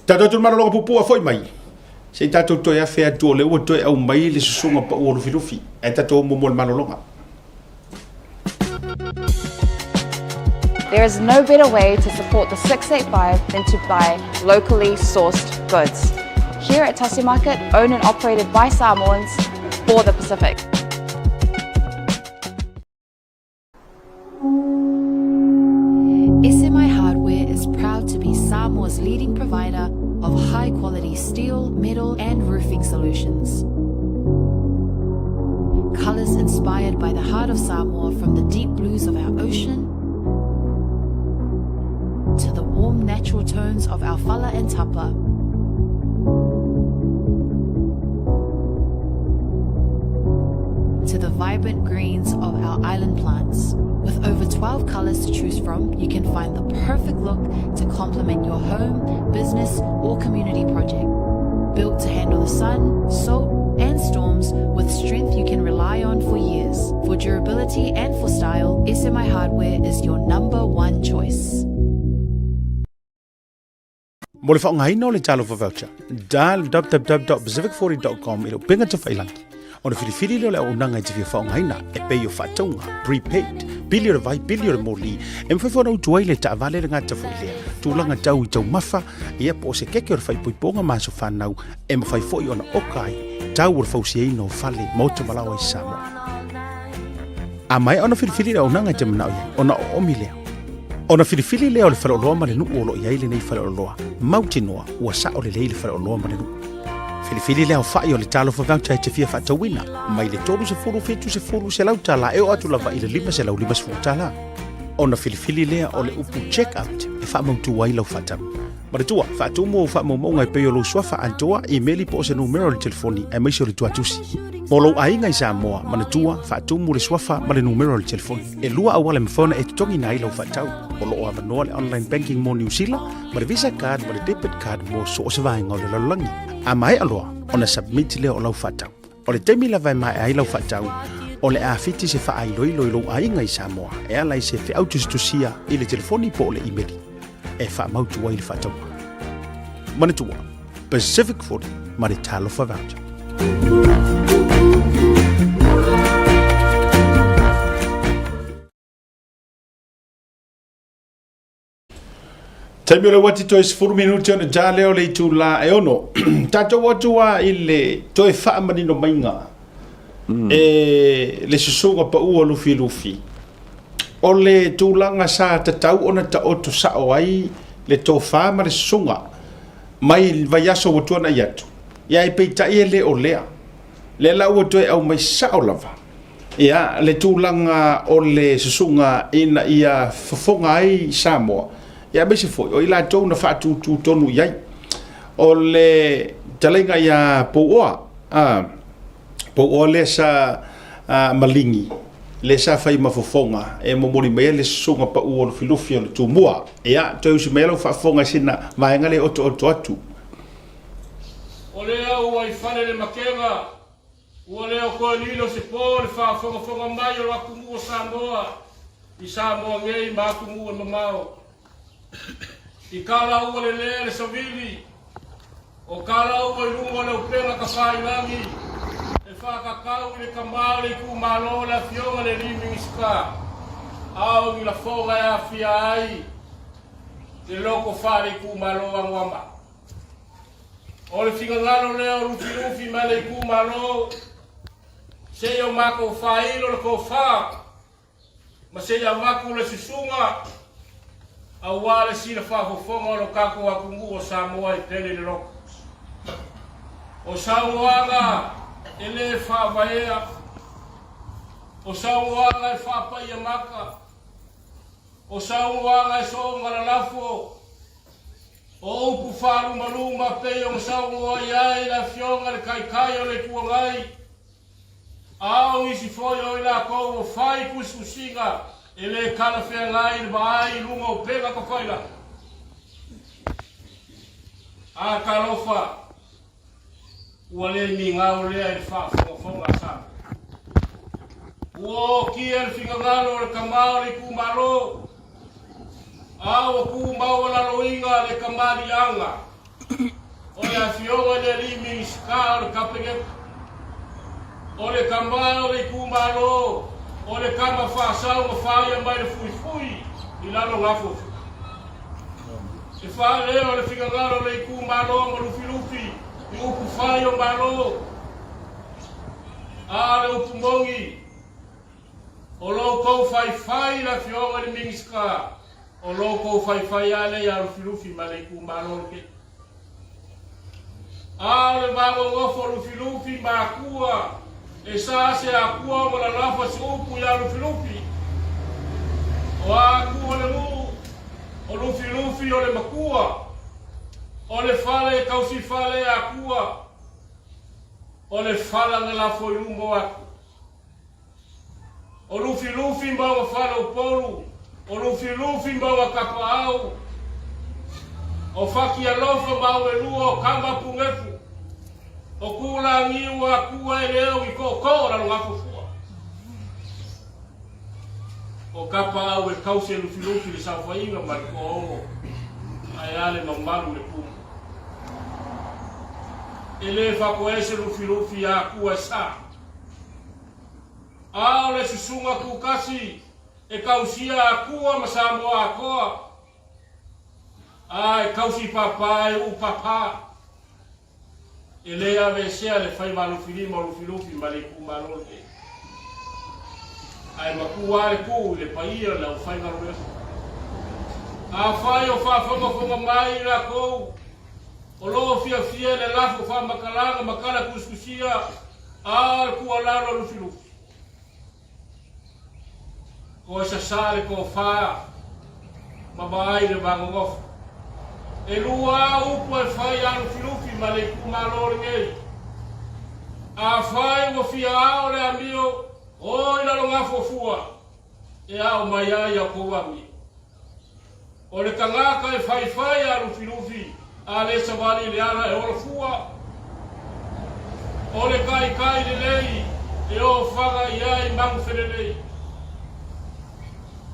Tatou atu i le malologa puupuu a foi mai, se i tatou toe afe atu o lea ua toe aumai le susuga pau o Lufilufi, ae tatou o muamua i le malologa. There is no better way to support the 685 than to buy locally sourced goods. Here at Tasi Market, owned and operated by Samoans for the Pacific. SMI Hardware is proud to be Samoa's leading provider of high quality steel, metal, and roofing solutions. Colors inspired by the heart of Samoa from the deep blues of our ocean to the warm natural tones of our fala and tapa. To the vibrant greens of our island plants. With over 12 colors to choose from, you can find the perfect look to complement your home, business, or community project. Built to handle the sun, salt, and storms with strength you can rely on for years. For durability and for style, SMI Hardware is your number one choice. Mo le faaaogaina o le Talofa Voucher, dial www.pacific40.com i le upega tafailangi. Ona filifili lea o le auaunaga e te fia faaaogaina e pei o faatauga, prepaid, pili o le vai, pili o le moli, e mafai foi ona utu ai le taavale le gata foi lea, tulaga tau i taumafa, ia po o se keke o le faaipoipoga ma aso fanau e mafai foi ona oka ai tau o le fausiaina o fale, maota ma laoa i Samoa. A maea ona filifili le auaunaga e te manao i ai, ona oomi lea. Ona filifili lea o le faleoloa ma le nuu o lo o i ai lenei faleoloa, mautinoa ua sao lelei le faleoloa ma le nuu. Filifili le aofai o le Talofa Voucher e te fia faatauina, mai le 30, 70, $100 e oo atu lava i le $550. Ona filifili lea o le upu check out e faamautu ai lau faatau. Manatua, faatumu ou faamaumauga e pei o lou suafa atoa, imeli po o se numera o le telefoni aemaise o le tuatusi. Mo lou aiga i Samoa, manatua, faatumu le suafa ma le numera o le telefoni. E lua auala e mafai ona e totogiina ai lau faatau. O lo o avanoa le online banking mo Niu Sila, ma le Visa card ma le debit card mo so o se vaega o le lalolagi. A maea loa ona submit lea o lau faatau. O le taimi lava e maea ai lau faatau, o le a fiti se faailoilo i lou aiga i Samoa e ala i se feau tusitusia i le telefoni po o le imeli e faamautu ai le faatauga. Manatua, Pacific 40 ma le Talofa Voucher. Taimi o le uati toe 10 minute ona ja lea o le itulā e ono. Tatou atu a i le toe faamanino maiga mm. e le susuga paua Lufilufi. O le tulaga sa tatau ona taoto sao ai le tofa ma le susuga mai le vaiaso ua tuanai atu. Ia e peitai e le o lea. Lea la ua toe aumai sao lava. Ia, le tulaga o le susuga ina ia fofoga ai Samoa, ia aemaise foi o i latou na faatūtū tonu i ai. O le talaiga ia Pouoa, a, Pouoa lea sa a, maligi, lea sa fai ma fofoga e momoli mai ai le susuga pau o Lufilufi o le Tumua. Ia, toe usi mai lau faafofoga i sina vaega lea e otooto atu. O lea ua i fale le makega Ua le o toe lilo se po le faafogafoga mai o le atunuu o Samoa i Samoa nei ma atunuu e mamao. I kalaua lelea le savili, o kalaua i luga o le upega tafailagi e faatatau i le tama o le itumalo le Afioga i le Alii Minisita, a o ni lafoga e aafia ai le loto faale-itumalo Anoamaa. O le finagalo lea o Lufilufi ma le itumalo, seia o matou faailo le tofa ma seia avatu le susuga aua le sila faafofoga o lo tatou atunuu o Samoa e pele i le loto. O saunoaga e le faavaea, o saunoaga e faapaia mata, o saunoaga e soona lalafo, O upu faalumaluma pei ona saunoa i ai le Afioga i le Taitai o le Itu Agai, a o nisi foi o i latou ua fai tusitusiga e le talafeagai i le vaai i luga o upega tafailagi. A talofa, ua le migao lea i le faafogafoga a Samoa. Ua ootia le finagalo o le tama o le itumalo, a ua tumaualaloina le kamaliaga o le Afioga i le Alii Minisita o le Kapeneta, o le tama o le itumalo, o le tama faasau na faia mai le fuifui i lalo gafuafuga. E faaleo le finagalo o le itumalo ma Lufilufi I upu fai o Malo, a o le upu moni, o lo outou faifai i le Afioga i le Minisita, o lo outou faifai lava lea ia Lufilufi ma le itumalo lenei. A o le va nonofo o Lufilufi ma Akua, e sa se Akua ona lalafo se upu ia Lufilufi. O a Akua le nuu, o Lufilufi o le makua, o le fale e tausi fale e Akua, o le fala na lafo i luma o Akua. O Lufilufi ma ona fale Upolu, o Lufilufi ma ona Kapaau, o Fatialofa ma Auelua, o Kama Punefu, o Tulagiu Akua e leo ni tootoo o Lalogafofua. O Kapaau e tausi e Lufilufi le saofaiga ma le toaono, ae a le mamalu i le Pule. E le fatoese Lufilufi ia Akua e sa. A o le susuga tutasi e tausia Atua ma Samoa atoa, a e tausi papa e uu papa. E le aveesea le faiva alofilima o Lufilufi ma le itumalo lenei. Ae matua lava le tu i le paia o le aufaigaluega. Afai o faafogafoga mai i latou o lo o fiafia i le lafo faamatalaga ma tala tusitusia a le tuualalo a Lufilufi, Toe sasā le tofa ma vaai le vanonofo. E lua upu e fai a Lufilufi ma le itumalo lenei. Afai ua fia ao le amio, o i Lalogafuafua, e ao mai ai a outou amio. O le tagata e faifai a Lufilufi a le savali i le ala e ola fua. O le taitai lelei e ofaga i ai manu felelei.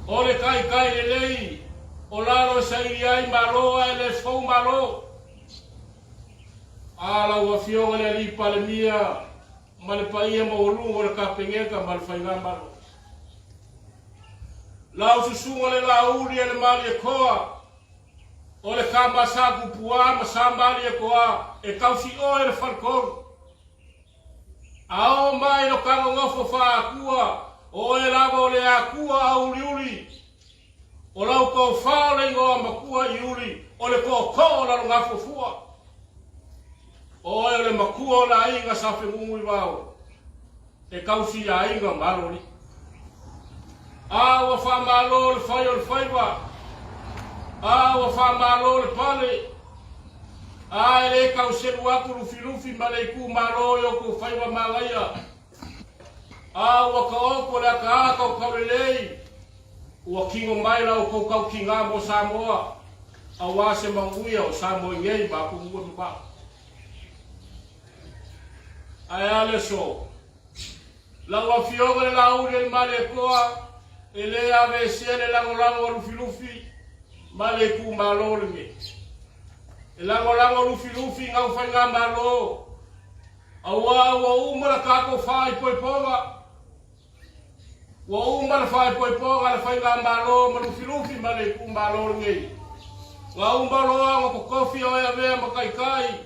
O le taitai lelei o lalo e saili ai Malo ae le fou Malo. A lau Afioga i le Alii Palemia ma le paia maualuga o le Kapeneta ma le Faigamalo. Lau susuga le Laauli e le Malietoa, o le tama sa Tupuā ma sa Malietoa e tausi oe e le faletolu. A oo mai lo ta nonofo faa-Atua, o oe lava o le Atua auliuli, o lau tofa o le igoa matua Iuli, o le tootoo o Lalogafuafua. O oe o le matua o le aiga sa Fenunuivao. E tausi aiga ma alo alii. A ua faamalo le fai o le faiva. A ua faamalo le pale. A e le tau selu atu Lufilufi ma le itumalo i outou faiva manaia. A ua taoto le ataata o Taulelei, ua kino mai la outou tautiga mo Samoa, aua se manuia o Samoa nei ma atunuu e mamao. Ae a le aso? Lau Afioga i le Laauli o le Malietoa, e le aveesea le lagolago a Lufilufi ma le itumalo lenei. E lagolago Lufilufi i gau faigamalo, auā ua uma le tatou faaipoipoga. Ua uma le faaipoipoga a le Faigamalo ma Lufilufi ma le itumalo lenei. Ua uma loa ona totofi o e avea ma taitai,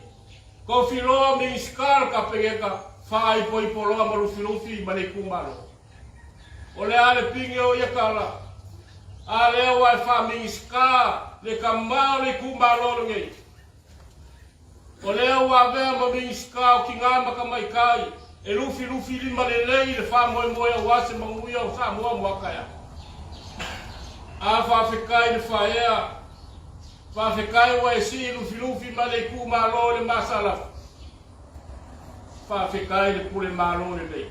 tofi loa Minisita o le Kapeneta, faaipoipo loa ma Lufilufi ma le itumalo. O le a le pine o ia tala? A lea ua e faa-Minisita le tama o le itumalo lenei. O lea ua avea ma Minisita o Tinā ma Tamaitai e lufilufi lima lelei i le faamoemoe aua se manuia o Samoa mo a taeao. A faafetai le faaea, faafetai ua e sii lufilufi ma le itumalo i le masalafu. Faafetai le pule malo lelei.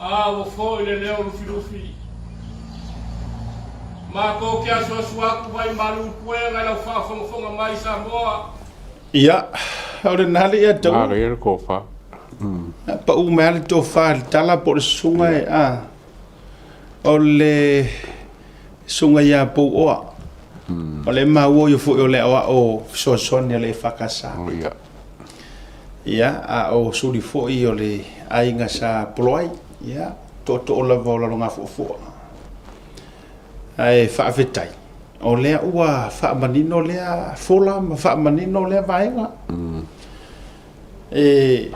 A ua foi le leo lufilufi. Matou te asuasu atu vai malu puega i lau faafogafoga mai Samoa. Ia, o lena le ia tau. Manaia le tofa. Pau mai lava le tofa i le tala po o le susuga e a. O le susuga ia Pouoa. O le maua ia foi o le aoao fesoasoani a le EFKS. Ia. Ia, a o suli foi o le aiga sa Poloai. Ia, tootoo lava o Lalogafuafua. Ae faafetai, o lea ua faamanino lea fola ma faamanino lea vaega. E,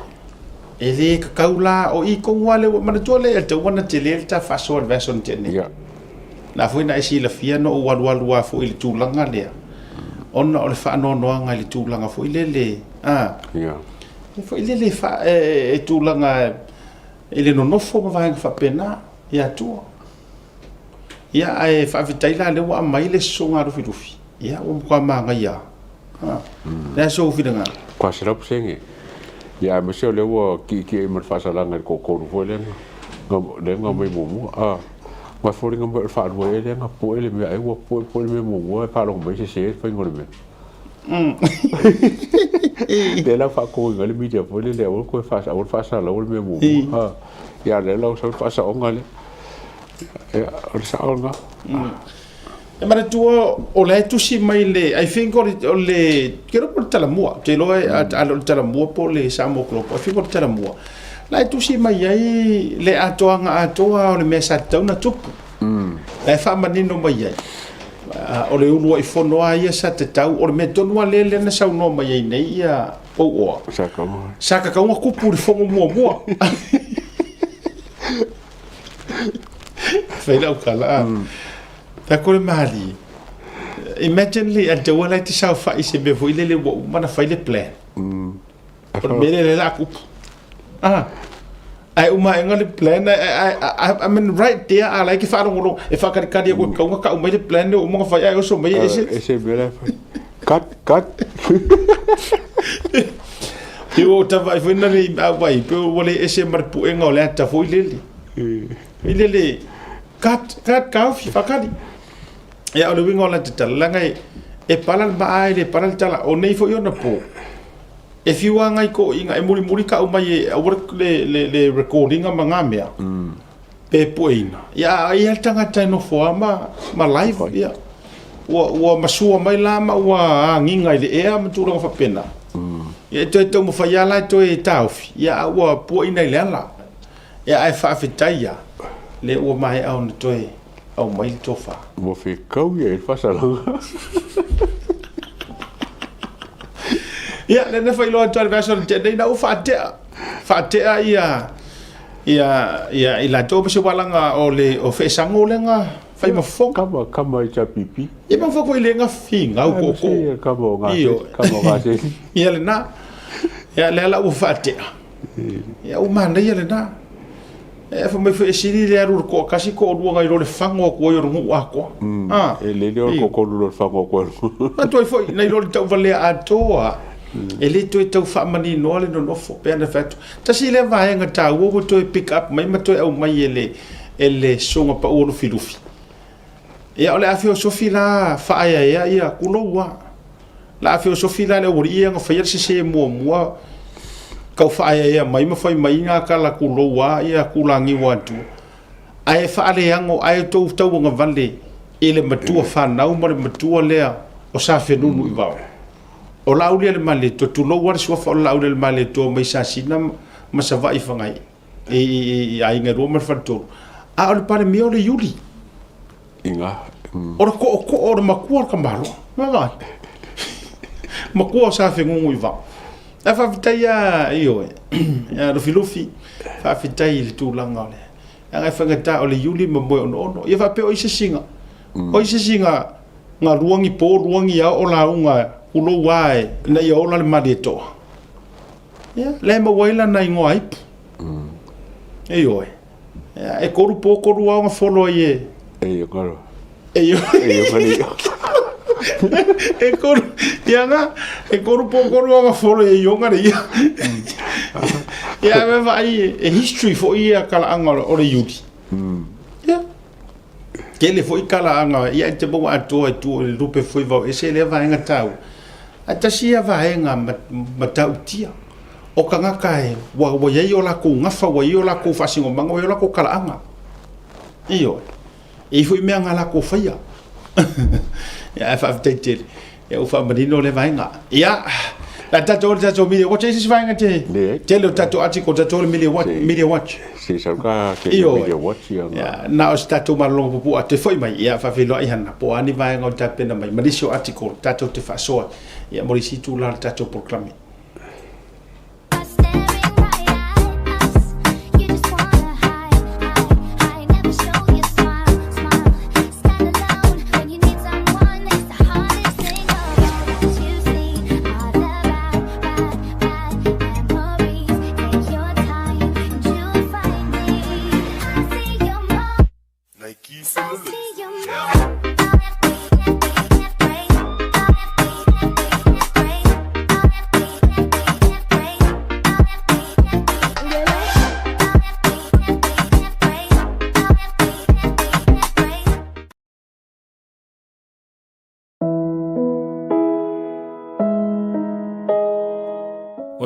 e lē kakau la o i tonu lava lea ua manatua lea e tatau ona tele le ta faasoa i le vaiaso na tea nei. Ia. Na foi na e silafia na ou alualu lava foi i le tulaga lea, ona o le faanoanoaga i le tulaga foi lele, a, Ia. e foi lele e faa, e, e tulaga i le nonofo ma vaega faapena i Atua. Ia, ae faafetai la lea ua aumai le sosoga a Lufilufi, ia ua matua manaia lava. O le a sou finagalo? Kua 100%. Ia aemaise o lea ua ki'iki'i ma le faasalaga i le toatolu foi lea na lea na omai muamua. A, aua e foliga mai o le faalua ea lea na po'e le mea ai ua po'e po'e le mea muamua ae faalogo mai e sese le faiga o le mea. Lea la ua faatonuina ai le media foi lele aua le toe faasa aua le faasalaua le mea muamua. A, ia a o lea la ua sau le faasaoga lea. Ia, o le sao lena. E manatua o la e tusi mai le I think o le o le ke iloa po o le Talamua, ou te iloa a le o le Talamua po o le Samoa Global, I think o le Talamua. La e tusi mai ai le atoaga atoa o le mea sa tatau ona tupu. La e faamanino mai ai o le uluai fono lava ia sa tatau, o le mea tonu lava lea lea na saunoa mai ai nei ia Pouoa. Sa tatau. Sa tatau ona tupu i le fono muamua. Fai lau tala, ah. Fai atu le malie. Imagine le ataua la e te saofai i se mea foi lele ua uma ona fai le plan. O le mea lea lea la a tupu. Ah. Ae uma aega le plan, I mean right there a la e ke faalogologo, e faakalikali aku e tatau ona tau mai le plan lea ua uma ona fai ae oso mai e ese. Ese mea la e fai. Cut, cut. Pe ua ou tavaai foi na le auai, pe ua le ese ma le puega o le ata foi lele. Foi lele, cut, cut, taofi, faakali. Ia, o le uiga o lata tala, leaga e, e pala le maa e le pala le tala. O nei foi ona po, e fiu lava nai toeaiina e mulimuli tau mai e aua le, le, le record ina ma na mea, pe pueina. Ia, a i ai le tagata e nofo lava ma, ma live, ia, ua, ua masua mai la ma ua agiga i le ea ma tulaga faapena. Ia, e toe taumafai lava la e toe taofi, ia, a ua puaina i le ala. Ia, ae faafetai lava, lea ua maea ona toe aumai le tofa. Ua fetau ia i le faasalaga. Ia, lea na faailoa atu ai le vaiaso na tea nei, na ua faatea, faatea ia, ia, ia i latou ma se walaga o le o feesago lea na fai ma fofoga. Kama, kama i HPP. Ia ma fofoga i le na figau ko ko. Kama o ngā kama o ngā seli. Ia le na. Ia lea la ua faatea. Ia ua manaia lena. E fai mai foi e sili le alu i le toatasi toalua nai lo le fago atu ai o le nuu atoa. Ah. E lele o le toatolu lo le fago atu ai. Atu ai foi nai lo le tauvalea atoa. E le toe tau faamaninoa le nonofo pe ana fai atu. Tasi lea vaega taua ua toe pick up mai ma toe aumai e le e le soga pau o Lufilufi. Ia o le a feosofi la faaeaea ia kulou a. La a feosofi la le aualii ia na faia le sese muamua tau faaeaea mai ma fai mai ngā tala kulou a ia kulagiwa atu. Ae faaleago ae tou tauagavale i le matua fanau ma le matua lea o Safenunu i Vao. O Laaulialemalietoa, tulou a le suafa o Laaulialemalietoa mai Sasina ma Savaii Fagaii. i, i, i aiga e lua ma le faletolu. A o le Palemia o le Iuli. Inga. O le tootoo o le matua o le tamaloa. Vaavaai. Matua o Safegugu i Vao. Ae faafetai lava ioe, ia Lufilufi, faafetai i le tulaga o le leaga e faigata o le Iuli ma moe onoono. Ia faapea o ai se sina, o ai se sina na lua ni po lua ni ao o lauga kulou lava ina ia ola le Malietoa. Ia, lea e maua ai lana igoa ipu. Ioe. Ia, e kolu po kolu ao na folo ai e. E ia kalo. E ia. E ia kalo. E kolu, ia nga, e kolu po kolu ao na folo e ionga le ia. Ia, me vaai e history foi ia kalaaga o le Iuli. Ia. Tele foi kalaaga, ia e te maua atoa i tua i le lupe foi vao ese lea vaega taua. Ae tasi ia vaega matautia o tagata e ua, ua i ai o latou gafa, ua i ai o latou faasinomaga, ua i ai o latou talaaga. Ioe. E i ai foi mea na latou faia. Ia, ae faafetai tele. Ia, ua faamanino lea vaega. Ia, la tatou le tatou media watch, e i ai se isi vaega te, Leai. tele o tatou article, tatou le media watch, media watch. Se sau ka te Ioe. media watch ia nga. Ia, na o se tatou malologa puupuu a toe foi mai, ia, faafeiloai Hana, po o a ni vaega o tapena mai, ma nisi o article tatou te faasoa, ia, mo le isi itula o le tatou polokalame.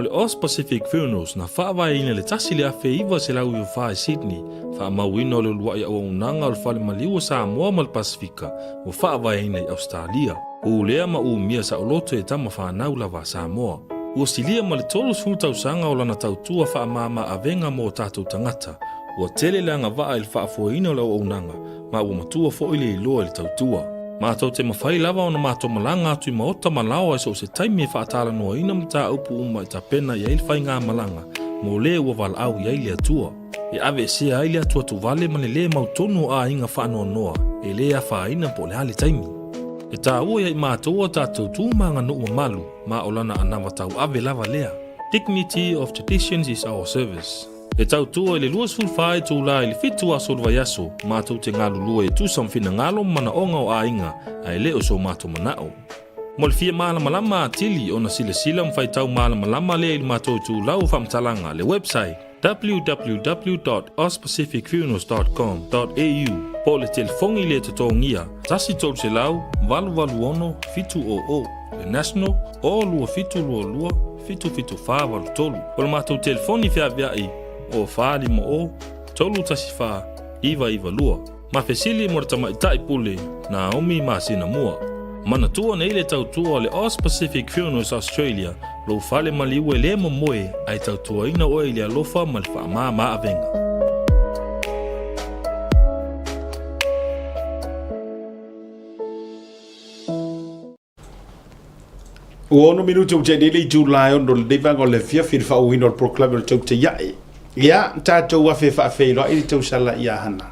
O le Aus Pacific Funerals na faavaeina i le 1994 i Sydney, faamauina o le uluai auaunaga o le Fale Maliu o Samoa ma le Pasefika ua faavaeina i Ausetalia. Pulea ma umia saoloto e tama fanau lava a Samoa. Ua silia ma le 30 tausaga o lana tautua faamama avega mo o tatou tagata. Ua tele le agavaa i le faafoeina o le auaunaga ma ua matua foi le iloa i le tautua. Matou te mafai lava ona matou malaga atu i maota ma laoa i so o se taimi e faatalanoaina mataupu uma e tapena i ai le faigamalaga mo le ua valaau i ai le Atua. E aveesea ai le atuatuvale ma le lē mautonu o aiga faanoanoa e lē afaina po o le a le taimi. E taua ia i matou o tatou tu ma aganuu mamalu ma o lana anava tauave lava lea. Dignity of traditions is our service. E tautua i le 24 itula i le 7 aso o le vaiaso, matou te galulue e tusa ma finagalo ma manaoga o aiga, ae le o so matou manao. Mo le fia malamalama atili ona silasila ma faitau malamalama lea i le matou itulau o faamatalaga, le website, www.auspacificfunerals.com.au po o le telefoni le totogia 1 300 886 700, le national, o 2722 77483. O le matou telefoni feaveai o 450 314 992. Ma fesili mo le tamaitai pule Naomi masina mua. Manatua nei le tautua o le Aus Pacific Funerals Australia, lou fale maliu e le momoe ae tautuaina oe i le alofa ma le faamama avega. Ua ono minute ua tea nei le itula e ono lenei vaega o le afiafi i le faauuina o le polokalame o le Tautai Ae. Ia, tatou afe faafeiloai le tausala ia Hana.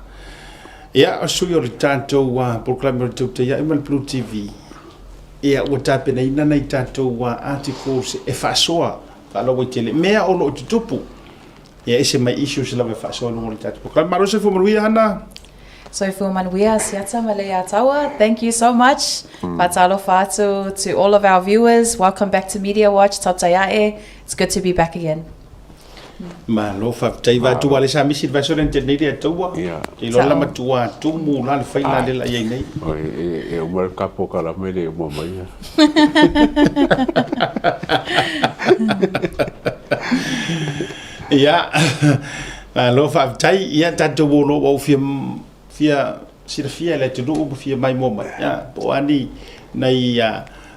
Ia, o sui o le tatou polokalame o le Tautai Ae ma le Blue TV. Ia, ua tapenaina nai tatou articles e faasoa faalauaitele mea o lo o tutupu. Ia, ese mai issues lava e faasoa i luga o le tatou polokalame. Malo soifua manuia Hana. Soifua manuia Siata ma Leiataua. Thank you so much. Faatalofa atu to all of our viewers. Welcome back to Media Watch Tautai Ae. It's good to be back again. Malo faafetai vaatu wa le sa misi le vaiaso lea na tea nei le Ataua. Ia. Te iloa la matua tumu la le fai la le la i ai nei. Oi, e, e uma le kapo kalame le uma mai. ia. Ia, malo faafetai. Ia tatou o lo ua fia fia silafia e le atunuu ma fia maimoa mai. Ia, po o a ni nai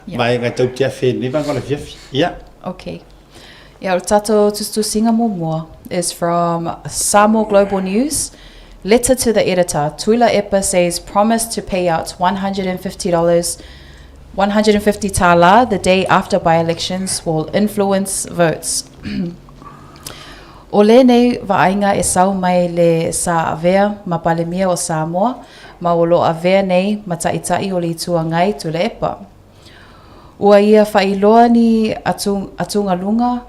vaega tau te afe i lenei vaega o le afiafi. Ia. Okay. Ia, o le tatou tusitusiga muamua is from Samoa Global News. Letter to the editor, Tuilaepa says promise to pay out $150 150 tālā the day after by-elections will influence votes. O lenei vaaiga e sau mai le sa avea ma Palemia o Samoa ma o lo avea nei ma Taitai o le Itu Agai Tuilaepa. Ua ia faailoa ni atugaluga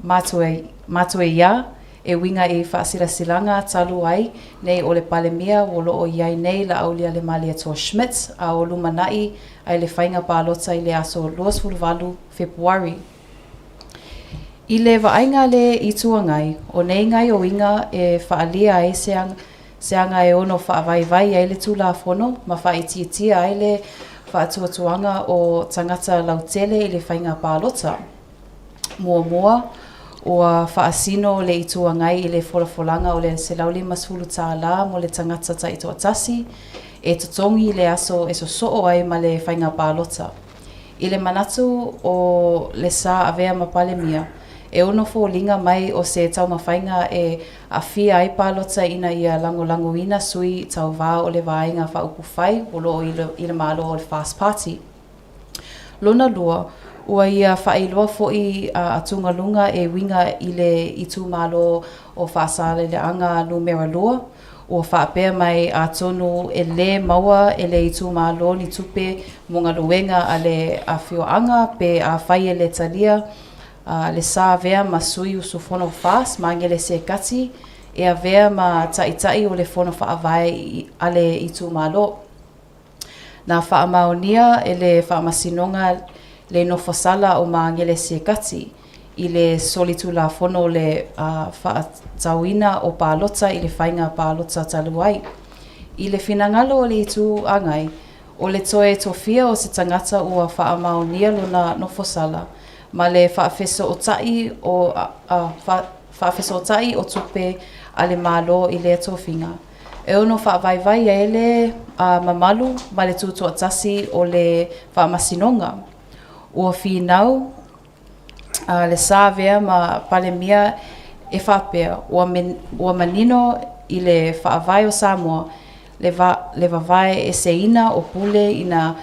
matua ia e uiga i faasilasilaga talu ai nei o le Palemia o lo o i ai nei Laaulialemalietoa Schmidt a o lumanai ai le faiga palota i le aso 28 Fepuari. I le vaaiga a le Itu Agai, o nei gaoioiga e faaalia ai se se aga e ono faavaivai ai le Tulafono ma faaitiitia ai le faatuatuaga o tagata lautele i le faiga palota. Muamua, ua faasino le Itu Agai i le folafolaga o le $150 tālā mo le tagata taitoatasi e totogi i le aso e sosoo ai ma le faiga palota. I le manatu o le sa avea ma Palemia, e ono foliga mai o se taumafaiga e aafia ai palota ina ia lagolagoina sui tauvā o le Vaega Faaupufai o lo o i le Malo o le Fast Party. Lona lua, ua ia faailoa foi atugaluga e uiga i le itumalo o Faasaleleaga Numera 2, Ua faapea mai atonu e lē maua e le itumalo ni tupe mo galuega a le afioaga pe afai e lē talia le sa avea ma sui usufono FAST ma Angele Sekati e avea ma Taitai o le Fono Faavae a le itumalo. Na faamaonia e le Faamasinoga le nofosala o Magele Sekati i le solitulafono o le faatauina o palota i le faiga palota talu ai. I le finagalo o le Itu Agai, o le toe tofia o se tagata ua faamaonia lona nofosala. ma le faafesootai o faafesootai o tupe a le Malo i lea tofiga. E ono faavaivai ai le mamalu ma le tutoatasi o le Faamasinoga. Ua finau le Savea ma Palemia e faapea, ua manino i le Faavae o Samoa le vavae eseina o pule ina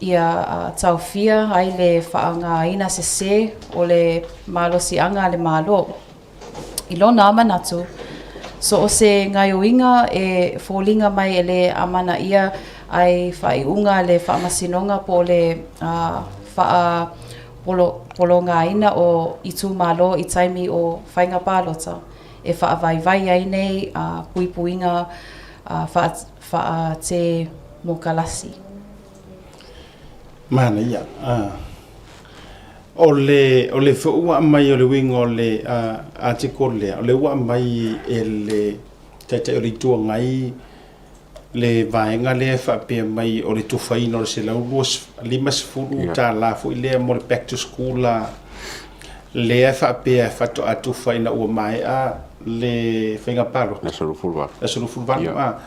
ia taofia ai le faaaogaina sesē o le malosiaga a le Malo. I lona manatu, so o se gaoioiga e foliga mai e le amanaia ai faaiuga a le Faamasinoga po o le faapologaina o itumalo i taimi o faiga palota e faavaivai ai nei puipuiga faatemokalasi. Manaia. O le, o le foi ua aumai o le uiga o le article lea, o lea ua aumai e le Taitai o le Itu Agai le vaega lea e faapea mai o le tufaina o le $150 foi lea mo le back to school lea e faapea e faatoa tufa ina ua maea le faiga palota. Aso 28. Aso 28, a.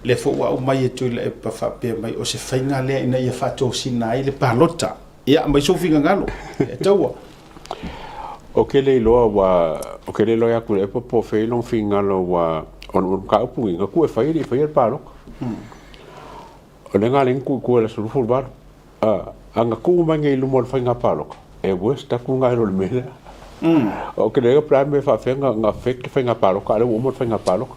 Lea foi ua aumai e Tuilaepa faapea mai o se faiga lea ina ia faatosina ai le palota. Ia, aumai sou finagalo, e taua. Ou te le iloa ua, ou te le iloa ia Tuilaepa po o fea lona finagalo ua, ona o le mataupu lenei, na tuu e fai e le i faia le palota. O lea na ala ai ona tuu i tua i le aso 28. A na tuu mai nei i luma o le faiga palota, e worse atu nai lo le mea lea. Ou te le iloa po o le a le mea e faapefea ona affect le faiga palota, a o lea ua uma le faiga palota.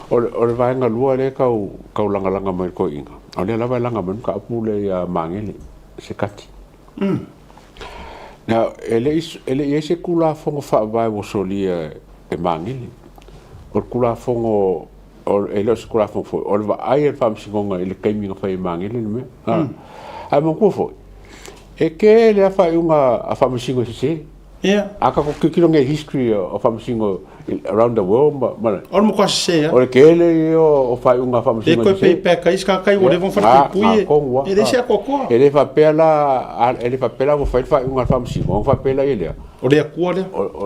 O le vaega lua lea e tau lagalaga mai e le toeaina, o lea lava e laga mai le mataupu lea ia Magele Sekati. Now, e le i i ai se Tulafono Faavae ua solia e Magele. O le Tulafono e le o se Tulafono foi, o le vaai a le Faamasinoga i le taimi na fai ai e Magele le mea. Ae manatua foi, e tele lava faaiuga a Faamasino e sese. A tatou tilotilo nei i history o Faamasino around the world ma O le matua sese lava. O le tele ia o faaiuga a Faamasino e sese. E toe pay back ai isi tagata ua leva ona falepuipui e leai se atoatoa. E le faapea la, e le faapea la ua fai le faaiuga a le Faamasino ona faapea lea lea. O le Atua lea.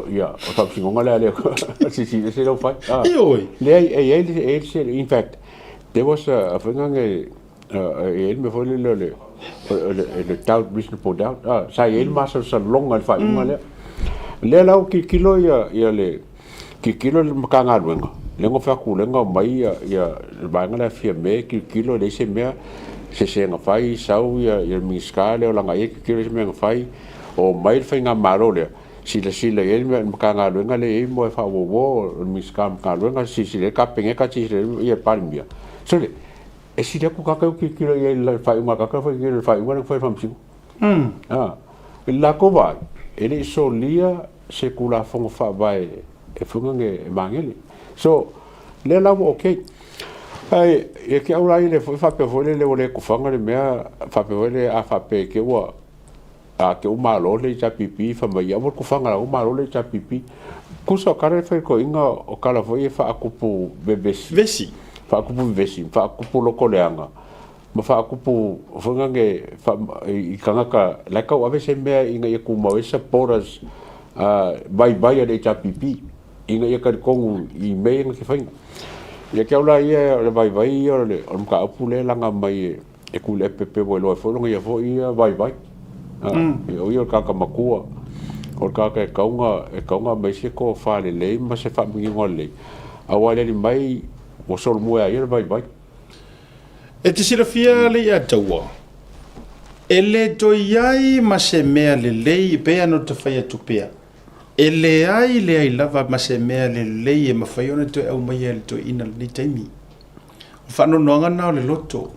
Ia, o le Faamasinoga lea a le Atua. Silasila ese lau fai. Ioe. Leai, e i ai le se, in fact, there was a foi lea e i ai le mea foi lele o le, o le doubt, reasonable doubt, sa i ai le masalosaloga i le faaiuga lea. O lea la ua tilotilo ia le, tilotilo le Matagaluega, lea na fai atu lea na omai ia le vaega lea a Fiame e tilotilo e leai se mea sese na fai, sau ia le Minisita lea o Lagaaia e tilotilo e leai se mea na fai, Omai le faigamalo lea, silasila i ai le Matagaluega lea e i ai mo e faaauauo o le Minisita o Matagaluega, silasila i ai le Kapeneta, silasila i ai le Palemia. Sole, e sili atu tagata ia tilotilo i ai i le faaiuga a tagata fai i le faaiuga lea na fai e le Faamasinoga. I le latou vaai, e le i solia se Tulafono Faavae e fuga e Magele. So, lea la ua okay. Ae ia te au la ia lea foi faapea foi lele ua le tofaga le mea, faapea foi lele a faapea te ua A ke u malo le HRPP fa mai ia ua tufaga la u malo le HRPP. Tusa o kala le faitoiga o kala foi e faatupu vevesi. Vesi. Faatupu vevesi, faatupu loko leaga ma faatupu foi na ne fa, i tagata la e tauave se mea ina ia tumau ai supporters vaivai a le HRPP ina ia talitonu i mea ia na te faina. Ia te au la ia o le vaivai ia o le mataupu lea e laga mai e e Tuilaepa pe ua iloa ai foi lona ia foi ia vaivai. O ia o le tagata matua, o le tagata e tatau ona, e tatau ona aumai se tofa lelei ma se faamaninoga lelei, aua e le mai ua solomua ia ia le vaivai. E te silafia Leiataua, e le toe i ai ma se mea lelei e pei ona ta fai atu pea, e leai leai lava ma se mea lelei e mafai ona toe aumaia e le toeaina i lenei taimi. O faanoanoaga na o le loto.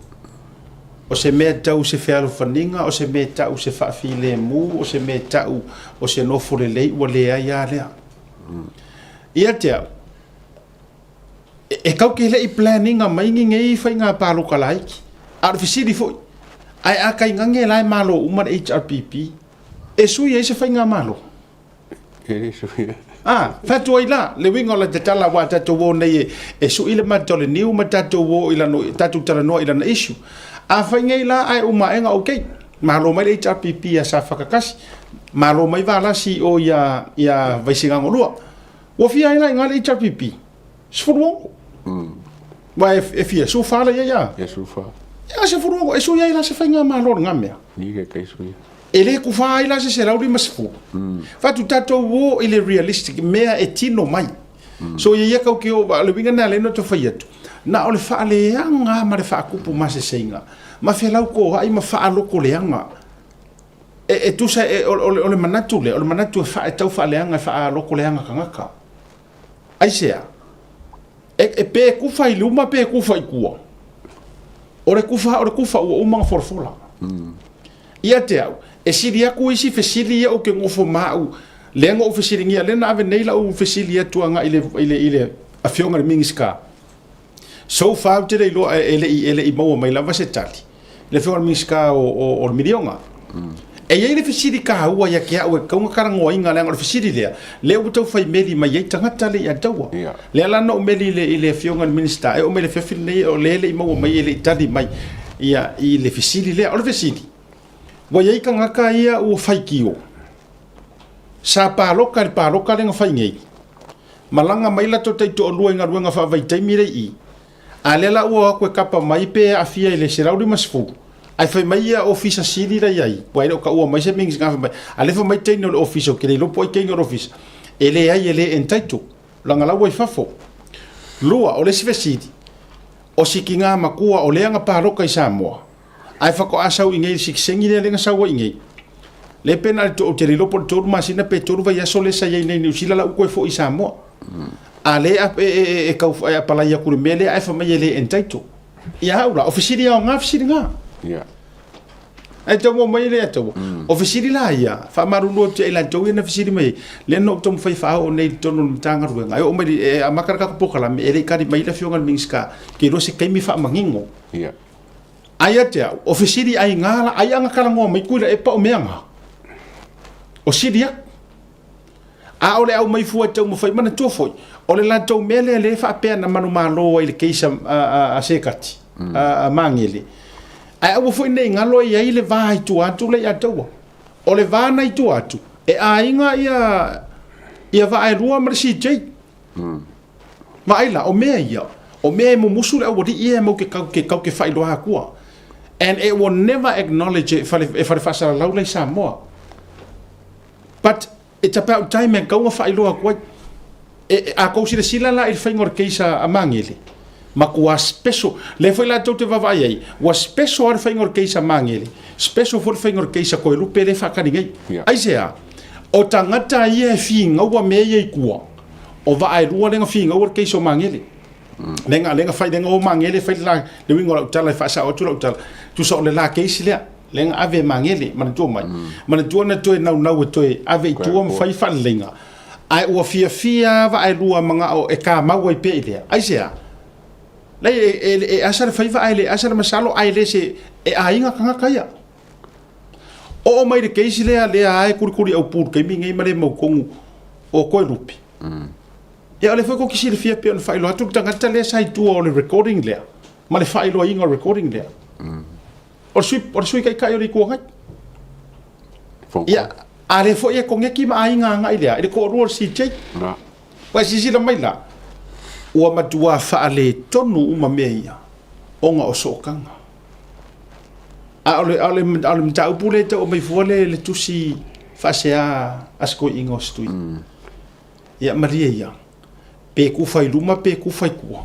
O se mea tau se fealofaniga, o se mea tau se faafilemu, o se mea tau o se nofo lelei, ua leai lava lea. Ia te au, e tau ke le i planning mai ni nei faiga paloka laiti. A o le fesili foi, ae a tainane la e malo uma le HRPP, e sui ai se faigamalo? E le suia. Ah, fai atu ai la, le uiga o le tatala aua tatou o nei e, e sui le mata o le niu ma tatou o i lano, tatou talanoa i lana issue. A fai nei la ae uma aega okay. Malo mai le HRPP ia Safakakasi, malo mai Valasi i o ia, ia Vaisigagolua. Ua fia ai la i ina le HRPP? 16. Aua e, e fia, 14 la i ai a? Ia 14. Ia 16, e sui ai la se faigamalo o lena mea. Ni ke kai sui. E le kufa ai la se 150. Fatu tatou o i le realistic mea e tino mai. So ia ia kau ke o, le uiga lena lea na toe fai atu, na o le faaleaga ma le faakupu maseseiga, ma felautoai ma faalokoleaga. E, e tusa e, o, o, o le manatu lea, o le manatu e, fa, e tau faaleaga e faalokoleaga tagata. Aisea? E, e pe kufa i luma pe kufa i tua. O le kufa, o le kufa ua uma ona folafola. Ia te au, e sili atu isi fesili ia ou te nofo ma au, lea na ou fesiligia, lea na ave nei lau fesili atu agai i le, i le, i le Afioga i le Minisita. So far ou te le iloa e, e le i, e le i maua mai lava se tali. Le Afioga i le Minisita o, o, o le miliona. E i ai le fesili taua ia te au e tatau ona talanoaina leaga o le fesili lea, lea ua tau fai meli mai ai tagata le ia taua. Ia. Lea la na ou meli i le, i le Afioga i le Minisita, e oo mai i le afiafi lenei o lea e le i maua mai, e le i tali mai ia, i le fesili lea. O le fesili, ua i ai tagata ia ua faitio, sa paloka i le paloka lea na fai nei, malaga mai latou taitoalua i galuega faavaitaimi lea i i, A lea la ua o atu e kapa mai pe aafia i le 150, ae fai mai ia Ofisa Sili la i ai, aua e le o taua mai se Minisita fai mai, a lea fai mai teine o le Ofisa, ou te le iloa po o ai teine o le Ofisa, e leai e le entitle, leaga la ua i fafo. Lua, o le isi fesili, o si tiga matua o lea na paloka i Samoa, ae faatoa sau i nei i le sitiseni lea lea na sau ai i nei, lea pe na o le, ou te le iloa po o le tolu masina pe tolu vaiaso lea sa i ai nei i Niu Sila la ua toe foi i Samoa. A lea e, e, e, e tau e apalai atu i le mea lea ae fai mai e le entitle. Ia au la, o fesili aoga fesili na. Yeah. Ae tau maua mai lea tau. O fesili la ia, faamalulu atu ia i latou ia na fesili mai ai, lea na ou taumafai e faaoo nei i totonu o le Matagaluega. E oo mai e amata le tatou polokalame, e le i tali mai le Afioga i le Minisita, ou te iloa se taimi faamanino. Yeah. Ae ia te au, o fesili aiga la, ai a na talanoa mai Tuilaepa o mea na. O sili atu. A o le aumai fua e taumafai, manatua foi, o le latou mea lea lea e faapea na manumalo ai i le case a, a, a, a Sekati, a, a Magele. Ae aua foi ne i galo e i ai le va i tua atu lea ia taua. O le va na i tua atu, e aiga ia, ia Vaaelua ma le CJ. Vaai la, o mea ia, o mea e mumusu le aualii ia e mau ke kau ke kau ke faailoa atua. And it will never acknowledge e fale, e fale faasalalau la i Samoa. But it's about time e tatau ona faailoa atu ai. E, e, a tou silasila la i le faiga o le case a, a Magele, matua special. Lea foi la tou te vaavaai ai, ua special lava le faiga o le case a Magele, special foi le faiga o le case a Toelupe lea e faatali nei. Yeah. Aisea? O tagata ia e fingaua mea ia i tua, o Vaaelua lea na fingaua le case o Magele. Lea na, lea na fai, lea na o Magele fai le la, le uiga o lau tala e faasao atu lau tala, tusa o le la case lea. Lea na ave e Magele, manatua mai. Manatua na toe naunau e toe ave i tua ma fai faaleleiga. Ae ua fiafia lava Vaaelua manao e kamau ai pea i lea. Aisea? Leai, e, e, e asa le faiva ae le asa le masalo ae le se e aiga tagata ia. Oo mai le case lea, lea lava e kulikuli aupu i le taimi lenei ma le mautonu o Toelupe. Ia o lea foi tou te silafia pei ona faailoa atu le tagata lea sa i tua o le recording lea ma le faailoaina o le recording lea. O le sui, o le sui taitai o le Itu Agai. Ia, a lea foi e koneki ma aiga agai lea, i le toalua o le CJ. Na. Ua silasila mai la, ua matua faaletonu uma mea ia, ona o sootaga. A o le, a o le, a o le mataupu lea e tau aumai fua le, le tusi faasea a si toeaina o Setui. Ia, malie ia, pe kufa i luma pe kufa i tua.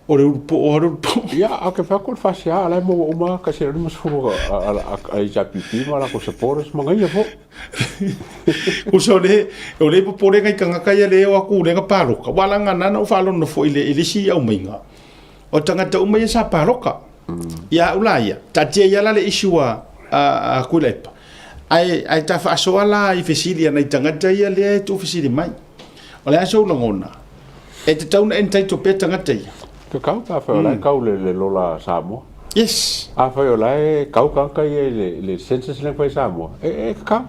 O le ulu po'o a le ulu po'o. Ia, a o ke fai atu o le faasea, a la e maua uma ka 150 a HRPP ma latou supporters ma gaia foi. Uso o le, o le popolega i tagata ia le o atu le na paloka. Ua laga na na ou faalono foi i le, i le isi aumaiga. O tagata uma ia sa paloka. Ia au la ia, taatia ia la le issue a, a, a Tuilaepa. Ae, ae ta faasoa la i fesili a nai tagata ia lea e tuufesili mai. O le a sou lagona? E tatau ona entitle pea tagata ia. Tatau pe afai o la e kau le le lola a Samoa. Yes. Afai o la e kau tagata ia i le le census lea na fai i Samoa, e e tatau.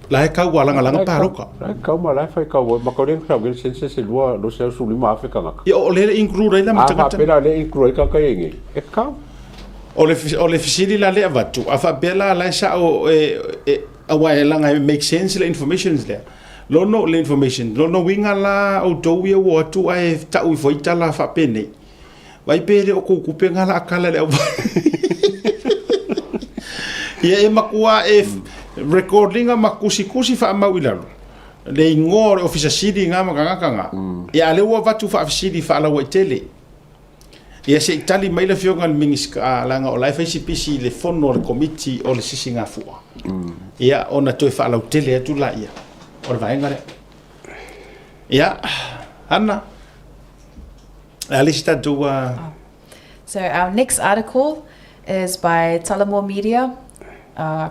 La e kau ua lagalaga paloka. La e kau ma la e fai kau ai, ma kau le sau le census e lua 215,000 tagata. Ia o lea le include ai la ma A tagata. faapea la o lea e include ai tagata ia i inei, e tatau. O le, o le fesili la lea avatu, a faapea la la e sao e, e, aua e laga e make sense le information lea. Lono le information, lono uiga la outou ia ua o atu ae tau ifo ai tala faapenei. Vai pe le o kou kupe nga la akala le au Ia e matua e recordinga ma kusikusi faamau i lalo le ingoa o le ofisa sili nga ma tagata nga. Ia a lea ua avatu faafesili faalauaitele. Ia se i tali mai le afioga i le Minisita leaga o la e fai si pisi i le fono a le Komiti o le Sisigafua. Ia ona toe faalautele atu laia o le vaega lea. Ia, Hana, le a le isi tatou So our next article is by Tullamore Media.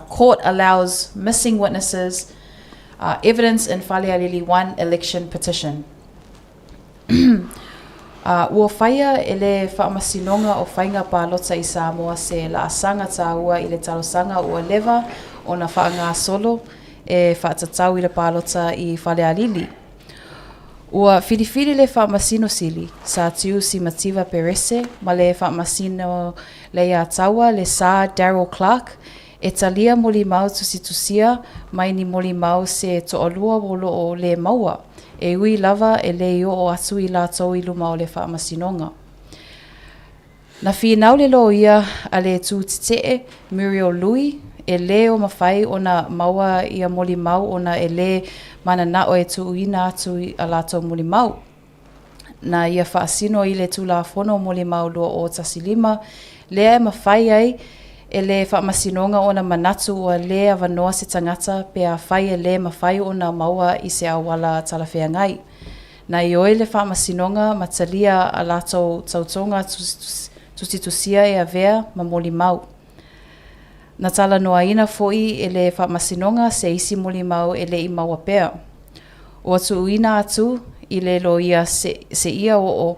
Court allows missing witnesses evidence in Falealili 1 election petition. Ua whaia e le Faamasinoga o Faiga Palota i Samoa se laasaga tāua i le talosaga ua leva ona faagasolo e faatatau i le palota i Falealili. Ua filifili le Faamasino Sili, Sā Tiu Simativa Perese ma le Faamasino Leiataua le Sā Daryl Clarke e talia molimau tusitusia mai ni molimau se toalua o lo o lē maua, e ui lava e le i oo atu i latou i luma o le Faamasinoga. Na finau le loia a le tū tetee, Muriel Lui, e lē o mafai ona maua ia molimau ona e lē mananao e tuuina atu a latou molimau. Na ia faasino i le Tulafono Molimau 2015, lea e mafai ai e le Faamasinoga ona manatu ua lē avanoa se tagata pe afai e lē mafai ona maua i se auala talafeagai. Na ioe le Faamasinoga ma talia a latou tautoga tusitusia e avea ma molimau. Na talanoaina foi e le Faamasinoga se isi molimau e le i maua pea. Ua tuuina atu i le loia seia oo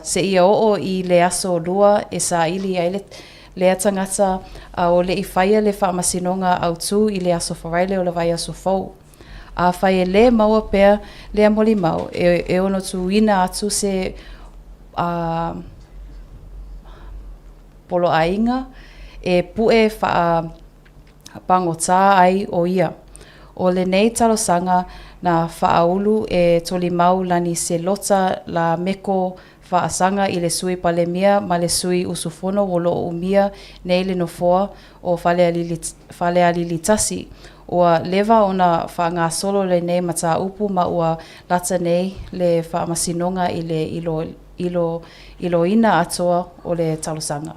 seia oo i le aso Lua e saili ai lea tagata a o le i faia le Faamasinoga autu i le aso Faraile o le vaiaso fou. Afai e lē maua pea lea molimau, e ono tuuina atu se poloaiga e pue faapagotā ai ʻo ia. ʻO lenei talosaga na faaulu e Tolimau Lani Selota Lameko Faasaga i le Sui Palemia ma le sui usufono o lo o umia nei le nofoa o Falealili 1. Ua leva ona faagasolo lenei mataupu ma ua lata nei le Faamasinoga i le iloiloina atoa o le talosaga.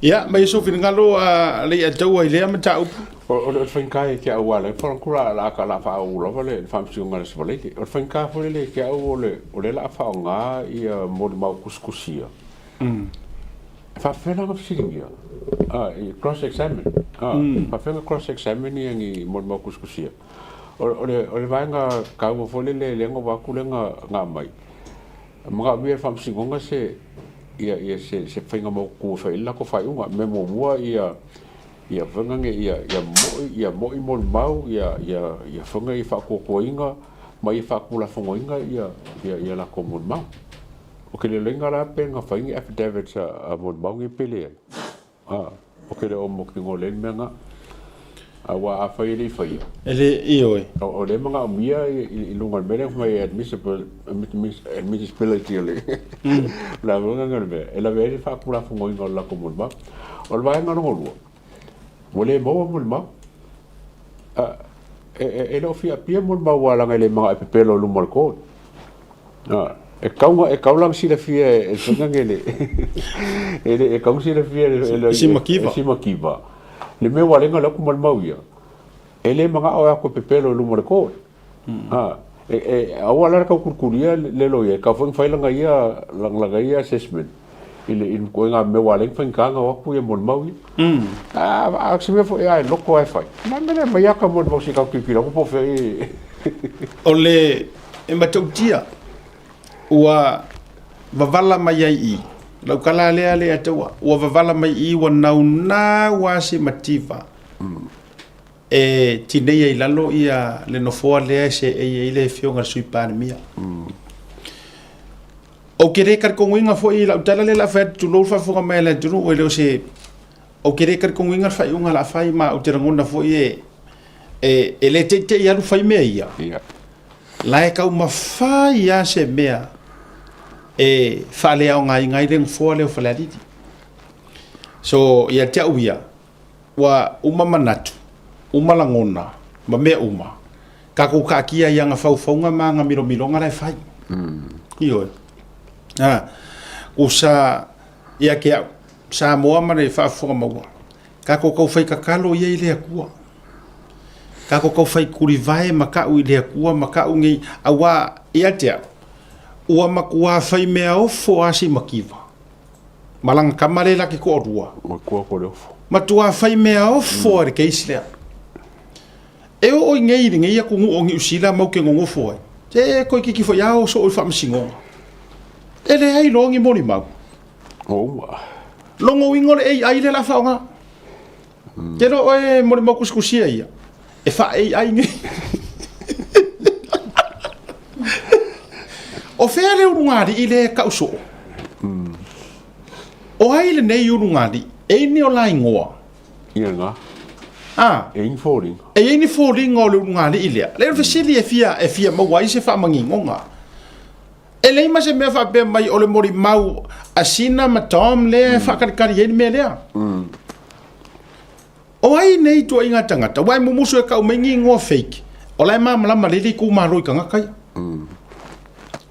Ia, mai sou finagalo a Leiataua i lea mataupu. O le faigata ia te au aua o lea e la la la faauu lava le faamasinoga i le Aso Faraile. O le faigata foi lele ia te au o le o lea o le a faaaoga ia molimau tusitusia. E faapefea la ona fesiligia? Cross examine. E faapefea ona cross examine ia ni molimau tusitusia? O le o le vaega taua foi lele lea na ova atu lea na aumai, Manaomia e le Faamasinoga se ia ia se se faiga mautu e fai ai le latou faaiuga. Mea muamua ia ia faiga nei ia ia mo'i ia mo'i molimau ia ia ia faiga ia faatuatuaina ma ia faatulafonoina ia ia ia latou molimau. Ou te le iloa la pe na fai ni affidavits a molimau nei pe leai. A, ou te le o mautinoa lelei le mea lena. Aua afai e le i faia. E le, ioe. O lea e manaomia i luga o le mea lea na fai mai e admissible, admissibility o le le a foi le mea, e lavea ai le faatulafonoina o le latou molimau. O le vaega lona lua, ua le maua molimau. E le o fiapia molimau aua leaga e le manao e pepelo i luma o le court. E tatau ona e tatau la ona silafia e le faiga nei le e le e tatau ona silafia e le Simakiva. Simakiva le mea ua ala ai ona alu atu molimau ia e le manao e o atu e pepelo i luma o le court. E e aua la le tau tulitulia le loia e tatau foi ona fai lana ia lana ia assessment i le i le ituaiga mea ua ala ai ona faigata ona o atu ia molimau ia. A o se mea foi a e loto lava e fai, o le a le mea e le aumai ata molimau se i tatou tilotilo atu po o fea e O le e matautia ua vavala mai ai i lau tala lea Leiataua, ua vavala mai i ua naunau lava se mativa e tineia i lalo ia le nofoa lea e seei ai le Afioga i le Sui Palemia. Ou te le talitonuina foi i lau tala lea o le a fai atu, tulou le faafofoga mai a le atunuu, e le o se, ou te le talitonuina le faaiuga o le a fai, ma ou te lagona foi e, e, e le teitei alu fai mea ia. Ia. La e taumafai lava se mea e faaleaogaina ai le nofoa lea o Falealili. So, ia te au ia, ua uma manatu, uma lagona, ma mea uma, tatou taatia i ana faufauga ma ana milomiloga la e fai. Ioe. A, kusa ia te au, Samoa ma le faafofoga maua, tatou tau fai tatalo ia i le Atua. Tatou tau fai tulivae ma tau i le Atua ma tau nei, auā ia te au, ua matuā fai mea ofo lava si mativa. Ma lana tama lea la te toalua. Matua ko le ofo. Matua fai mea ofo mm. le case lea. E oo i nei i lenei atunuu o Niu Sila mau te nonofo ai. Se toeitiiti foi lava o soo i le faamasinoga. E leai loa ni molimau. Ua uma. Lona uiga o le AI lea o le a faaaoga. Te iloa oe molimau tusitusia ia, e faa-AI nei. O fea le ulugalii lea e tau soo? O ai lenei ulugalii? E i ai ni o la igoa? Ia lena. A. E i ai ni foliga. E i ai ni foliga o le ulugalii lea. Lea o le fesili e fia, e fia maua ai se faamaninoga. E leai ma se mea faapea mai o le molimau a Sina ma Tom lea e faakalikali ai le mea lea. O ai nei ituaiga tagata? Ua e mumusu e kau mai ni igoa fake, o la e malamalama lelei le itumalo i tagata ia.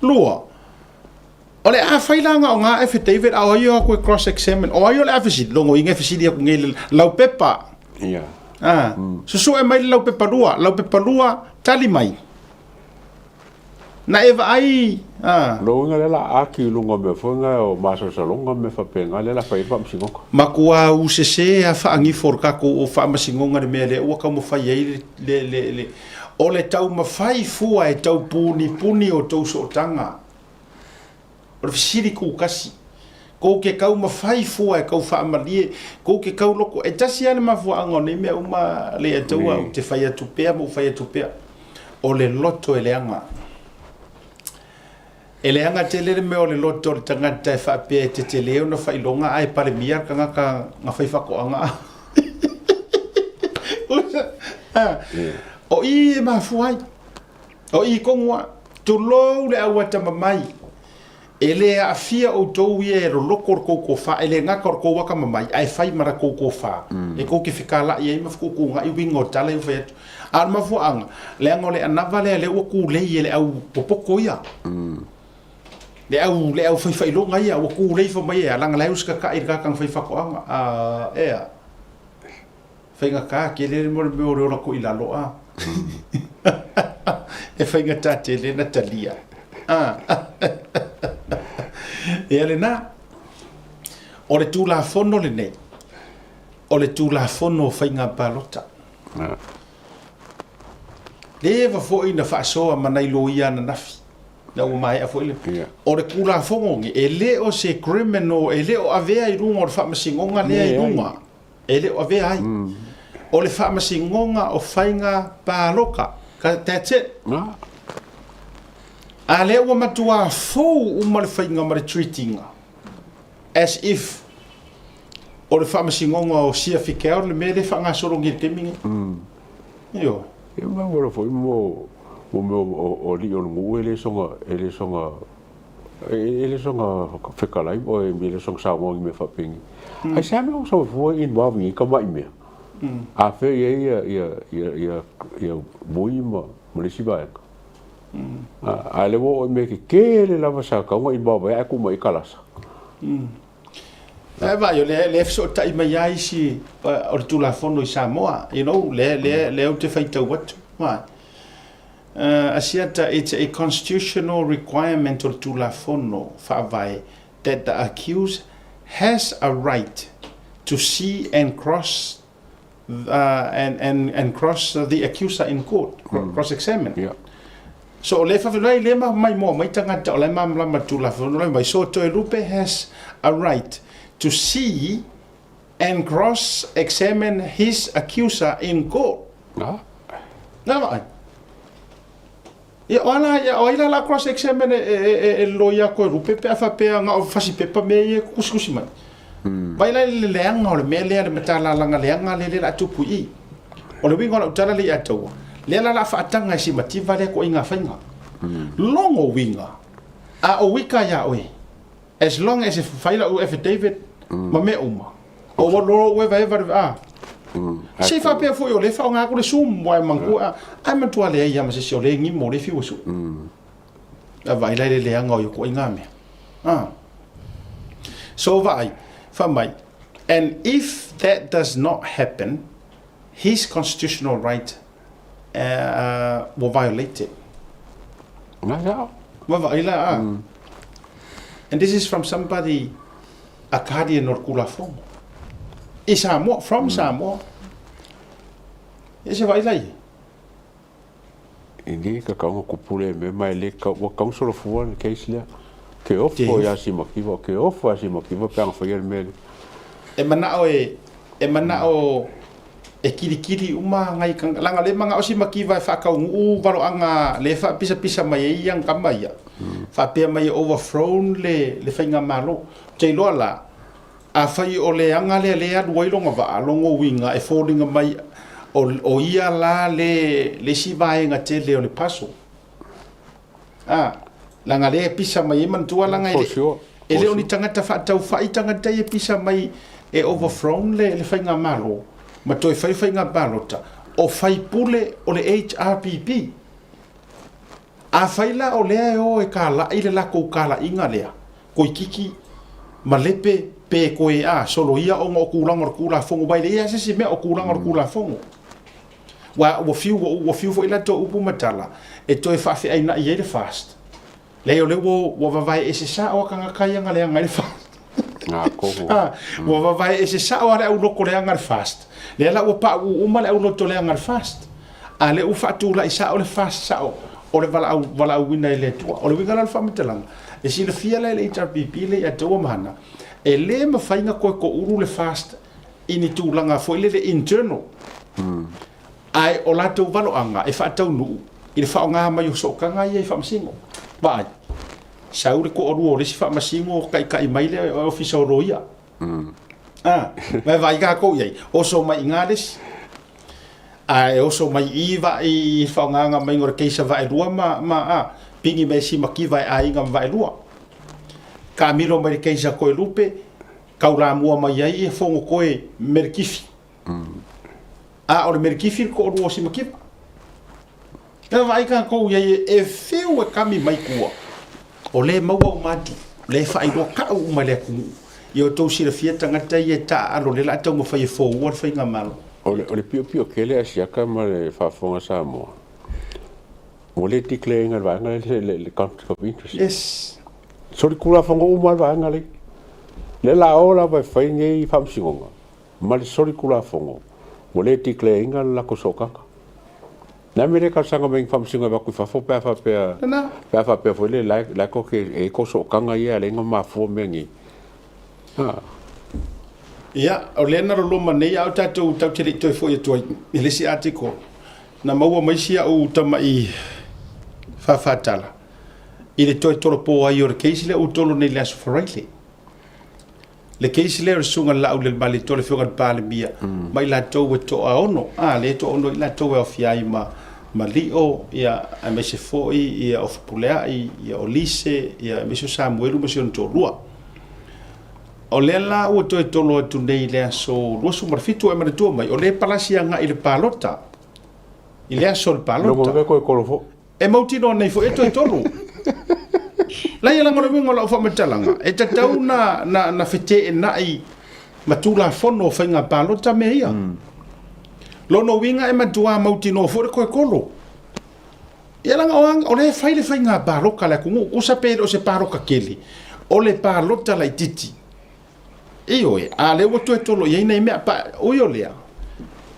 Lua, o le a fai la na o ngā affidavit a o ai o atu e cross examine, o ai o le a fesili, logoina e fesili atu nei le laupepa. Ia. Ah, susue mai le laupepa lua, laupepa lua, tali mai. Na e vaai, a. Lona uiga lea la aki i luga o mea foi na o masalosaloga ma mea faapena lea la fai ai le faamasinoga. Matua u sese a faagifo o le tatou o faamasinoga le mea lea ua taumafai ai le, le, le, le, o le taumafai fua e tau punipuni o tou sootaga. O le fesili kukasi, kou ke taumafai fua e tau faamalie, kou ke tau loko, e tasi lava le mafuaaga o nei mea uma le Atua ou te fai atu pea ma ou fai atu pea, o le loto e leaga. E leaga tele le mea o le loto o le tagata e faapea e tetele ona faailoga ae palemia le tagata na fai faatoaga. O i e mafua ai. O i tonu a, tulou le au atamamai, e le aafia outou ia e loloko le tou tofa, e le gata o le tou atamamai, ae fai ma la tou tofa, e tou te fekala'i ai ma fetuutuunai uiga o tala ia ua fai atu. A o le mafuaaga, leaga o le anava lea lea ua tulei e le au popoto ia, le au, le au faifailoga ia, ua tulei fai mai e a, leaga la e usitatai i le tagata na fai faatoaga, a, ea. Faigata tele le mea o le ola toilalo a. E faigata tele na talia. A. Ia lena. O le Tulafono lenei, o le Tulafono o Faiga Palota. Leva foi na faasoa ma nai loia ananafi. Na ua maea foi le... O le Tulafono lenei, e le o se criminal, e le o avea i luga o le faamasinoga lea i luga. E le o avea ai. O le faamasinoga o faiga palota. That's it. A lea ua matuā fou uma le faiga ma le treat ina as if o le faamasinoga o Sia Fikel le mea lea e faagasolo nei i le taimi nei. Ioe. Ia maua foi mo mea o alii o le nuu e le soga e le soga E le soga fekalai po e le soga saunoa i mea faapeni. Ai se mea o sau fua involving i ka mai mea. A fe ia ia ia ia ia ia mui ma ma le isi vaega. A le ua oo i mea tetele lava sa tatau ona involve ai ae tuu mai i kalasa. Ae vaai, o lea, lea e fesootai mai lava isi o le Tulafono i Samoa, you know, lea, lea, lea ou te faitau atu. Vaai. Asiata, it's a constitutional requirement o le Tulafono Faavae that the accused has a right to see and cross and, and, and cross the accuser in court, cross examine. Yeah. So o lea whawhenua le ma mai moa mai tangata o le malamalama Tulafono le mai. So Toelupe has a right to see and cross examine his accuser in court. Ah. Nā vaai. Ia, o a la, ia, o ai la la cross examine e, e, e, e le loia a Toelupe pe a faapea na o fasi pepa mea ia e tusitusi mai. Vai la i le leaga o le mea lea, le matalalaga leaga lea lea la tupu i i. O le uiga o lau tala lea ia taua, lea la la faataga e si mativa lea toaiga faiga. Logo uiga, a o uika ia oe, as long as e fai lau affidavit ma mea uma, o ua lolo ua evaeva le, a. Se i faapea foi o lea e faaaoga atu le Zoom, aua e manatua, a, ae manatua leai lava ma se isi o lea e gimo, o lea e fiu e sue. A vaai la i le leaga o ia ituaiga mea. A. So vaai, fai mai, and if that does not happen, his constitutional right uh, were violated. Nga sao. Ua vaai la, a. And this is from somebody, a guardian o le Tulafono. I Samoa, from Samoa. Ia se vaai la ia. E le kakau na kupu le mea ma e le kau, ua kau solofua le case lea. Ke ofo ia Simakiva, ke ofo ia Simakiva pe ana faia le mea lea. E manao e, e manao e kilikili uma ngai kanga, leaga le manao Simakiva e faataunuu valoaga le faapisapisa mai ai ia kama ia. Faapea mai e overthrown le, le faigamalo. Ou te iloa la, Afai o le aga lea lea e alu ai lona vaa, lona uiga e foliga mai o ia la le le isi vaega tele o le puzzle. A, leaga lea e pisa mai ai, manatua leaga e le, e le o ni tagata faataufai tagata ia e pisa mai e overthrown le, le faigamalo ma toe fai faiga palota, o faipule o le HRPP. Afai la o lea e o e kalai le latou kalaiga lea, Koikiki, Malepe, pe koe a soloia ona o tulaga o le Tulafono, aua e leai lava se isi mea o tulaga o le Tulafono. Ua, ua fiu, ua, ua fiu foi latou upu ma tala e toe faafeaina'i ai le FAST. Leai, o lea ua, ua vavae ese sao a tagata ia na leaga ai le FAST. Ngā Ua vavae ese sao a le auloto leaga le FAST. Lea la ua pauu uma le auloto leaga le FAST. A lea ua faatulai sao le FAST sao o le valaau, valaauina e le Atua. O le uiga la o le faamatalaga, e silafia la e le HRPP le ia te ua mahana, e le mafai na toe toulu le FAST i ni tulaga foi lele internal. Ae o latou valoaga e faataunuu i le faaaoga mai o sootaga ia i faamasino. Vaai, sau le toalua o le isi faamasino taitai mai le ofisa o loia. Ah, ma e vaai tatou i ai, oso mai i ina le isi. Ae oso mai i i vaai i faaaogaga mai o le keisa vaelua ma, ma a, pigi mai e simakiva e aiga ma vaelua. Taamilo mai le keisa Toelupe, taulamua mai ai e Fonotoe Melikifi. A o le Melikifi le toalua o Simakiva. E vaai tatou i ai e fiu e kami mai tua. O lea e maua uma atu, lea e faailoa tau uma i le atunuu. Ia outou silafia tagata ia e taaalo lea o le a taumafai e foua le faigamalo. O le, o le piopio tele a Siaka ma le faafofoga a Samoa, ua le declare ina le vaega lea le, le conflict of interest. Yes. Solitulafono uma le vaega lea. Lea la o lava e fai nei faamasinoga ma le solitulafono ua le declare ina le latou sootaga. Le a mea le talosaga mai i ni faamasinoga e avatu i fafo pe a faapea pe a faapea foi le la la tou te e i tou sootaga ia e ala ai ona mafua mea nei. A. Ia, o lea na loloma nei a o tatou tatou te le i toe foi atu ai i le isi article, na maua mai si au tama'i fāfātala i le toe tolopo ai o le case lea ua tolo nei i le Aso Faraile. Le case lea o le Susuga i le Laaulialemalietoa le Afioga i le Palemia ma i latou e toaono, a, lea e toaono i latou e aofia ai ma ma Lio, ia, aemaise foi ia o Fepuleai, ia o Lise, ia aemaise o Samuelu ma si ona toalua. O lea la ua toe tolo atu nei i le aso 27, ua e manatua mai, o lea e palasi agai i le palota, i le aso o le palota. Loko toe tolo foi. E mautinoa nei foi e toe tolu. Leai, leaga o le uiga o lau faamatalaga, e tatau na, na, na feteenai ma Tulafono o Faiga Palota mea ia. Lona uiga e matuā mautinoa foi le toe tolu. Ia leaga o, o lea e fai le faiga palota a le atunuu, tusa pe le o se palota tele, o le palota laitiiti. Ioe, a lea ua toe tolo i ai nai mea, pa, ui o lea,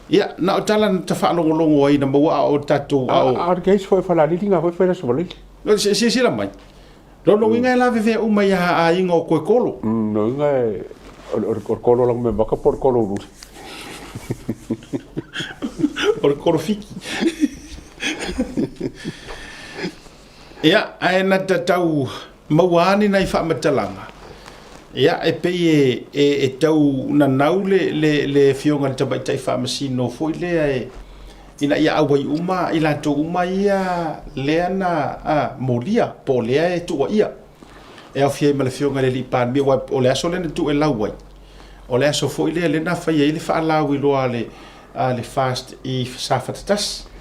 ia, na o tala na ta faalogologo ai na maua a o tatou, a o... A o le case foi Falealili na foi fai le Aso Faraile. Silasila mai, lona uiga e lavevea uma i a aiga o Koekolo. Lona uiga e, o le kolo o Lagomemaka po o le kolo o Luli. O le kolo fiki. Ia, ae na ta tau maua lava ni nai faamatalaga, ia, e pei e, e, e tau nanau le, le, le Afioga i le Tamaitai Faamasino foi lea e, ina ia auai uma i latou uma ia lea na a, molia, po o lea e tuuaia. E aofia ai ma le Afioga i le Alii Palemia, aua o le aso lea na tuuelau ai, o le aso foi lea lea na fai ai le faalauiloa a le, a le FAST i Safata 1.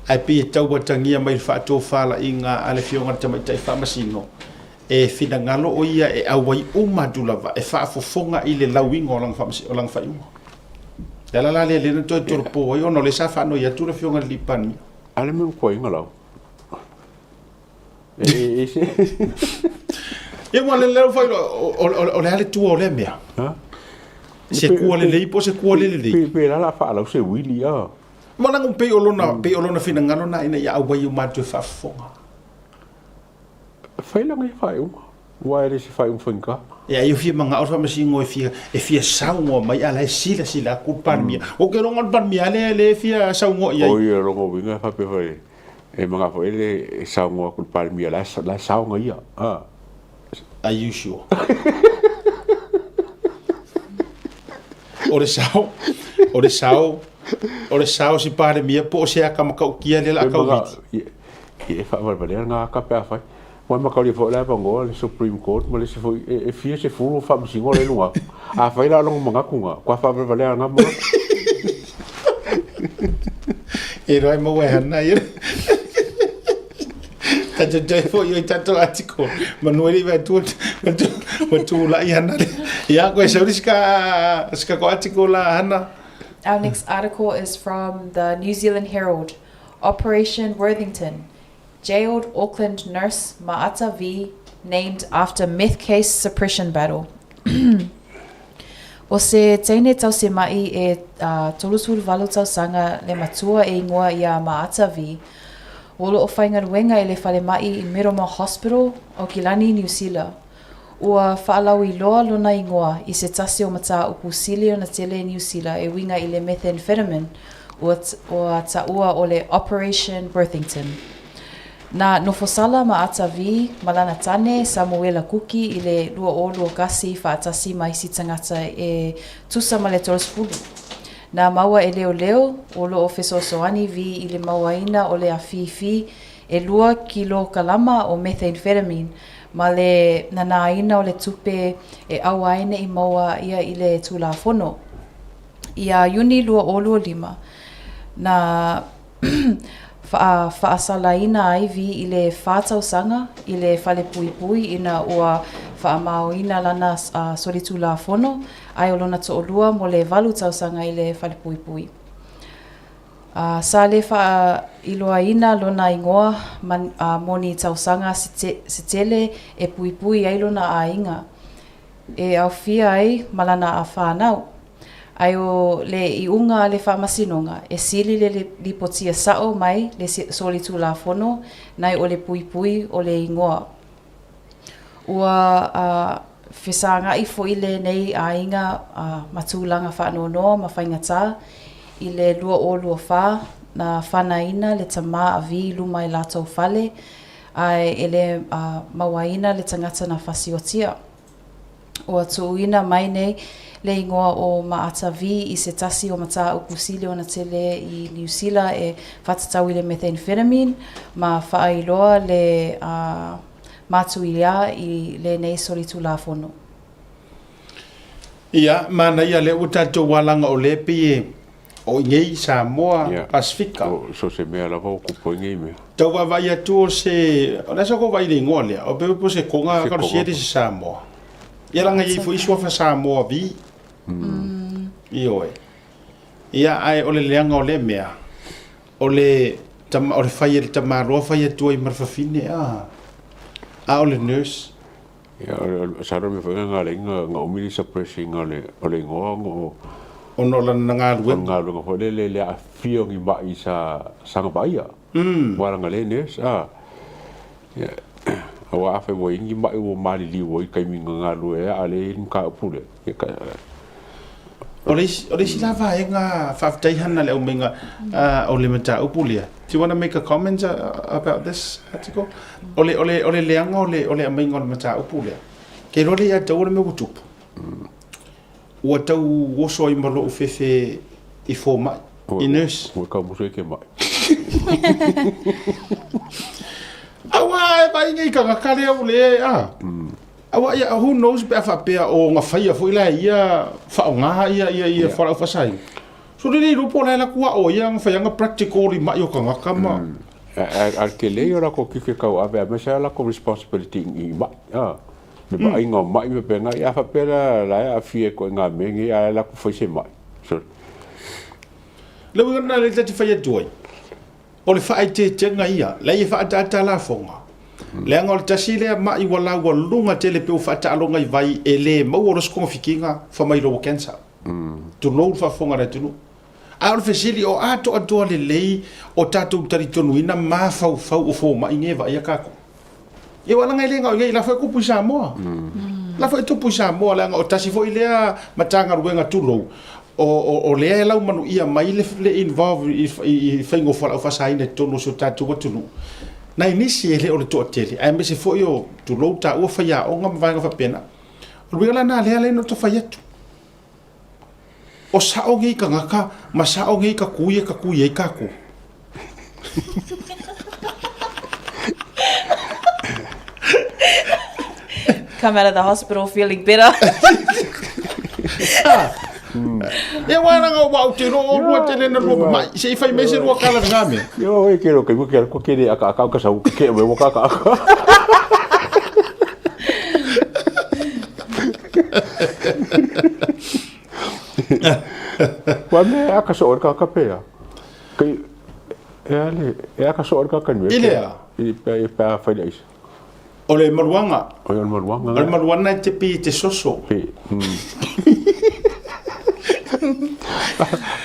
Ae pei e tau atagia mai le faatofalaiga a le Afioga i le Tamaitai Faamasino, e finagalo o ia e auai uma atu lava e faafofoga i le lauiga o lana o lana faaiuga. O le ala la lea lea na toe tolopo ai ona o lea sa faanoi atu le Afioga i le Alii Palemia. A le mea ua toaiga lau. Ia ua lele ua faailoa o le a le tua o lea mea? Se kua lelei po o se kua le lelei? Pe la la faalau se uili a. Ma leaga pei o lona pei o lona finagalo na ina ia auai uma atu e faafofoga. Fai lana ia faaiuga. Aua e le se faaiuga faigata. Ia ai o fia manao le faamasino e fia e fia saunoa mai a la e silasila atu le Palemia. Ou te iloa na o le Palemia lea lea e fia saunoa i ai. O ia lona uiga e faapea foi e manao foi le e saunoa atu le Palemia la e saoga ia. Are you sure? O le sao, o le sao, o le sao si Palemia po o se aka matautia lea o le a tau vili. E faavalevalea lena aka pe afai. Ua mataulia foi la e avanoa le Supreme Court ma le isi foi e fia sefulu o faamasino la e i luga atu. Afai la o lona manatu lena, matua faavalevalea lena manatu. E iloa e maua e hana ia. Tatou toe foi i tatou article. Manu e le i vaai atu ua tulai hana le. Ia, koe sau le sika, sika ko article la hana. Our next article is from the New Zealand Herald. Operation Worthington, Jailed Auckland nurse Maata V named after meth case suppression battle. O se teine tausemaʻi e 38 tausaga le matua e ingoa iā Maata V, o loo faigaluega i le falemaʻi i Middlemore Hospital, Aukilani, Niu Sila. Ua faalauiloa lona igoa i se tasi o mataupu sili ona tele i Niu Sila e uiga i le methamphetamine ua ua taua o le Operation Worthington. Na nofosala ma Ata Vee ma lana tane Samuela Kuki i le 2021 faatasi ma isi tagata e tusa ma le 30. Na maua e leoleo o loo fesoasoani Vee i le mauaina o le afifi e lua kilokalama o methamphetamine ma le nanāina o le tupe e ʻau ai neʻi maua ia i le Tulafono. Iā Iuni 2025, na faasalaina ai Vee i le whā tausaga i le falepuipui ina ua faamaoina lana solitulafono ai o lona toʻolua mo le walu tausaga i le falepuipui. Sa le faailoaina lona ingoa ma mo ni tausaga se tele e puipui ai lona aiga, e aofia ai ma lana whānau. Ae o le iuga a le Faamasinoga, e sili le lipotia sa'o mai le solitulafono nai o le puipui o le ingoa. Ua fesagaʻi foi lenei aiga ma tulaga faanoanoa ma faigata i le 2024 na fanaina le tamā a Vee i luma i latou fale ae e le mauaina le tagata na fasiotia. Ua tuuina mai nei le igoa o Maata Vee i se tasi o mataupu sili ona tele i Niu Sila e faatatau i le methamphetamine ma faailoa le matuia i lenei solitulafono. Ia, manaia lea ua tatou alaga o lea pei e O i nei Samoa, yeah. Pasifika. O, so se mea lava o kupu ai nei mea. Tau vaavaai atu o se, o le a sa kou vaai i le igoa lea, o pe po se Konga se kalo se Samoa. Ia langa iai foi suafa Samoa vi. Ioe. Ia ae o le leaga o lea mea, o le tama, o le fai e le tamaloa fai atu ai ma le fafine, a. A o le nurse. Ia, sa le mea foi lea na ala ai na umi le suppress ina o le o le igoa ona o Ona o lana galuega. O le galuega foi lele le aafia o ni ma'i sa sa na vaaia. Aua leaga lea nurse a. Ia, aua afai ua i ai ni ma'i ua maliliu ai i le taimi na galulue ai a o lea e i ai le mataupu lea, ia ka O le isi, o le isi la vaega faafetai Hana le aumaiga o le mataupu lea. Do you want to make a comment about this article? O le, o le, o le leaga o le, o le aumaiga o le mataupu lea. Ke iloa lea ia te au le mea ua tupu. Ua tau oso ai ma lou fefe i fomai, i nurse. Ua tau musu ai ke mai. Aua e vaai nei tagata lea ua le, a. Aua ia, who knows pe a faapea o ona faia foi la e ia faaaoga ia ia ia fualaau faasaina. So le le iloa po o la e alu atu ao ia ona fai ana practical i mai o tagata ma. A o le tele ia o latou tiute tauave aemaise lava latou responsibility i mai a, le vaaiga o mai ma pena, ia a faapea la la e aafia i ituaiga mea nei a o la e alu atu fai se mai. Sorry. Le uiga lena lea ta te fai atu ai, O le faaeteetega ia, leai e faaataata lafoga, leaga o le tasi lea ma'i ua laualuga tele pei ua faataaloga i vai e le maua loa se togafitiga fa mai loa ua cancer. Tulou le faafofoga a le atunuu. A o le fesili, o atoatoa lelei o tatou talitonuina mafaufau o fomai nei e vaaia tatou? Ia aua leaga e le gao i inei, la foi e tupu i Samoa. La foi e tupu i Samoa leaga o tasi foi lea Matagaluega tulou, o, o, o lea e laumanuia mai le, le involve i, i, i faiga o fualaau faasaina i totonu o si o tatou atunuu. Nai nisi e le o le toatele, aemaise foi o, tulou taua faiaoga ma vaega faapena. O le uiga la lena lea lea na ta fai atu. O sao nei tagata ma sao nei tatui e tatui ai tatou. Come out of the hospital feeling better. Ia aua leaga ua ou te iloa o lua tele na lua mamai. Se i fai mai se lua kala lena mea. Io e ke ro ke ke ko ke le aka aka ka sau ke me wo ka ka. Ua me aka so ka ka pea. Kai e ale e aka so ka ka nui. I lea? I pe i pe fai le isa. O le maluanga. O le maluanga. O le maluanga e te pi te soso. Pi.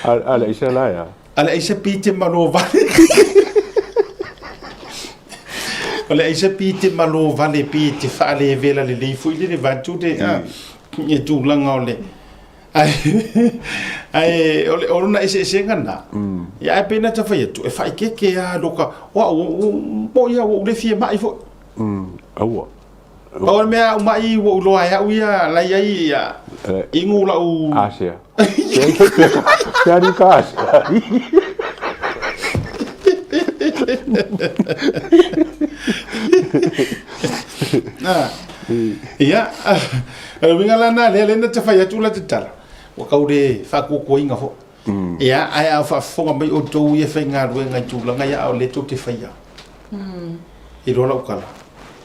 A le isa la ya. A le aisa pi te malo vale. O le aisa pi te malo vale pi te whaale e vela le lei fui le le vatu te a e tūlanga o le ai ai o le o na ese ese ngana. Ia ai pena ta whai atu e whai keke a loka o au po ia o le fie mai fo. Aua. O le mea au mai ua ou iloa ai au ia la i ai ia inu lau Asia. Pe ari ka asia. Ia, o le uiga la lena lea lea na te fai atu la te tala, ua kau le faakuakuaina foi. Ia, ae a faafofoga mai outou ia faigaluega i tulaga ia a o lea tou te faia. I loa lau tala,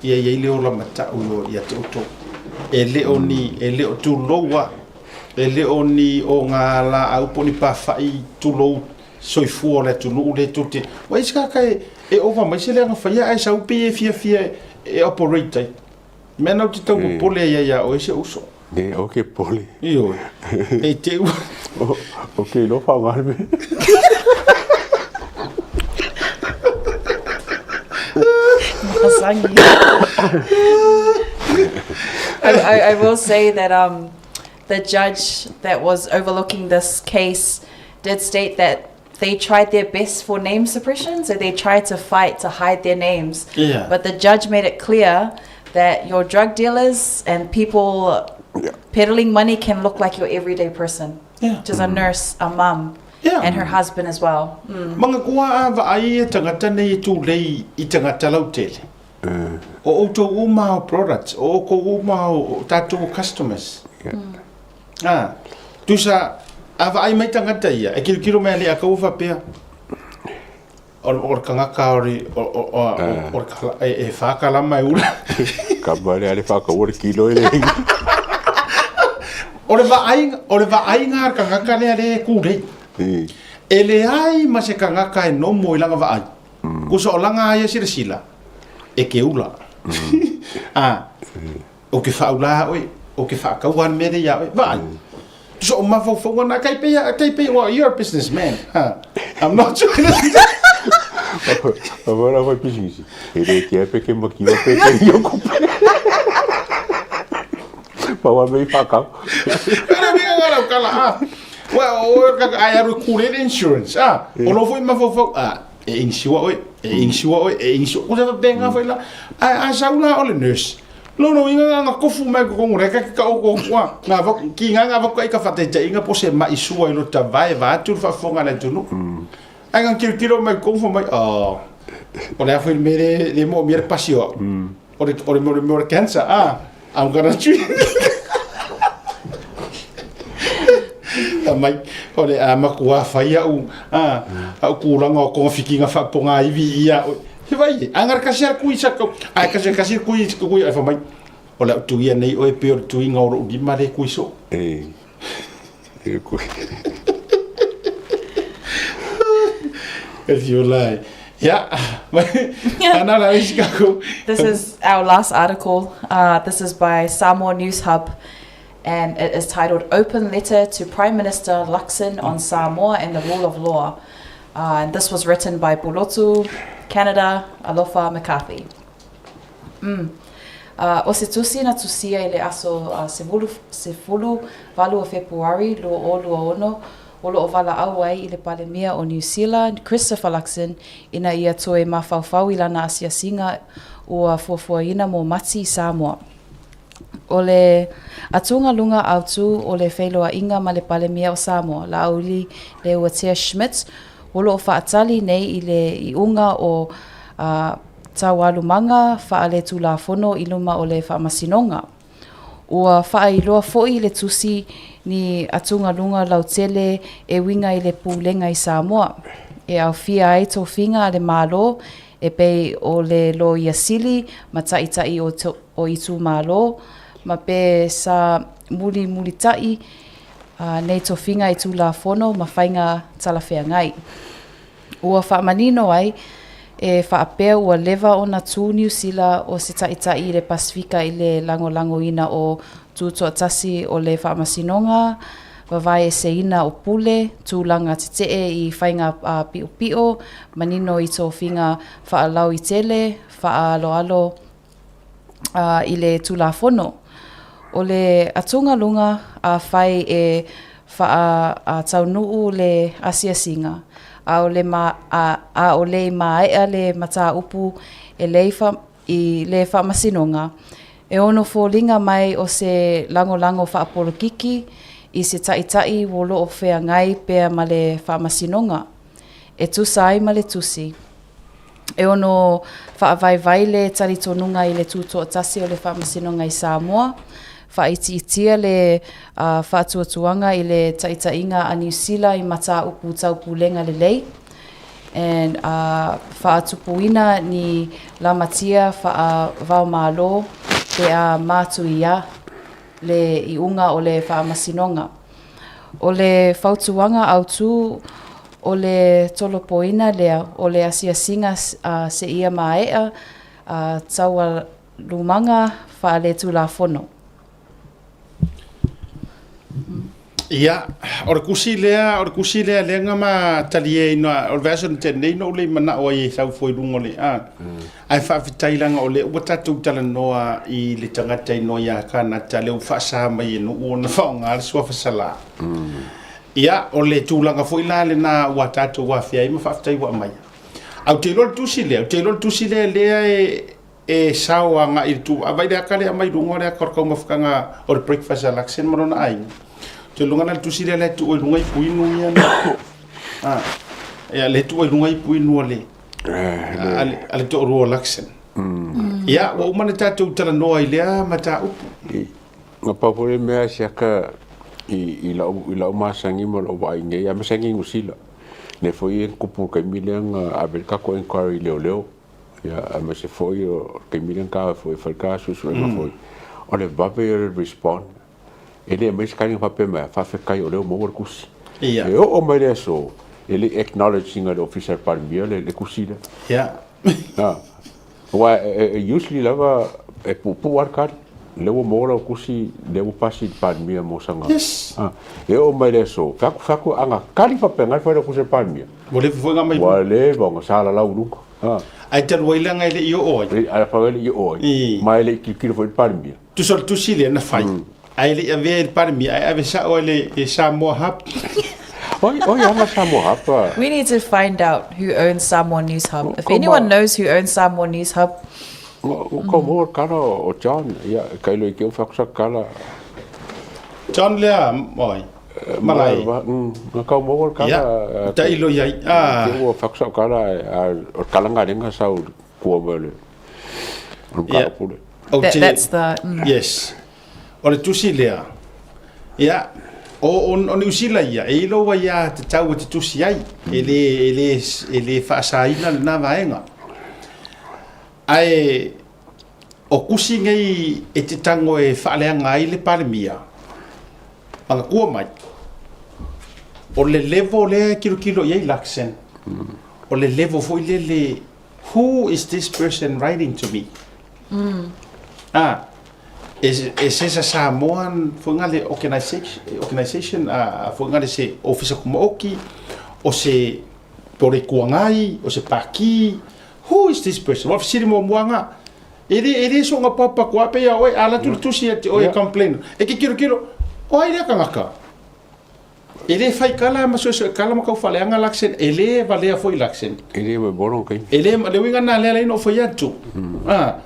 ia i ai le ola matau ia te outou. E le o ni, e le o tulou a, e le o ni ogalaau po o ni pafa'i tulou soifua o le atunuu lea tou te, ua i ai se tagata e, e ova mai se leaga faia ae sau pei e fiafia e operate ai. Mea na ou te tau popole ai ia oe si ou uso. Ne, o ke pole. Ioe. E te ua. O ke iloa faaaoga le mea. Masangi. I will say that um, the judge that was overlooking this case did state that they tried their best for name suppression, so they tried to fight to hide their names. Yeah. But the judge made it clear that your drug dealers and people peddling money can look like your everyday person. Yeah. Which is a nurse, a mum, Yeah. and her husband as well. Manatua a vaai e tagata nei e tulei i tagata lautele. O outou uma o products, o outou uma o tatou customers. A, tusa, a vaai mai tagata ia, e kirokiro mai alii a kaua faapea, o, o le tagata o le, o, o, o, o le kala, e, e wha kalama e ula. Ka mare ale whakaua le kilo e le O le vaaiga, o le vaaiga a le tagata lea lea e kūlei. E leai ma se tagata e nomo i lana vaai. Kusa o lana aia silasila, e ke ula. A, Ou te whaaula oe, ou te whaakaua le mea lea ia oe, vaai. So o mafaufauga na, kai pei, kai pei, well, you're a businessman. Huh? I'm not trying to... Agora vai pisinisi. E le tia pe ke makiwa pe ke i o kupe. Paua mei whakau. Pera minga ngā rau kala, ah. Ua o ka ai alu kule le insurance. Ah, o lo foi mafaufau. Ah, e insure oe, e insure oe, e insure. Ko se faapena foi la. Ae a sau la o le nurse. Lona uiga na ona tofu mai totonu leka ke ka o ua nga va ki nga nga va ka ka faataitaiga po se ma'i sua i lo tavae vaeatu le faafofoga a le atunuu. Ae na tilotilo mai totonu fai mai, oh, o le a foi le mea le le moomia le pasi o au. O le o le o le cancer, ah, I'm gonna treat. Mai, o le a matua fai au, ah, au tulaga o togafitiga faapogaivi ia oe. Se vai e, a ngara kasi a kui sa kau, a kasi kasi kui kui ai mai. O le au tuia nei oe pe o le tuiga o lou lima le kui so. E. E kui. E fio lai. Ya. Ana la isi kako. This is our last article. This is by Samoa News Hub and it is titled Open Letter to Prime Minister Luxon on Samoa and the Rule of Law. And this was written by Pulotu, Canada, Alofa McCarthy. O se tusi na tusia i le aso 18 o Fepuari 2026 o lo o valaau ai i le Palemia o Niu Sila, Christopher Luxon, ina ia toe mafaufau i lana asiasiga ua fuafuaina mo Mati i Samoa. O le atugaluga autu o le feiloaiga ma le Palemia o Samoa, Laauli Leuatea Schmidt, o lo o faatali nei i le iuga o taualumaga faaletulafono i luma o le Faamasinoga. Ua faailoa foi le tusi ni atugaluga lautele e uiga i le pulega i Samoa, e aofia ai tofiga a le Malo e pei o le Loia Sili ma Taitai o itumalo, ma pe sa mulimulitaʻi nei tofiga i Tulafono ma faiga talafeagai. Ua faamanino ai, e faapea ua leva ona tū Niu Sila o se taitai i le Pasefika i le lagolagoina o Tutoatasi o le Faamasinoga, vavaeeseina o pule, tulaga tetee i faiga piopio, manino i tofiga faalauaitele, faaaloalo i le Tulafono. O le atugaluga afai e faataunuu le asiasiga, ʻaʻole i maea le mataupu e i le Faamasinoga, e ono foliga mai o se lagolago faapolokiki i se taitai o lo o feagai pea ma le Faamasinoga e tusa ai ma le tusi. E ono faavaivai le talitonuga i le tutoatasi o le Faamasinoga i Samoa, faaitiitia le faatuatuaga i le taitaiga a Niu Sila i mataupu tau pulega lelei, and faatupuina ni lamatia faavaomalo pe a matuia le iuga o le Faamasinoga. O le fautuaga autu o le tolopoina lea o le asiasiga seia maea taualumaga faaletulafono. Ia, o le tusi lea, o le tusi lea lea na ma talieina, o le vaiaso na tea nei na ou le i manao ai e sau fua i luga o le, a. Ae faafetai leaga o lea ua tatou talanoa i le tagata igoa ia Kanata lea ua faasa mai e nuu ona faaaoga le suafa Salā. Ia, o le tulaga foi la lena ua tatou afea ai ma faafetai ua aumaia. Ae ou te iloa le tusi lea, ou te iloa le tusi lea lea e e sao agai i le tu, a vaai le aka lea aumai i luga o le aka o le taumafataga o le breakfast a Luxon ma lona aiga. Ou te iloa na le tusi lea la e tuu ai i luga ipu inu ia na. A, ia le tuu ai i luga ipu inu a le, a le, a le toalua o Luxon. Ia, ua uma ona tatou talanoa i lea mataupu. Na pau foi le mea siaka i, i lau, i lau masani ma lou vaai nei, a masani i Niu Sila. Lea foi e tupu i le taimi lea na ave ai le tatou inquiry i leoleo. Ia, aemaise foi o le taimi lea na taua foi e fai le ta suesuega foi, o le vave ia o le respond. E le aumai se tali na faapea mai, faafetai o lea ua maua le tusi. Ia. E oo mai le aso, e le i acknowledge ina e le Ofisa o le Palemia le tusi lea. Ia. Aua e usually lava e puupuu lava le tali. Lea ua maua lau tusi, lea ua pasi i le Palemia mo sana. Yes. E oo mai le aso, fai atu, fai atu, a na tali faapena le fai lau tusi a le Palemia. Ua leva foi ona aumai. Ua leva ona salalau i luga. Ae talu ai leaga e le i oo ai. Ae talu ai e le i oo ai. Ma e le i tilotilo foi le Palemia. Tusa o le tusi lea na fai. Ae le i avea i le Palemia, ae ave sao ai le i Samoa Hub. Oi, oi ana Samoa Hub. Ah. We need to find out who owns Samoa News Hub. If anyone knows who owns Samoa News Hub. Ko mo kala o John, ia kai lo ke o fakusa kala. John lea, oi. Malai. Nga kau mo kala. Ia, tai lo iai. Ah. Ke o fakusa kala a o kala ngarenga sau kua mo le. Ia. That, that's the mm. Yes. O le tusi lea, ia, o, o, o Niu Sila ia, e iloa ia te tau e te tusi ai, e le, e le, e le faasaina lena vaega. Ae, o kusi nei e te tango e faaleaga ai le Palemia, manatua mai, o le level lea e kilokilo i ai Luxon, o le level foi lele, who is this person writing to me? Mm. Ah, e se sa Samoan foi ngale organization, organization a foi ngale se ofisa kumaoki, o se pore kuangai, o se paki. Who is this person? Wa fisiri mo muanga. E le e le so nga papa ko ape ia oe ala tu tusi e te oe complain. E ke kiro kiro. O ai lea kangaka. E le fai kala ma suesue kala ma kau faleaga Luxen, e le valea foi Luxen. E le mai bono kai. E le, le uiga na lea lai no fai atu. Ah.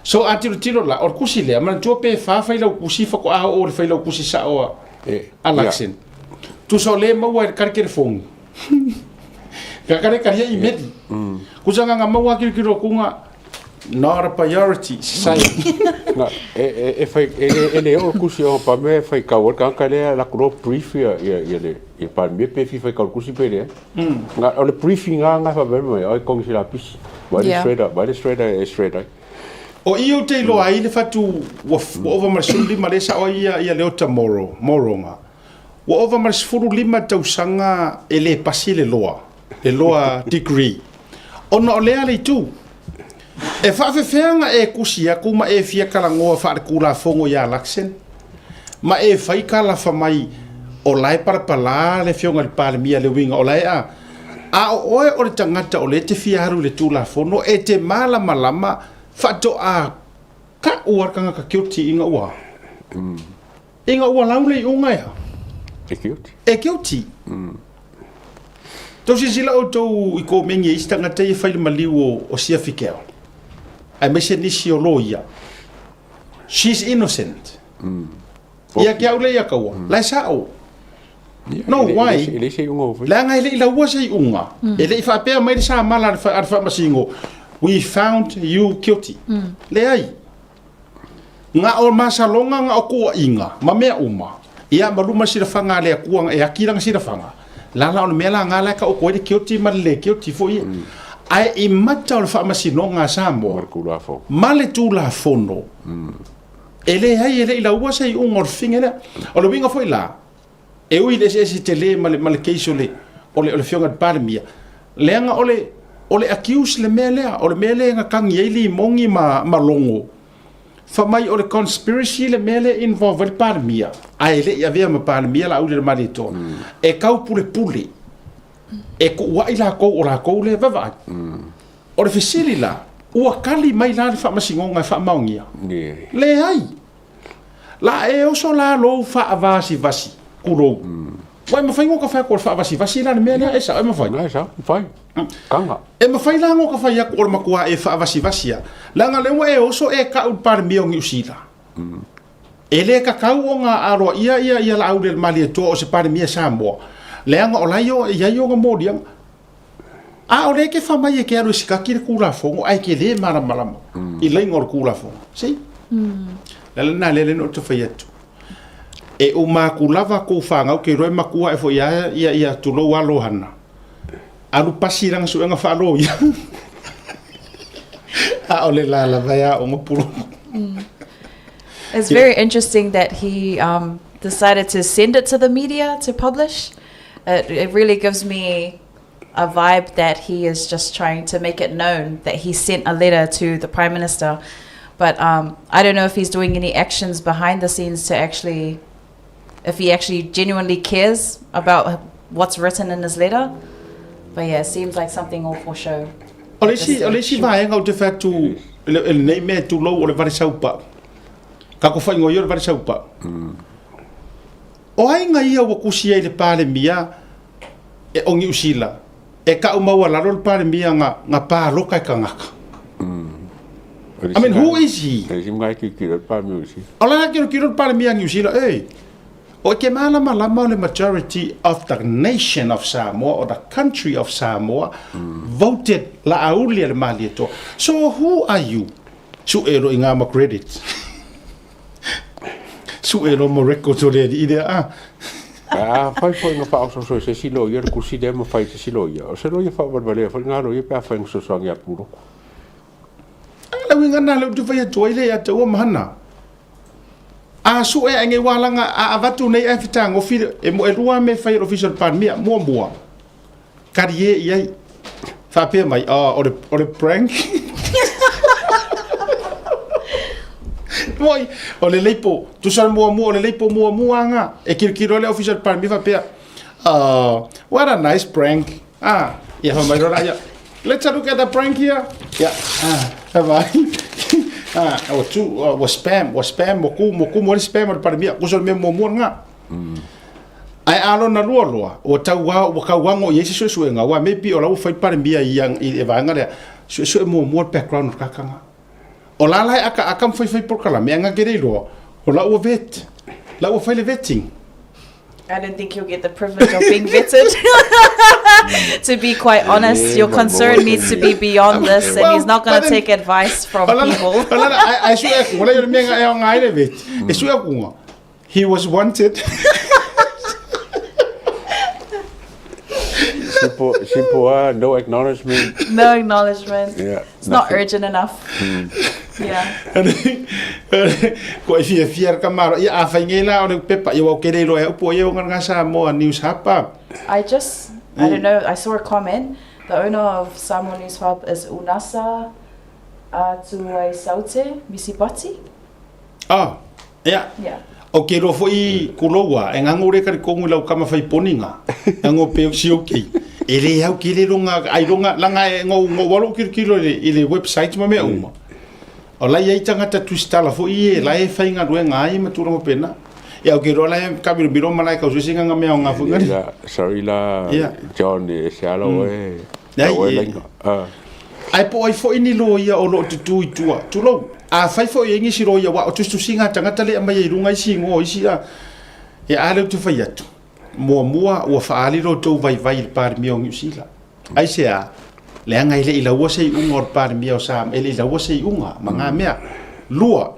So a tiro tiro la, o le kusi lea, manatua pe fa fai lau kusi fa ko a o le fai lau kusi sa o E, a Luxen. Tusa o le maua e le kare kere fongi. Ka kare karia i meri. Kusa nganga maua kiro kiro kunga, Not a priority, society. Na, e, e, e fai, e, le, e le o kusi o pa me fai kau ka ka le la kro brief ia ia ia le ia pa me pe fi fai kau kusi pe le. Nga o le briefing nga nga fa me mai ai kong si la pisi. Ba le straight up, ba le straight up e straight up. O i o te iloa ai le fatu ua ua ova ma le 15 le sao ai ia ia Leota Moro, Moronga. Ua ova ma le 15 tausaga e le pasi le loa, le loa degree. Ona o lea le itu. E faafefea e kusi aku ma e fia kalagoa faalekulafogo iā Luxon, ma e fai kalafa mai o la e palapalā le afioga i le Palemia le uiga o la e a. A o oe o le tagata o lea e te fia alu i le Tulafono e te malamalama faatoa ka'u a le tagata guilty ina ua Ina ua lau le iuga ea. E guilty. E guilty. Tou silasila outou i komeni e isi tagata ia e fai le maliu o, o Siafikeo, aemaise nisi o loia. She's innocent. Ia ke au le ia kaua. La e sa'o. No, why? E leai se iuga ua faia. Leaga e le i laua se iuga. E le i faapea mai le samala a le faamasino, we found you guilty. Leai. Nga o masaloga nga o kuaiga ma mea uma, ia ma luma silafaga a le Akua e aki lana silafaga, lala o le mea la nga la e kaoko ai le guilty ma le le guilty foi ia. Ae i mata o le faamasinoga a Samoa ma le Tulafono, e leai e le i laua se iuga o le fine lea. O le uiga foi la, E ui i le eseese tele ma le, ma le case o le, o le, o le Afioga i le Palemia, leaga o le, o le accuse le mea lea, o le mea lea e gakagi ai limogi ma, ma logo, fa mai o le conspiracy le mea lea e involve ai le Palemia, ae le i avea ma Palemia Laaulialemalietoa, e taupulepule, e kuuai lakou o lakou lea e vavaai. O le fesili la, ua kali mai la le faamasinoga e faamaonia? Leai. La e oso la lou faavasivasi, kulou. Ua e mafai ngoka fai aku o le faavasivasi la le mea lea e sao e mafai. Nai sao, mafai. Kanga. E mafai la ngoka fai aku o le matua e faavasivasi a. Leaga lea ua e oso e kau le Palemia o Niu Sila. E le kakau o nga aloa ia ia ia Laaulialemalietoa o se Palemia Samoa. Leaga o la ia i ai ona moliaga. A o lea ke fa mai e ke alu e sikaki le Kulafono ae ke le malamalama i laiga o le Kulafono. See? Le ala lena lea lea na ou te fai atu. E uma aku lava kou fanau ke iloa e makua ae foi a ia ia tulou alo hana. Alu pasi lana suega faaloia. A o le la lava e aoga pulu. It's very interesting that he um, decided to send it to the media to publish. It, it really gives me a vibe that he is just trying to make it known that he sent a letter to the Prime Minister. But um, I don't know if he's doing any actions behind the scenes to actually, if he actually genuinely cares about what's written in his letter. But yeah, it seems like something all for show. O le isi, o le isi vaega ou te fai atu, i lenei mea e tulou o le vale saupau. Kako whaingo i o le vale saupa. O ai nga ia ua kusi ai le Palemia e o Niu Sila, e ka'u maualalo le Palemia nga, nga pāloka e kangaka. I mean, who is he? E isi mga e kilokilo le Palemia o Niu Sila. O la kilokilo le Palemia a Niu Sila, e. O ke malamalama o le majority of the nation of Samoa or the country of Samoa voted la auli a le Malietoa. So who are you? Su'e loa i ngā ma credits. Su'e loa ma records o le alii lea, ah. A fai foi nga faaososo e se isi loia le kusi lea ma fai e se isi loia, o se loia faavalevalea foi lena loia pe afai na fesoasoani ia Puloku. A le uiga lena lea ou te fai atu ai le ia te ua ma hana. A su'e ae nei ua laga a avatu nei ae fetagofi e mo elua mea e fai e le Ofisa o le Palemia. Muamua, Karie i ai. Faapea mai, oh, o le, o le prank. Moi, o le leipo, tusa le muamua, o le leipo muamua nga. E kilokilo le ofisa o le Palemia faapea, oh, what a nice prank. Ah, ia fa mai lola ia. Let's look at the prank here. Ia, ah, fa mai. Ah, o tu, o spam, o spam, o ku, mo ku mo le spam o le Palemia. Kusa le mea muamua nga. Ae a lona lua loa, ua tau a, ua kauago i ai se suesuega, aua maybe o la ua fai Palemia i ia, i le vaega lea, suesue muamua le background o le kakaga. O la la e akaaka ma faifai polokalame, ae ngake le iloa, o la ua vet, la ua fai le vetting. I don't think you'll get the privilege of being vetted. To be quite honest, your concern needs to be beyond this, and he's not going to take advice from people. Ai sue aku, wala yo le mea e aoga ai le vet. E sue aku nga. He was wanted. Simple, simple, no acknowledgement. No acknowledgement. Yeah, It's not nothing. urgent enough. Yeah. Ko e fia fia ka maro ia a whai ngei la o le pepa ia wau kere iloa e upu ia o ngā Samoa News Hapa. I just, I don't know, I saw a comment. The owner of Samoa News Hub is Unasa Atuaisaute Misipati. Oh, Ia. Yeah. O ke loa foi kuloua e ngango le kari kongu lau kama fai poninga. Ngango pe si okay. E le au ke le longa ai longa langa e ngo ngo walo kilo kilo i le, i le website ma mea uma. O lai ai tangata tusitala foi e lai e fai galuega ai ma tulaga pena. Ia o ke loa lai kamilomilo ma lai kausuesinga nga mea o nga foi ngari. La, sorry la, Yeah. John, e se ala oe, Leai, oe e- lainga. Ah. Ae po o ai foi ni loia o lo o tutū i tua, tulou, afai foi e i ai nisi loia, aua o tusitusiga a tagata lea e aumai ai i luga isi igoa o isi a, e a lea ou te fai atu, muamua ua faaali lo outou vaivai i le Palemia o Niu Sila. Aisea? Leaga e le i laua se iuga o le Palemia o Samoa, e le i laua se iuga ma nga mea. Lua,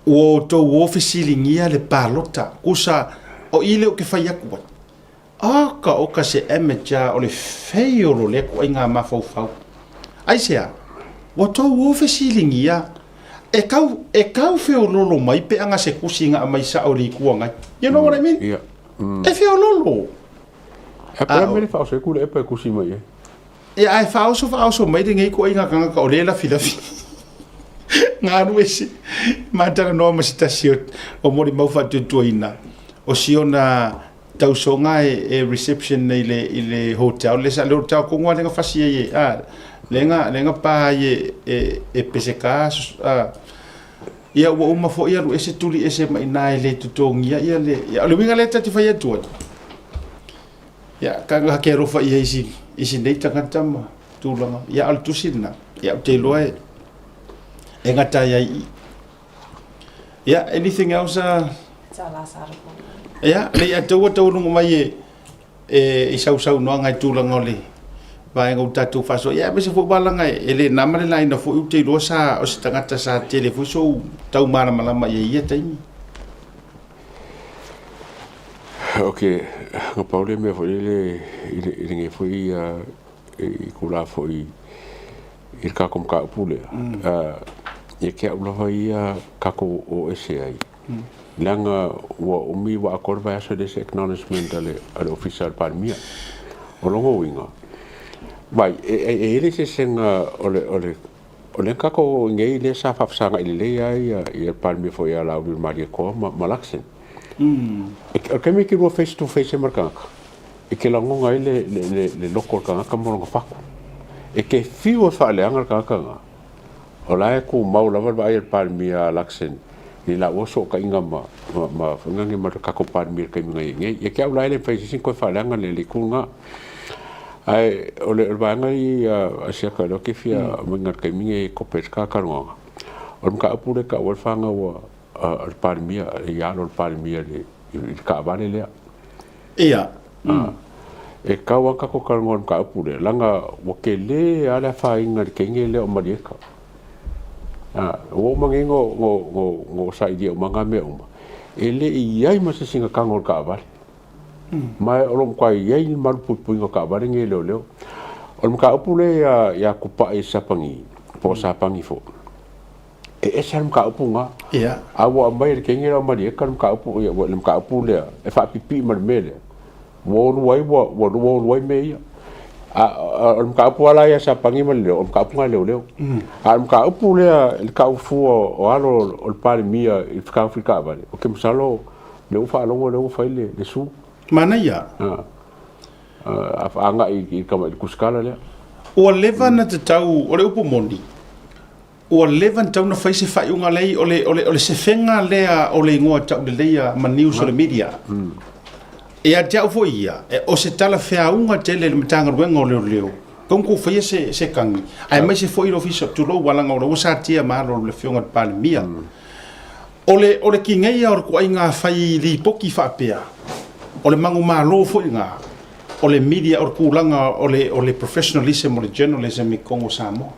ua outou o fesiligia le palota, kusa o i lea ou te fai atu ai. Oka oka se amateur o le feolo lea kuaiga mafaufau. Aisea? Ua tou o fesiligia e kau e kau feololo mai pe aga se kusi nga aumai sao i le Itu Agai. You know what I mean? Ia. E feololo. E pea mele faaoso ai kule epa e kusi mai ai. Ia ae faaoso faaoso mai lenei kuaiga kagaka o lea e lafilafi. Galu ese ma talanoa ma se tasi o o molimau faatuatuaina o siona tausoga e reception nei le i le hotel le sa le hotel kongo le nga fasi ai a le nga le nga pa ai e e, e peseka a ia ua uma foi alu ese tuli ese mai na e le totogia ia le ia o le uiga le ta te fai atu ai ia ka nga ke alofa ia isi isi nei tagata ma tulaga ia o le tusi lena ia ou te iloa e e gata ai ai i Yeah, anything else? It's our last article. Yeah, le ia taua taulunga mai e, e i sausaunoaga i tulaga o le vaega o tatou faasoa. Ia, aemaise foi walaga e, e le na ma le laina foi ou te iloa sa o se tagata sa tele foi sou tau malamalama i ia taimi. Ok, na pau le mea foi lele i le, i lenei foi uh, i kula foi i le kākou mataupu lea, ia ke au lava ia kākou o ese ai. Leaga ua umi ua atoa le vaiaso e le se acknowledgement a le, a le ofisa a le Palemia. O lona uiga, vai, e, e, e i ai le eseesega o le, o le, o lea kākou o i nei lea sa faafesagai lelei lava ia, ia le Palemia foi ia Laaulialemalietoa ma, ma Luxon. E, o le taimi e te lua face to face ai ma le tagata, E te lagona ai le, le, le, le loto o le tagata ma lona fatu. E te fiu e faaleaga le tagata lena, o la e tumau lava le vaai a le Palemia a Luxon I laua sootaiga ma ma ma ma le tatou Palemia i le taimi na i ai nei. Ia te au la e le mafai e se isi ona toe faaleaga le itu lena. Ae o le vaega ia a Siaka lea ou te fia aumaia i le taimi lenei e tope ai le ta talanoaga, o le mataupu lea e taua ai le fanau a le Palemia, i alo o le Palemia i le taavale lea. Ia. E tatau lava ona tatou talanoa i le mataupu lea, leaga ua tele lava le afaina i le teine lea o Malieta. Ua uma nei ona ou sailia uma na mea uma, e le i i ai ma se isi na tago i le taavale. Ma o lo o matua i ai le malu puipuiga o taavale nei e leoleo. O le mataupu lea ia Tupai Sapani, po o Sapani foi, e ese lava le mataupu lena. A ua aumai e le teine lea o Malieta le mataupu, le mataupu lea e faapipii ma le mea lea, Ua olu ai, ua, ua olu ai mea ia. A, o le mataupu lava la ia Sapani ma le leo, o le mataupu lena a leoleo. A o le mataupu lea i le tau fua o alo o le Palemia i le fetagofi taavale, ou te masalo lea ua faalogo lea ua fai le, le sue. Manaia. A, a, agai i le tusitala lea. Ua leva ona tatau, o le upu moni, Ua leva ona tatau ona fai se faaiuga lea, o le, o le, o le sefega lea o le igoa tauleleia ma news o le media. Ia te au foi ia, o se talafeauga tele i le Matagaluega o Leoleo, tau tou faia se, se kagi, aemaise foi le Ofisa, tulou, leaga o la ua satia ma alo o le Afioga i le Palemia. O le, o le kigeia o le ituaiga fai lipoti faapea, o le manumalo foi lena, o le media, o le tulaga o le, o le professionalism o le journalism i totonu o Samoa.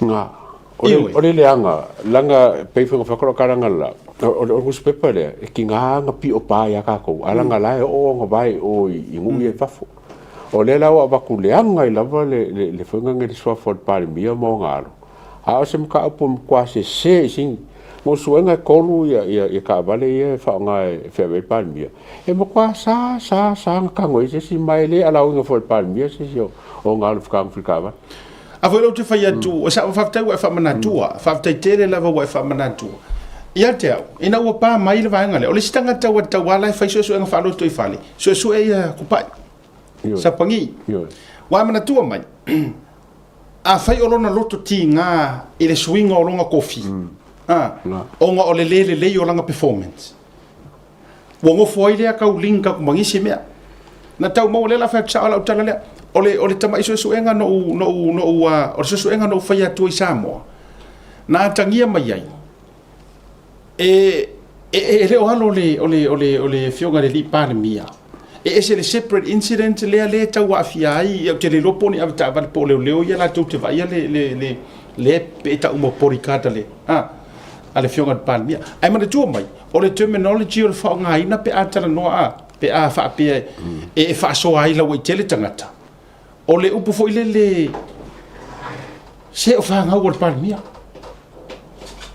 Nga. O le, o le leaga, leaga e pei foi ona fai atu lau tala analeila, o le nusipepa lea, e tiga ona pio pa ia tatou, ae leaga la e oo ona vae i o i nuu ia i fafo. O lea la ua avatu leaga ai lava le, le, le faiga lenei i le suafa o le Palemia ma ona alo, a o se mataupu e matua sese i sini. Mo suega e tolu ia, ia, ia taavale ia e faaaoga e feaveai le Palemia, e matua sa, sa, sa ona tago i ai se isi, ma e le alaoina foi e le Palemia se isi o ona alo i le fetagofi i le taavale. A foi lea ou te fai atu, faafetai ua e faamanatua, faafetai tele lava ua e faamanatua. Ia te au, ina ua pa mai le vaega lea, o le isi tagata ua tatau lava la e fai suesuega faalotoifale, suesue ia Kupai, Sapagi. Ua e manatua mai, afai o lona loto tiga i le suiga o lona kofi, ona o le le lelei o lana performance, Ua nofo ai lea kau link aku ma nisi mea. Na tau maua lea la fai atu sao lau tala lea. O le, o le tama'i suesuega na ou, na ou, na ou, o le suesuega na ou faia atua i Samoa, na atagia mai ai, e, e, e le o alo o le, o le, o le, o le Afioga i le Alii Palemia, e ese le separate incident lea lea e tau aafia ai, ou te le iloa po o ni avetaavale po o leoleo ia latou te vaaia le, le, le, le pe e tau ma bodyguard a le, a, a le Afioga i le Palemia. Ae manatua mai, o le terminology o le faaaogaina pe a talanoa a, pe a faapea e faasoa ai lauaitele tagata, o le upu foi lele se o fanau a le Palemia.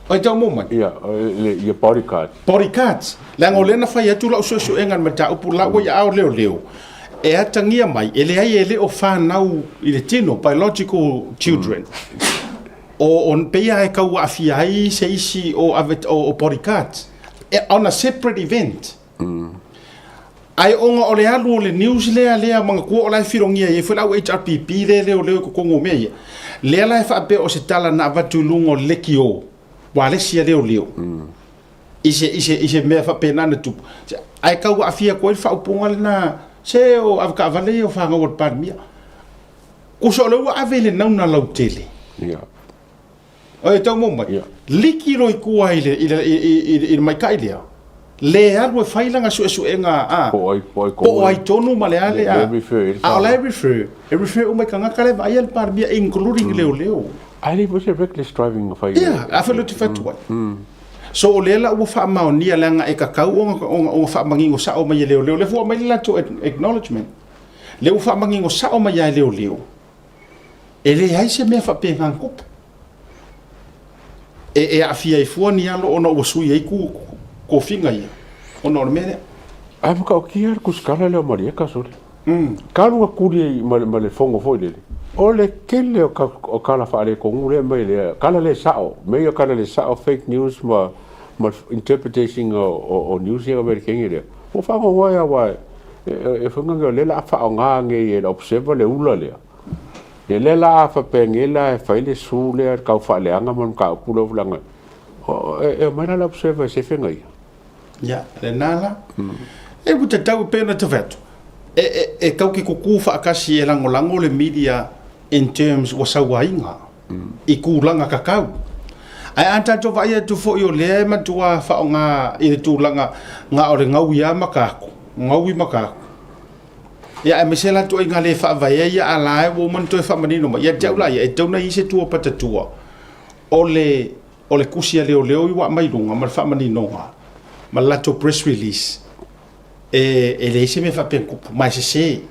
Ai tau mo mai? Ia, ia bodyguard. Bodyguards. Leaga o lea na fai atu lau suesuega i le mataupu la ua i aao leoleo, e atagia mai, e leai e le o fanau i le tino, biological children. O, o pei lava e tau aafia ai se isi o, o, o bodyguards e, on a separate event. Ae ona o le alu o le news lea lea manatua o la e filogia ai foi le au HRPP lea leoleo i totonu o mea ia. Lea la e faapea o se tala na avatu i luga o le lekiō ualesi a leoleo i se, i se, i se mea faapena na tupu. Ae tau aafia atu ai le faaupuga lena se o avetaavale ia o fanau a le Palemia. Tusa o lea ua ave i le nauna lautele. Ia. O e tau mau mai. Ia. Liki loa i tua i le, i le, i, i, i, i le maitai lea. Le alu e fai lana suesuega a. Po o ai, po o ai tonu. Po o ai tonu ma le a le a. Le refer i le A o la e refer, e refer uma i tagata la e vaaia le Palemia including leoleo. Ae le i foi se reckless driving na fai. Ia, a foi lea ou te fai atu ai. So o lea la ua faamaonia leaga e tatau ona, ona, ona faamanino sao mai e leoleo. Lea foi ua aumai le latou acknowledgement. Lea ua faamanino sao mai lava e leoleo, e leai se mea faapena na tupu. E, e aafia ai fua ni alo ona ua sui ai ku, kofiga ia, ona o le mea lea. Ae matautia le tusitala lea o Malieta sole. Talu na tuli ma, ma le fono foi lele, o le tele o, ka, o tala faaletonu lea mai lea, tala le sao, mea ia tala le sao, fake news ma, ma interpretation o, o, o news ia mai le kenge lea. Ua faanoanoa ai aua e fai mai o lea o le a faaaoga nei e le Observer le ula lea. Ia lea la a faapea nei la e fai le sue lea tau faaleaga ma le mataupu lea leaga E omai la le observer e sefe ia. Ia, lena la. E ua tatau e pei ona tau fai atu, e, e, e tau ke kukū faatasi e lagolago le media in terms ua sauaina i tulaga tatau. Ae a tatou vaai atu foi o lea e matua faaaoga i le tulaga na o le gaui lava ma tatou, gaui ma tatou. Ia aemaise la ituaiga le faavaea ia a la e ua uma ona toe faamanino mai. Ia te au la ia, e tatau ona i ai se tuapatatua o le o le tusi a leoleo i ua aumai i luga ma le faamaninoga ma le latou press release e, e leai se mea faapea na tupu, ma e sese.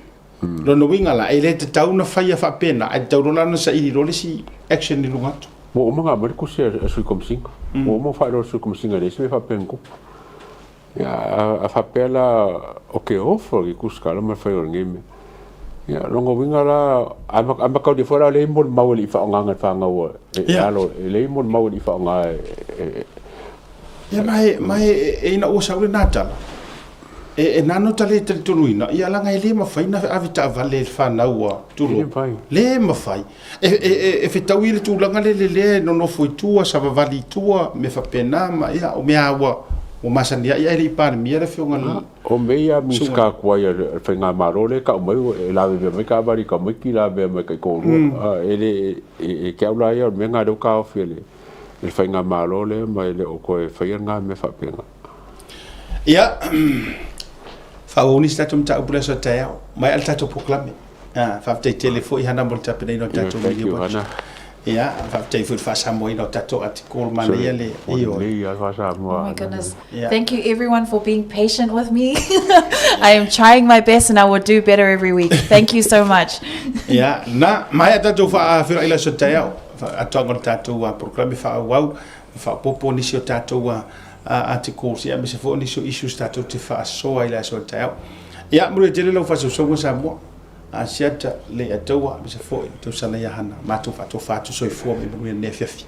Mm. Lona uiga la, e le tatau ona faia faapena, ae tatau loa la ona saili loa le isi action i luga atu. Ua uma ona aumai le tusi a Sui Komesina. Ua uma ona faailoa e le Sui Komesina e leai se mea faapea na tupu. Ia, a faapea la o ke ofo i kuskala ma fai o lenei mea. Ia, lona uiga la, a mataulia foi la o leai molimau e le i faaaogaina e le fanau e alo, e leai molimau e le i faaaoga e. Ia, ma e, ma e, e ina ua sau lena tala, e, e nano ta le talitonuina, ia leaga e le mafai ona ave taavale e le fanau a tulou. Le mafai. Le mafai. E, e, e, e fetaui le tulaga lele lea e nonofo i tua, savavali i tua, mea faapena, ma ia, o mea ua, ua masani ai, ae le i Palemia le afioga i le O mea ia a Minisita tuai a le Faigamalo lea e tau mai e lavevea mai taavale i tamaiti, lavevea mai taitoalua. E le, e te au la ia o le mea lena lea ua taofi e le Faigamalo lea ma e le o toe faia lena mea faapena. Ia, faaauau nisi tatou mataupu i le aso a taeao. Maea le tatou polokalame. Ah, faafetai tele foi Hana mo le tapenaina o tatou Thank you, Hana. Ia, faafetai foi i le faasamoaina o tatou article manaia le ioe. Lelei lava faasamoa. Oh my goodness. Yeah. Thank you everyone for being patient with me. I am trying my best and I will do better every week. Thank you so much. Ia, na, maea tatou faafeiloai i le aso taeao, atoaga o le tatou polokalame faaauau, faaopoopo nisi o tatou articles, ia, aemaise foi o nisi o issues tatou te faasoa i le aso taeao. Ia, manuia tele lau faasausauga Samoa. Asiata, Leiataua, aemaise foi le tausala ia Hana. Matou faatofa atu soifua ma ia manuia lenei afiafi.